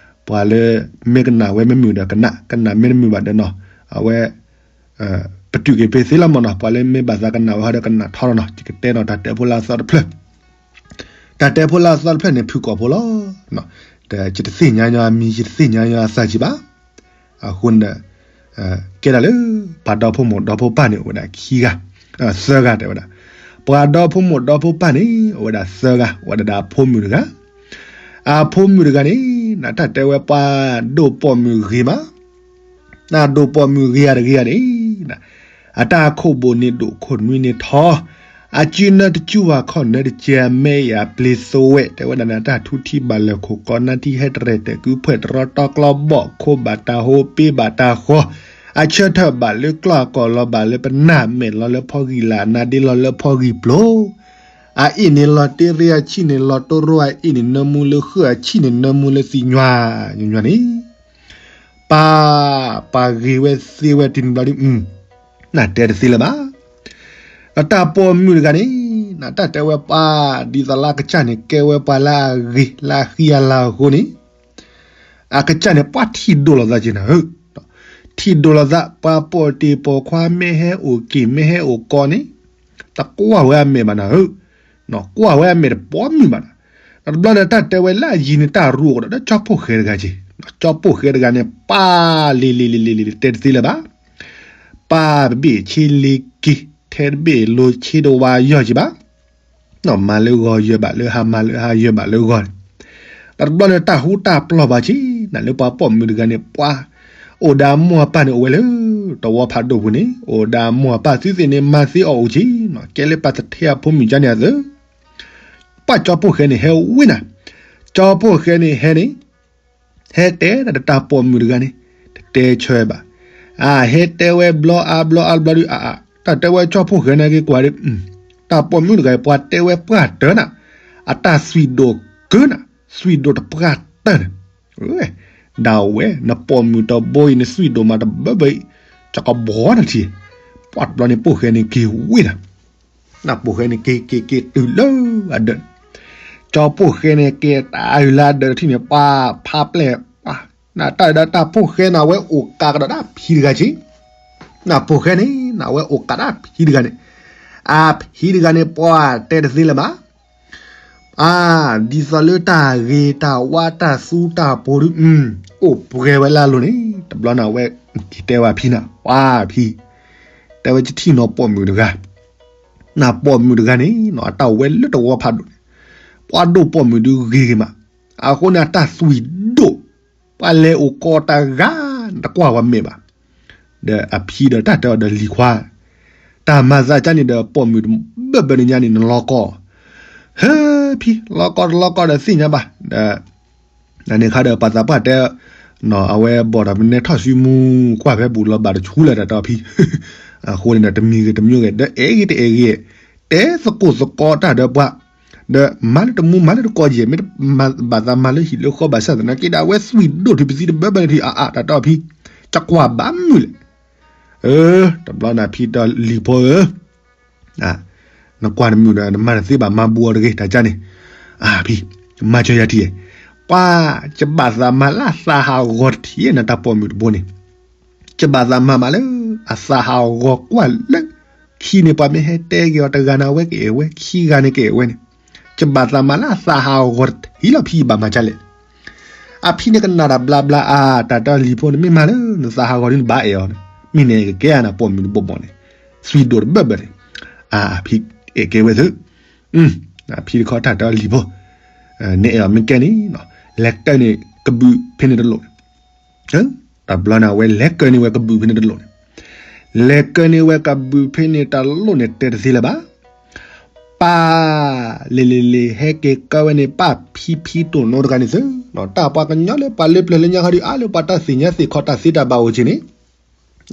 ပှၤလၢမ့ၢ်ကနၣ်ဝဲမ့ၢ်မုာ်ဒီးကနၣ်, ကနၣ်မ့ၢ်တမုာ်ဘၣ်ဒီးနီၤ အဝဲ ပတုာ်က့ၤဖဲသ့လီၤမ့ၢ်နီၤ, ပှၤလၢမ့ၢ်ဘၣ်သးကနၣ်ဝဲဟီဒီးကနၣ်ထီလီၤနီၤ, ယကတဲနီၤတၢ်တဲဖိလၢအသီတဖျၢၣ်, တၢ်တဲဖိလၢအသီတဖျၢၣ်န့ၣ် ဖုၣ်ကိာ်ဖိလီၤ. ဒီးယတသ့ၣ်ညါညီအမံၤ ယတသ့ၣ်ညါညီအသၣ်ကံဘၣ်. အဃိန့ၣ်ဒီး ကဲဒၣ်လၢ ပှၤဒီဖိမိၢ်ဒီဖိပၢ်န့ၣ် အိၣ်ဝဲဒၣ်ခံဂၤ, သၢဂၤတဲဝဲဒၣ်, ပှၤဒီဖိမိၢ်ဒီဖိပၢ်န့ၣ် အိၣ်ဝဲဒၣ်သၢဂၤ, အိၣ်ဝဲဒၣ်ဒီးအဖိမုၣ်တဂၤ, အဖိမုၣ်တဂၤန့ၣ် နတၢ်တဲဝဲပှၤဒိၣ်ပိာ်မုၣ်ဂ့ၤမး နဒိၣ်ပိာ်မုၣ်ဂ့ၤဧါတဂ့ၤဧါန့ၣ်, အတၢ်ခိၣ်ဘိၣ်န့ၣ်ဒိၣ်ခိၣ်နွံန့ၣ်ထီ, အစုနၢတစုဝၤခီၣ်နၢတစဲး အမဲာ်ယၤပျ့ၤသိဝဲ တဲဝဲဒၣ်န့ၣ် အတၢ်ထူထံဘၣ်လၢာ်ခိၣ်ကီး နါထံဟဲတရဲၣ်တဲာ်ကုဖှဲၣ်တရီတီကျီဘီၣ် ခိးဘၣ်တၢ်ဟိပ့ဘၣ်တၢ်ဃီ, အဆၢထၢၣ်ဘၣ်လၢကျီၢ်အကီၢ်လီၤဘၣ်လၢပနၢ် မဲာ်လီၤလၢဖီဂံၢ်လၢ် နါဒ့လီၤလၢဖီဂံၢ်ပျိၤ အအ့ၣ်န့ၣ်လီၤတ့ရ့ အဆံၣ်န့ၣ်လီၤတိရိ အအ့ၣ်န့ၣ်နၢမူလၢဃုၣ် အဆံၣ်န့ၣ်နၢမူလၢသံၣ်ညွၤ, ညွၤန့ၣ် ပၢ်, ပှၤဂ့ၤဝဲသ့ဝဲတုၤန့ၣ်ဘျီဒုး, နတဲတသ့လၢၤဘၣ်. ဒီးတၢ်ပိာ်မုၣ်တဂၤန့ၣ်, နတၢ်တဲဝဲပၢ်, ဒ်သိးလၢအကစၢ်န့ၣ် ကဲဝဲပှၤလၢအဂ့ၤ လၢအဃံအလၤအဃိန့ၣ်, အကစၢ်န့ၣ် ပှၤထံၣ်ဒိၣ်လိာ်သးက့ၤနၤဧၢ, ထံၣ်ဒိၣ်လိာ်သး ပှၤပိာ်တ့ၢ်ပိာ်ခွါ မ့ၢ်ဟဲအိၣ်က့ၤ မ့ၢ်ဟဲအိၣ်ကီန့ၣ်, တကွၢ်ဝဲအမဲာ်ဘၣ်နၤဧၢ, ကွၢ်ဝဲအမဲာ်တပိာ်မုၣ်ဘၣ်နၤ. ဒီးတဘျီဒီးတၢ်တဲဝဲလၢအယံၤန့ၣ် တၢ်ရူးအိၣ်ကဒီး ဒီးကၠီပိၢ်ဃဲတဂၤက့ၤ, ကၠီပိၢ်ဃဲတဂၤန့ၣ် ပၢ်လ့ၤလ့ၤလ့ၤလ့ၤ တဲတသ့လၢၤဘၣ်. ပၢ်တဘ့ၣ်ဆ့လ့ၤက့ၤ ထဲတဘ့ၣ်လိၤဆ့တဝါယီၢ်က့ၤဘၣ်. မၤလၢဂီၤယၢၤဘၣ်လၢဟါ မၤလၢဟါယၢၤဘၣ်လၢဂီၤန့ၣ်, ဒီးတဘျီဒီးတၢ်ဟူတၢ်ပျီၢ်ဘၣ်က့ၤ နၤလၢပှၤပိာ်မုၣ်တဂၤန့ၣ် ပှၤ အိၣ်ဒီးအမိၢ်အပၢ်န့ၣ် အိၣ်ဝဲလၢ တဝီဖးဒိၣ်ပူၤန့ၣ် အိၣ်ဒီးအမိၢ်အပၢ်သုသ့ၣ်န့ၣ် မၤသ့အီၣ်အိၣ်က့ၤနီၤ ကဲလၢပှၤသထ့အဖိမုၣ်ကါန့ၣ်အသိး ပှၤကၠီပိၢ်ဃဲန့ၣ်ဟဲဝံၤနၤ, ကၠီပိၢ်ဃဲန့ၣ်ဟဲန့ၣ်, ဟဲတဲဒၣ်ဒီးတၢ်ပိာ်မုၣ်တဂၤန့ၣ်, တတဲဆၢဘၣ်. အဟဲတဲဝဲဘျီအါဘျီအါဘျီဒုးအါအါ, တၢ်တဲဝဲကၠီပိၢ်ဃဲန့ၣ်က့ၤကွၢ်ဒီး, တၢ်ပိာ်မုၣ်တဂၤအံၤ ပှၤတဲဝဲပှၢ်တၢၢ်နၤ, အတၢ်သွံၣ်ဒိၣ်ကၢနၤ, သွံၣ်ဒိၣ်တပှၢ်တၢၢ်န့ၣ်, ဒၣ်ဝဲ နပိာ်မုၣ်တဘိအံၤ နသွံၣ်ဒိၣ်မးတဘၢဘၢအံၤ, ကကဘီနထံၣ်, ပှၤတဘျီန့ၣ်ပိၢ်ဃဲန့ၣ်က့ၤဝံၤနၤ နပိၢ်ဃဲန့ၣ်က့ၤက့ၤက့ၤတုၤလၢအဒၢး, ကၠီပိၢ်ဃဲန့ၣ်က့ၤတၢ်အုၣ်လၢအဒၢးတထံၣ်န့ၣ် ပှၤဖးပျဲၢ်ပှၤ, နတၢ်ဒီးတၢ်ပိၢ်ဃဲန့ၣ် အဝဲအိၣ်ကးကဒီးတၢ်ဖံးတဂၤက့ၤ, နပိၢ်ဃဲန့ၣ် နဝဲအိၣ်ကးတၢ်ဖံးတဂၤန့ၣ်, အဖံးတဂၤန့ၣ် ပှၤတဲတသ့လၢၤဘၣ်. အါ, ဒ်သိးလၢတၢ်ဂ့ၤတၢ်ဝါတၢ်သူတၢ်ပိၤဒုး, အိၣ်ပှဲၤဝဲလၢအလိၤန့ၣ် တဘျီန့ၣ် အဝဲက့ၤတဲဝဲအဖံနၤ, ပှၤဖံ, တဲဝဲယထံၣ်နီၢ်ပိာ်မုၣ်တဂၤ, နပိာ်မုၣ်တဂၤန့ၣ်နီၤ အတၢ်ဝဲလၢတဝီဖးဒိၣ်န့ၣ်, ပှၤဒိၣ်ပိာ်မုၣ်ဒုးဂ့ၤဂ့ၤမး, အဃိန့ၣ် အတၢ်သွံၣ်ဒိၣ်, ပှၤလဲၤအိၣ်ကီးတဂၤ, နတကွၢ်ဝဲမဲာ်ဘၣ်. ဒီးအဖံဒီးတၢ်တဲအီၤဒီးလံၤခွါ, တၢ်မၤသးကါန့ၣ်ဒီးပိာ်မုၣ်တဘၢဘၢန့ၣ်ညါန့ၣ် နလီၤကီး, ဟဲဖံ, လီၤကီးတလီၤကီးဒီးသ့ၣ်ညါဘၣ်. ဒီး န့ၣ်ခါဒီးပှၤသးပှၢ်တဲ, အဝဲဘီၣ်ဒီးမနဲထီၣ်စုမူကွၢ်ဖဲပူၤလီၤဘၣ်တဆူလၢတၢ်တီဖံ, အဃိန့ၣ်ဒီး တမံၤဂ့ၤတမံၤဂ့ၤ ဒီးအဲၣ်ဂ့ၤတအဲၣ်ဂ့ၤ, တဲသကိးသကိးတၢ်ဒီးပှၤ, ဒီးမၤလၢတမူမၤလၢတကိးယဲၢ် မ့ၢ်ဘၣ်သးမၤလၢဟံၣ်လၢဃီဘၣ်ဆၣ်သနာ်က့ဒီး အဝဲသွံၣ်ဒိၣ်ထံပသံတဘၢဘၢန့ၣ်ထံၣ်အါအါတၢ်တီဖံ, ကကွၢ်ဘၣ်မုာ်လဲၣ်. တဘျီန့ၣ်ဖံတဲလံၤဖိဧၢ နကွၢ်တမုာ်ဒီး နမၤတသ့ဘၣ် မၤဘူးအီၤတဂ့ၤ တၢ်ကါန့ၣ်, အါဖံ, မၤစၢၤယၤထံၣ်, ပှၤ, ယဘၣ်သးမၤလၢအသးဟးဂီၤတထံၣ် နတၢ်ပိာ်မုၣ်တဘိန့ၣ်, ယဘၣ်သးမၤမးလၢ အသးဟးဂီၤကွၢ်လၢ ခံန့ၣ် ပှၤမ့ၢ်ဟဲတဲက့ၤအီၤတဂၤန့ၣ် အဝဲကအဲၣ်ဝဲ, ခံဂၤန့ၣ်ကအဲၣ်ဝဲန့ၣ်, ယဘၣ်သးမၤလၢအသးဟးဂီၤတထံၣ်လီၤ ဖံဘၣ်မၤဒ်လဲၣ်. အဖံန့ၣ်ကနၣ်တၢ်ဘျါဘျါအါ, တၢ်တဲအီၤလံၤဖိန့ၣ် မ့ၢ်မၤလၢနသးဟးဂီၤဒ်န့ၣ် ဘၣ်အဲၣ်အီၤန့ၣ်, မ့ၢ်န့ၣ်ကကဲအါနၤ ပိာ်မုၣ်တဘီဘီန့ၣ်, သွံၣ်ဒိၣ်တဘၢဘၢန့ၣ်, အဖံအဲၣ်ကဲဝဲသု, အဖံတခီတၢ်တဲအီၤလံၤဖိ, နအဲၣ်အီၤမ့ၢ်ကဲန့ၣ်, လဲၤကၢန့ၢ်ကဘုးဖဲန့ၣ်တလိၣ်န့ၣ် တဘျီန့ၣ် အဝဲလဲၤကၢန့ၢ်ဝဲကဘုးဖဲန့ၣ်တလိၣ်န့ၣ်, လဲၤကၢန့ၢ်ဝဲကဘုးဖဲန့ၣ်တလိၣ်န့ၣ် တဲတသ့လၢၤဘၣ်. ပၢ်, လ့ၤလ့ၤလ့ၤ ဟဲက့ၤကၢဝဲန့ၣ် ပၢ်ဖံဖံတိၢ်နီတဂၤန့ၣ်သု, တၢ်ပှၤကညီလၢပှၤလၢပျၢၤလၢညါခီဒီး အါလၢပှၤတၢ်သ့ၣ်ညါသ့ၣ်ခီတၢ်သ့တၢ်ဘၣ်အိၣ်က့ၤန့ၣ်,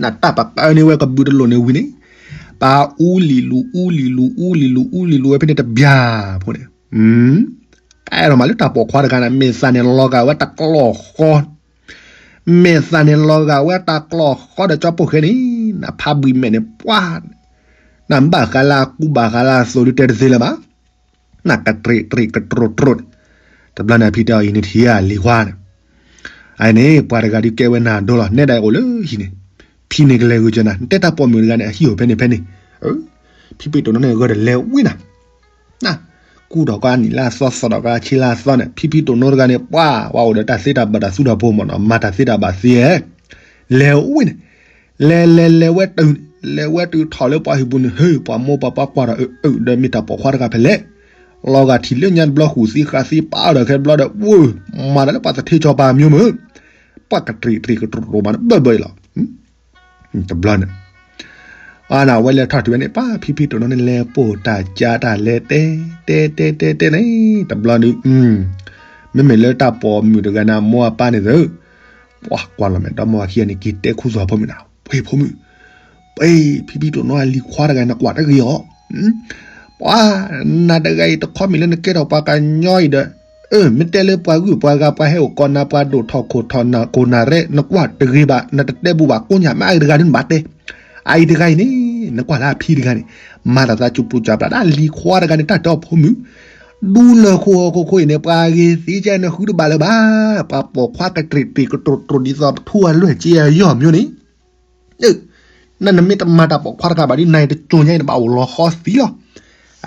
နတၢ်ပကၢန့ၢ်ဝဲကဘုးတလိၣ်န့ၣ်ဝံၤန့ၣ်, ပၢ်အူလံၤလူၤ အူလံၤလူၤ အူလံၤလူၤ အူလံၤလူၤဝဲဖဲန့ၣ်တဘျီဖိန့ၣ်, ကအဲၣ်ဒိးမးလၢတၢ်ပိာ်ခွါတဂၤန့ၣ် မဲာ်သၣ်န့ၣ်လီၤဂာ်ဝဲတၢ်ကျီၢ်ဃီ မဲာ်သၣ်န့ၣ်လီၤဂာ်ဝဲတၢ်ကျီၢ်ဃီဒီးကၠီဖိၣ်ဃဲန့ၣ်, နဖးဘှံးမဲာ်န့ၣ်ပှၢ်, နဘၣ်ဃးလၢအကူဘၣ်ဃးလၢအသိးဒုးတဲတသ့လၢၤဘၣ်, နကတြံးတြံးကတြိးတြိး, တဘျီန့ၣ်အဖံတဲအီၤအံၤန့ၣ်ထံၣ်ဧါလံၤခွါန့ၣ်, အန့ၣ် ပှၤတဂၤဒုးကဲဝဲနၤဒိလီၤ နဲဒၣ်အိၣ်လၢဟံၣ်န့ၣ်, ဖံန့ၣ်ကလဲၤဂုာ်ကၢနၤ နတဲတၢ်ပိာ်မုၣ်တဂၤန့ၣ် အဟံၣ်အိၣ်ဖဲန့ၣ်ဖဲန့ၣ်, ဖံဖံတိၢ်နီန့ၣ်ဂၢၢ်ဒီးလဲၤဝံၤနၤ ကူၣ်ထီၣ်ကီအနံၣ်လၢအသီသီထီၣ်ကီအဆံလၢအသီန့ၣ် ဖံဖံတိၢ်နီတဂၤန့ၣ် ပှၤဝဲအိၣ်ဒီးတၢ်သ့တၢ်ဘၣ်တၢ်သူတၢ်ဖိမ့ၢ်နီၤ မၤတၢ်သ့တၢ်ဘၣ်သ့ဧဲ, လဲၤဝံၤန့ၣ်, လဲၤလဲၤလဲၤဝဲတုၤ, လဲၤဝဲတုၤထီၣ်လၢပှၤဟံၣ်ပူၤန့ၣ် ဟ့ၣ် ပှၤမိၢ်ပှၤပၢ်ကွၢ်ဒီးအၢ ဒီးမ့ၢ်တၢ်ပိာ်ခွါတဂၤဖဲလဲၣ်, လီၤဂာ်ထံၣ်လၢညါတဘျီဃုာ်သံဃာ်သံပာ်အီၤဒီးခဲတဘျီဒီး ဝ့ၢ် မၤတၢ်လၢပှၤသထ့ကၠီပၤမ့ၢ်မ့ၢ် ပှၤကတြံးတြံးကတြိးတြိးမးန့ၣ် ဘၢဘၢအံၤလီၤ. တဘျီန့ၣ်, အဝဲလဲၤထီၣ်တုၤဝဲန့ၣ် ပၢ်ဖံဖံတိၢ်နီန့ၣ် လဲၤပိာ်တၢ်ကၢတၢ်လဲၤတဲ, တဲတဲတဲတဲန့ၣ်, တဘျီန့ၣ်, မ့မ့ၢ်လၢတၢ်ပိာ်မုၣ်တဂၤန့ၣ် အမိၢ်အပၢ်န့ၣ်သ့, ပှၤကွၢ်လီၤမဲာ်ဒီမါဝၤခံဂၤန့ၣ် က့ၤတဲခူသူၣ်ဖိမုၣ်နၤ, ပှ့ၤဖိမုၣ်, ပှ့ၤဖံဖံတိၢ်နီအလံၤခွါတဂၤန့ၣ် နကွၢ်တဂ့ၤအီၤ ပှၤ, နၤတဂၤအံၤတခီမ့ၢ်လၢနကဲထီၣ်ပှၤကညီအံၤဒီး, အၢ မ့ၢ်တဲလၢပှၤဂုၢ်ပှၤဂၤ ပှၤဟဲအိၣ်ကီးနၤ ပှၤဒိၣ်ထီၣ်ခိၣ်ထီၣ်နၤကိၢ်နၤရဲ နကွၢ်တဂ့ၤဘၣ် နတတဲဘူးဘၣ်ကိးညၣ် မ့ၢ်အအံၤတဂၤဒ်နဘၣ်တဲ, အအံၤတဂၤအံၤန့ၣ်, နကွၢ်လၢအဖံတဂၤန့ၣ်, မၤတၢ်သးစူၤပျူၤစၢ်ပျၢ်ဒၣ်လံၤခွါတဂၤန့ၣ် တၢ်တီဖီမုၣ်, ဒူလၢာ်ခိၣ်ဟီၣ်ခိၣ်ခိၣ်အံၤန့ၣ် ပှၤဂ့ၤသ့ကဲနဃုတဘၣ်လၢၤဘၣ်, ပှၤပိာ်ခွါကတြံးတြံးကတြိးတြိးဒ်သိးပထူအလွဲၢ်က့အယီၢ်မ့ၢ်န့ၣ် နမ့ၢ်တမၤတၢ်ပိာ်ခွါတဂၤဘၣ်ဒ် နၤအံၤတကၠိညါအံၤ နဘၣ်အိၣ်လီၤဃီသံလီၤ.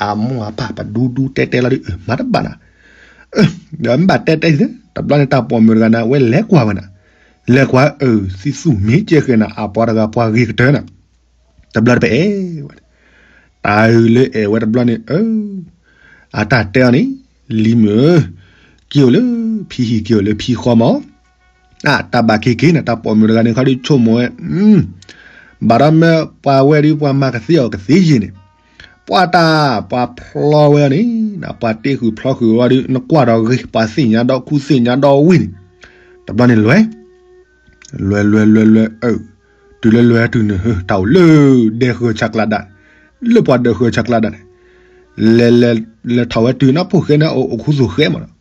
အမိၢ်အပၢ်ပဒူဒူတဲတဲလီၤဒ် အၢ မၤတဘၣ်နၤ, ဒီးမ့ၢ်ဘၣ်တဲတဲသ့, တဘျီန့ၣ်တၢ်ပိာ်မုၣ်တဂၤန့ၣ် အဝဲလဲၤကွၢ်ဝဲနၤ, လဲၤကွၢ်အၢ သံသူၣ်မ့ၢ်ကဲဃဲၤနၤ အပှၤတဂၤပှၤဂ့ၤကတၢၢ်နၤ, တဘျီတပအဲၣ်ဝဲ တၢ်အုးလၢအဲၣ်ဝဲတဘျီန့ၣ် အၢ အတၢ်တဲအီၤန့ၣ်, လံၤမုၣ်ဧၢ, က့ၤအိၣ်လၢဖံဟံၣ်က့ၤအိၣ်လၢဖံဃီမး, အတၢ်ဘၣ်က့ၤက့ၤန့ၣ် တၢ်ပိာ်မုၣ်တဂၤန့ၣ်ခီဒုးဆိကမိၣ်ဝဲ, ဘၣ်ဒီးမ့ၢ်ပှၤဝဲဒုးပှၤမၤကသ့အီၤကသ့ယံာ်န့ၣ်, ပှၤတၢ်ပှၤဖျီဝဲအီၤန့ၣ်, ပှၤတ့ဃုာ်ဖျီဃုာ်ဝဲဒုး နကွၢ်ဒီးဂ့ၤ ပှၤသ့ၣ်ညါဒီးခူသ့ၣ်ညါဒီးဝံၤန့ၣ်, တဘျီန့ၣ်လွဲ လွဲလွဲလွဲလွဲအၢ, တုၤလၢလွဲတုၤန့ၣ် တၢ်အိၣ်လၢဒဲဃၢၤဆးကျးဒၣ်, လၢပှၤဒဲဃၢၤဆးကျးဒၣ်န့ၣ်, လဲၤလဲၤလဲၤထီၣ်ဝဲတုၤနီၢ်ဖိၣ်ဃဲန့ၣ် အိၣ်ခူသူၣ်ဃဲမးဒီး,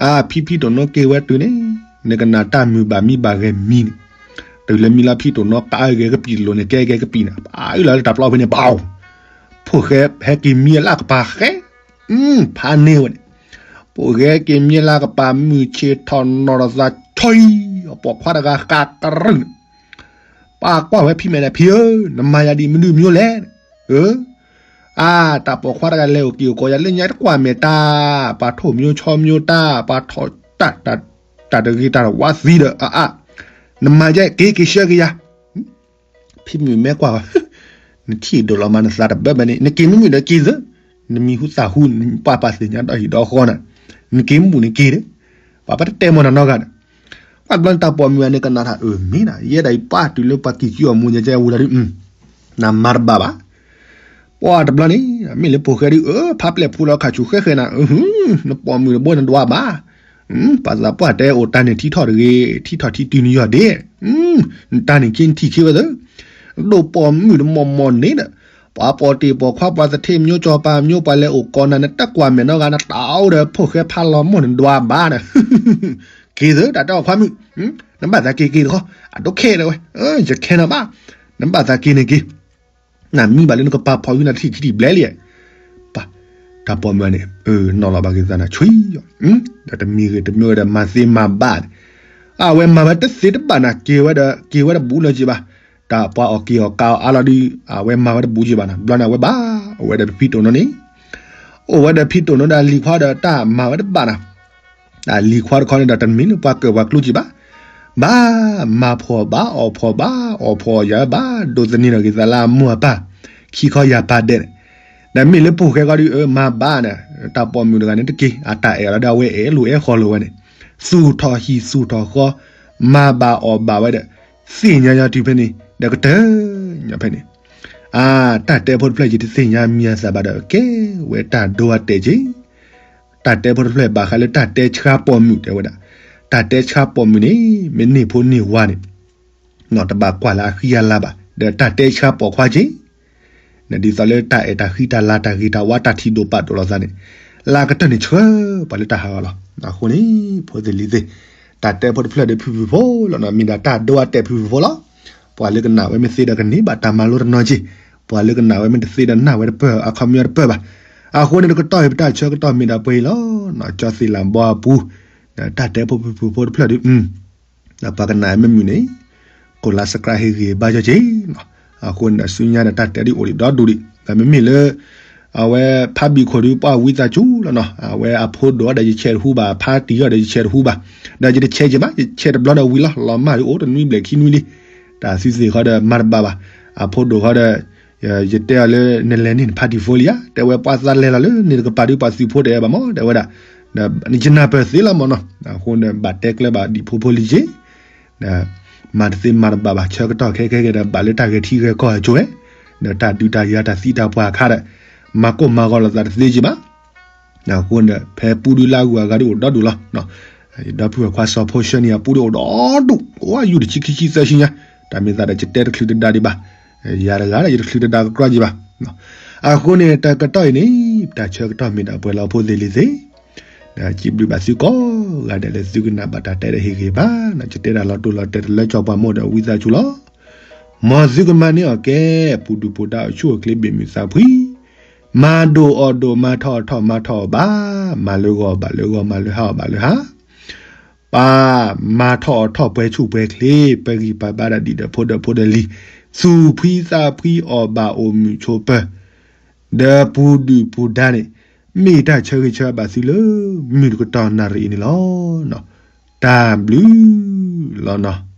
အဖံဖံတိၢ်နီက့ၤဝဲတုၤန့ၣ်, နကနၣ်တၢ်မုာ်ဘၣ်မံဘၣ်ဂဲၤမံန့ၣ်, တုၤလၢမံလၢဖံတိၢ်နီကးဂဲၤကပံာ်လိၤန့ၣ် ကဲဂဲၤကပံာ်န့ၣ် ပအုလီၤလၢတၢ်ပျီဖဲန့ၣ် ပအီၣ်, ဖိၣ်ဃဲဟဲက့ၤမံအလၢကပၤဃဲ ဖးန့ၢ်ဝဲန့ၣ်, ဖိၣ်ဃဲက့ၤမံလၢကပၤ မုၢ်ဆ့ၣ်ထီၣ်နီၢ်ဒီးသးဆီအံၤ, အပိာ်ခွါတဂၤဃးကရုၢ်န့ၣ်, ပှၤကွၢ်ဝဲဖံမဲာ်န့ၣ် ဖံဧၢ, နမၤယၤဒ်မနုၤမံၤလဲၣ်, အၢ, အါ, တၢ်ပိာ်ခွါတဂၤလဲၤအိၣ်က့ၤအိၣ်ကီးယၤလၢညါတကွၢ်မဲာ်တၢ်, ပှၤထိၣ်မၠိဆီမၠိတၢ်, ပှၤထီၣ်တၢ်, တၢ်တဂ့ၤတၢ်တဝါသံဒီး, အါအါ, နမၤယဲက့ၤက့ၤဆှၢက့ၤယၤ ဖံမုၣ်မဲကွၢ်ဝဲ, နထံၣ်ဒိၣ်လီၤမးနသးတဘၢဘၢန့ၣ် နက့ၤမုာ်မုာ်ဒီးက့ၤသၢ, နမံၤဟူသၣ်ဟူ နပှၤပာ်သ့ၣ်ညါဒီးဟံၣ်ဒီးဃီနၤ, နက့ၤမုာ်န့ၣ်က့ၤဒီး, ပှၤပတတဲမီၢ်နၤနီတဂၤဒီး, ပှၤတဘျီန့ၣ်တၢ်ပိာ်မုၣ်အန့ၣ်ကနၣ်ထီၣ်အၢမ့ၢ်နၤ, ယဲဒၣ်အံၤပှၤတုၤလၢပှၤကံၢ်ကံၢ်အီၣ်မူညါကဲဝူလီၤဒုး, နမၤတဘၣ်ဘၣ် ပှၤတဘျီန့ၣ်, မ့ၢ်လၢဖိၣ်ဃဲဒုး အၢ ဖးပျဲၢ်ဖူလီၤခးဆူၣ်ဃဲဃဲနၤ, နပိာ်မုၣ်တဘိနဒွးဘၣ်, ပှၤသးပှၢ်တဲအိၣ်တၢ်န့ၣ်ထံထီၣ်တဂ့ၤ, ထံထီၣ်ထံတုၤနယီၢ်ဒ့, နတၢ်န့ၣ်က့နထံၣ်က့ဝဲသၢ, ဒိၣ်ပိာ်မုၣ်တမီၢ်မီၢ်န့ၣ်ဒီး, ပှၤပိာ်တ့ၢ်ပိာ်ခွါပှၤသထ့မၠိကၠီၤပၤမၠိပှၤလဲၤအိၣ်ကီးနၤ နတကွၢ်မဲာ်နီတဂၤ နတၢ်အိၣ်ဒီးဖိၣ်ဃဲဖးလီၤမိၢ်နဒွးဘၣ်န့ၣ်, က့ၤသၢတၢ်တဲအီၤခွါမုၣ်, နဘၣ်သးက့ၤက့ၤတခီ, အဒိခဲဒီးဝဲ, ယခဲနၤဘၣ်, နဘၣ်သးက့ၤန့ၣ်က့ၤ နမံဘၣ်လၢနကပာ်ဖီၣ်ဝံၤနတထံၣ်ခံထံၣ်ဘျဲလံ, ပှၤ, တၢ်ပိာ်မုၣ်န့ၣ်, နီၢ်လီၤဘၣ်က့ၤသးနၤဆှံ, ဒီးတမံၤဂ့ၤတမံၤဂ့ၤဒီးမၤသ့မၤဘၣ်န့ၣ်, အဝဲမၤဝဲတသ့တဘၣ်နၤ က့ၤဝဲဒီး က့ၤဝဲဒီးဘူးလၢၤက့ၤဘၣ်, တၢ် ပှၤအီၣ်က့ၤအီၣ်ကးအီၤအါလီၤဒုး အဝဲမၤဝဲတဘူးက့ဘၣ်နီၤ. ဘျီန့ၣ် အဝဲဘၣ်အိၣ်ဝဲဒီးဖံတိၣ်နီန့ၣ်, အိၣ်ဝဲဒီးဖံတိၣ်နီဒီးအလံၤခွါဒီးတၢ်မၤဝဲတဘၣ်နီၤ. အလံၤခွါတခီန့ၣ်ဒီးတမ့ၢ်လၢပှၤကၢၣ်ပှၤကျိက့ဘၣ်, ဘၣ်မၤဖှီၣ်ဘၣ်အီၣ်ဖှီၣ်ဘၣ်အီၣ်ဖှီၣ်အီၣ်ယၤဘၣ်ဒိးသန့ၤထီၣ်က့ၤသးလၢအမိၢ်အပၢ် ခံခီယၤပာ်ဒဲးန့ၣ်, ဒီးမ့ၢ်လၢပိာ်ဃဲဃီဒုး အၢ မၤဘၣ်န့ၣ် တၢ်ပိာ်မုၣ်တဂၤန့ၣ်တက့ၢ် အတၢ်အဲၣ်အီၤလီၤဒီးအဝဲအဲၣ်လိာ်အဲၣ်ဃီလိာ်ဝဲန့ၣ်, သူၣ်ထီၣ်ဟံၣ်သူၣ်ထီၣ်ဃီ, မၤဘၣ်အီၣ်ဘၣ်ဝဲဒီး သ့ၣ်ညါညီတုၤဖဲန့ၣ် ဒီးကတၢၢ်ညီဖဲန့ၣ်, အါ တၢ်တဲဖိတဖျၢၣ်ယတသ့ၣ်ညါမံၤအသးဘၣ်ဒီး ကဲဝဲတၢ်ဒိအတဲာ်က့ၤ တၢ်တဲဖိတဖျၢၣ်ဘၣ်ဃးလၢတၢ်တဲဆှါပိာ်မုၣ်တဲဝဲဒၣ်, တၢ်တဲဆှါပိာ်မုၣ်န့ၣ် မ့ၢ်န့ၢ်ဖိန့ၢ်ဝါန့ၣ် တဘၣ်ကွၢ်လၢအဃံအလၤဘၣ် ဒီးတၢ်တဲဆှါပိာ်ခွါက့ၤ, ဒ်သိးလၢတၢ်အဲၣ်တၢ်ဃံတၢ်လၤတၢ်ဂ့ၤတၢ်ဝါတၢ်ထံၣ်ဒိၣ်ပာ်ဒိၣ်လိာ်သးန့ၣ်, လၢအကတၢၢ်န့ၣ်ဆှၢပှၤလၢတၢ်ဟးဂီၤလီၤ. အဃိန့ၣ် ဖိသ့ၣ်လံၤသ့ၣ်, တၢ်တဲဖိတဖျၢၣ်ဒီးဖုၣ်ဖုၣ်ဖိလီၤနီၤ မ့ၢ်ဒၣ်တၢ်ဒိအတဲာ်ဖုၣ်ဖုၣ်ဖိလီၤ. ပှၤလၢကနၣ်ဝဲမ့ၢ်သ့ဒီးကန့ၢ်ဘၣ်တၢ်မၤလိတနီၤက့ၤ, ပှၤလၢကနၣ်ဝဲမ့ၢ်တသ့ဒီးနၢ်ဝဲတပၢၢ်အခီပညီတပၢၢ်ဘၣ်. အဃိန့ၣ်တကတီၢ်အံၤပတၢ်ဆၢကတီၢ်မ့ၢ်ဒၣ်ပှဲၤအံၤလီၤ. ကၠီသ့ၣ်လၣ်ဘီအပူၤ, ဒီးတၢ်တဲဖိဖုၣ်ဖုၣ်ဖိတဖျၢၣ်ဒီး ဒီးပှၤကနၣ်မ့ၢ်မုာ်န့ၣ် ကိးလါစကရၣ်ဟ့ၣ်ဂ့ၤဘါယီက့ၤနီၤ. အဃိန့ၣ်ဒီးဆူညါဒီးတၢ်တဲဒ်အိၣ်ဒံးဒီဒူၣ်ဒံး ဒီးမ့မ့ၢ်လၢ အဝဲဖးဘံၣ်ခိၣ်ဒုးပှၢ်ဝံသးစူၤလီၤနီၤ အဝဲအဖိဒိၣ်အီၤဒီးယဆဲးတဟူဘၣ် ဖးတံၢ်အီၤဒီးယဆဲးတဟူဘၣ်, ဒီးယတဆဲးက့ၤဘၣ် ယဆဲးတဘျီဒီးဝံၤလီၤ လီၤမၢ်ဒုးအိၣ်တနွံဘျဲၣ်ခံနွံလံ, တၢ်သံသ့ၣ်ဃီဒီးမၤတဘၣ်ဘၣ် အဖိဒိၣ်ဃီဒီး ယတဲအီၤလၢနလဲၤန့ၢ်နဖးတံၢ်ဖိလံဧါ တဲဝဲပှၤသးလဲၤလီၤလၢန့ၣ်တကပၤဒုးပှၤသုးဖိတဲဘၣ်မး တဲဝဲဒၣ် ယနၢ်ပၢၢ်သ့လီၤမးနီၤ. အဃိန့ၣ်ဘၣ်တဲကျဲဘၣ်ဒံးဖိဖိလံက့ၤ ဒီးမၤတသ့မၤတဘၣ်ဘၣ် ဆၢကတီၢ်ခဲကဲကဲဒီးဘၣ်လၢတၢ်ဂဲၤထံဂဲၤကီၢ်အကၠိဝဲ, ဒီးတၢ်ဒုးတၢ်ယၤတၢ်သံတၢ်ပှၢ်အခါဒီး မၤကိၢ်မၤဂီၤလိာ်သးတသ့က့ၤဘၣ်. အဃိန့ၣ်ဒီး ဖဲပူဒုလၢအဂုၤအဂၤဒုးအိၣ်ဒီဒူၣ်လီၤ. ဒီပုၢ်ဝဲၢ်ခွါစီၤဖိဆှၢန့ၣ် အပူဒုးအိၣ်ဒီဒူၣ် အိၣ်ယူၢ်တဆံခံဆံသၢဆံညါ, တၢ်မ့ၢ်သးဒီးယတဲတချုးတဒါဒံးဘၣ်, ယၤတဂၤဒီးယတချုးတဒါကကြၢ်က့ၤဘၣ်. အဃိန့ၣ် တကတီၢ်အံၤန့ၣ် တၢ်ဆၢကတီၢ်မ့ၢ်ဒၣ်ပှဲၤလီၤဖိသ့ၣ်လံၤသ့ၣ် စံးဘျုးဘၣ်သုကိးဂၤဒဲးလၢသုကနၣ်ဘၣ်တၢ်တဲဒီးဟ့ၣ်ဂ့ၤဘၣ်, ယတဲတၢ်လီၤတိၢ်လီၤတဲာ်တလၢကၠီပှၤမိၢ်ဒီးဝံသးစူၤလီၤ. မ်သုကမၤန့ၢ်အီၣ်ကဲ ပူၤဒုၣ်ပူၤဒါအဆူၣ်အိၣ်ချ့ဘ့ၣ်မုာ်သးဖှံ, မၤဒိၣ်အီၣ်ဒိၣ် မၤထီၣ်အီၣ်ထီၣ် မၤထီၣ်အီၣ်ဘၣ်, မၤလၢဂီၤဘၣ်လၢဂီၤ မၤလၢဟါအီၣ်ဘၣ်လၢဟါ ပၢ်မၤထီၣ်အီၣ်ထီၣ်ပှဲၤဆူၣ်ပှဲၤချ့ ပဂံၢ်ပဘါဒၣ်ဒံးဒီးဖိဒီးဖိဒီးလံၤ, သူၣ်ဖှံသးဖှံအီၣ်ဘၣ်အိၣ်မုာ်ဆိးပၢၤ, ဒီးပူၤဒုၣ်ပူၤဒါန့ၣ် မ့ၢ်တၢ်ဆၢဂ့ၤဆၢဘၣ်သုလၢ မုၢ်တကတီၢ်နၣ်ရံၣ်အံၤန့ၣ်လီၤ. တၢ်ဘျုးလီၤနီၤ.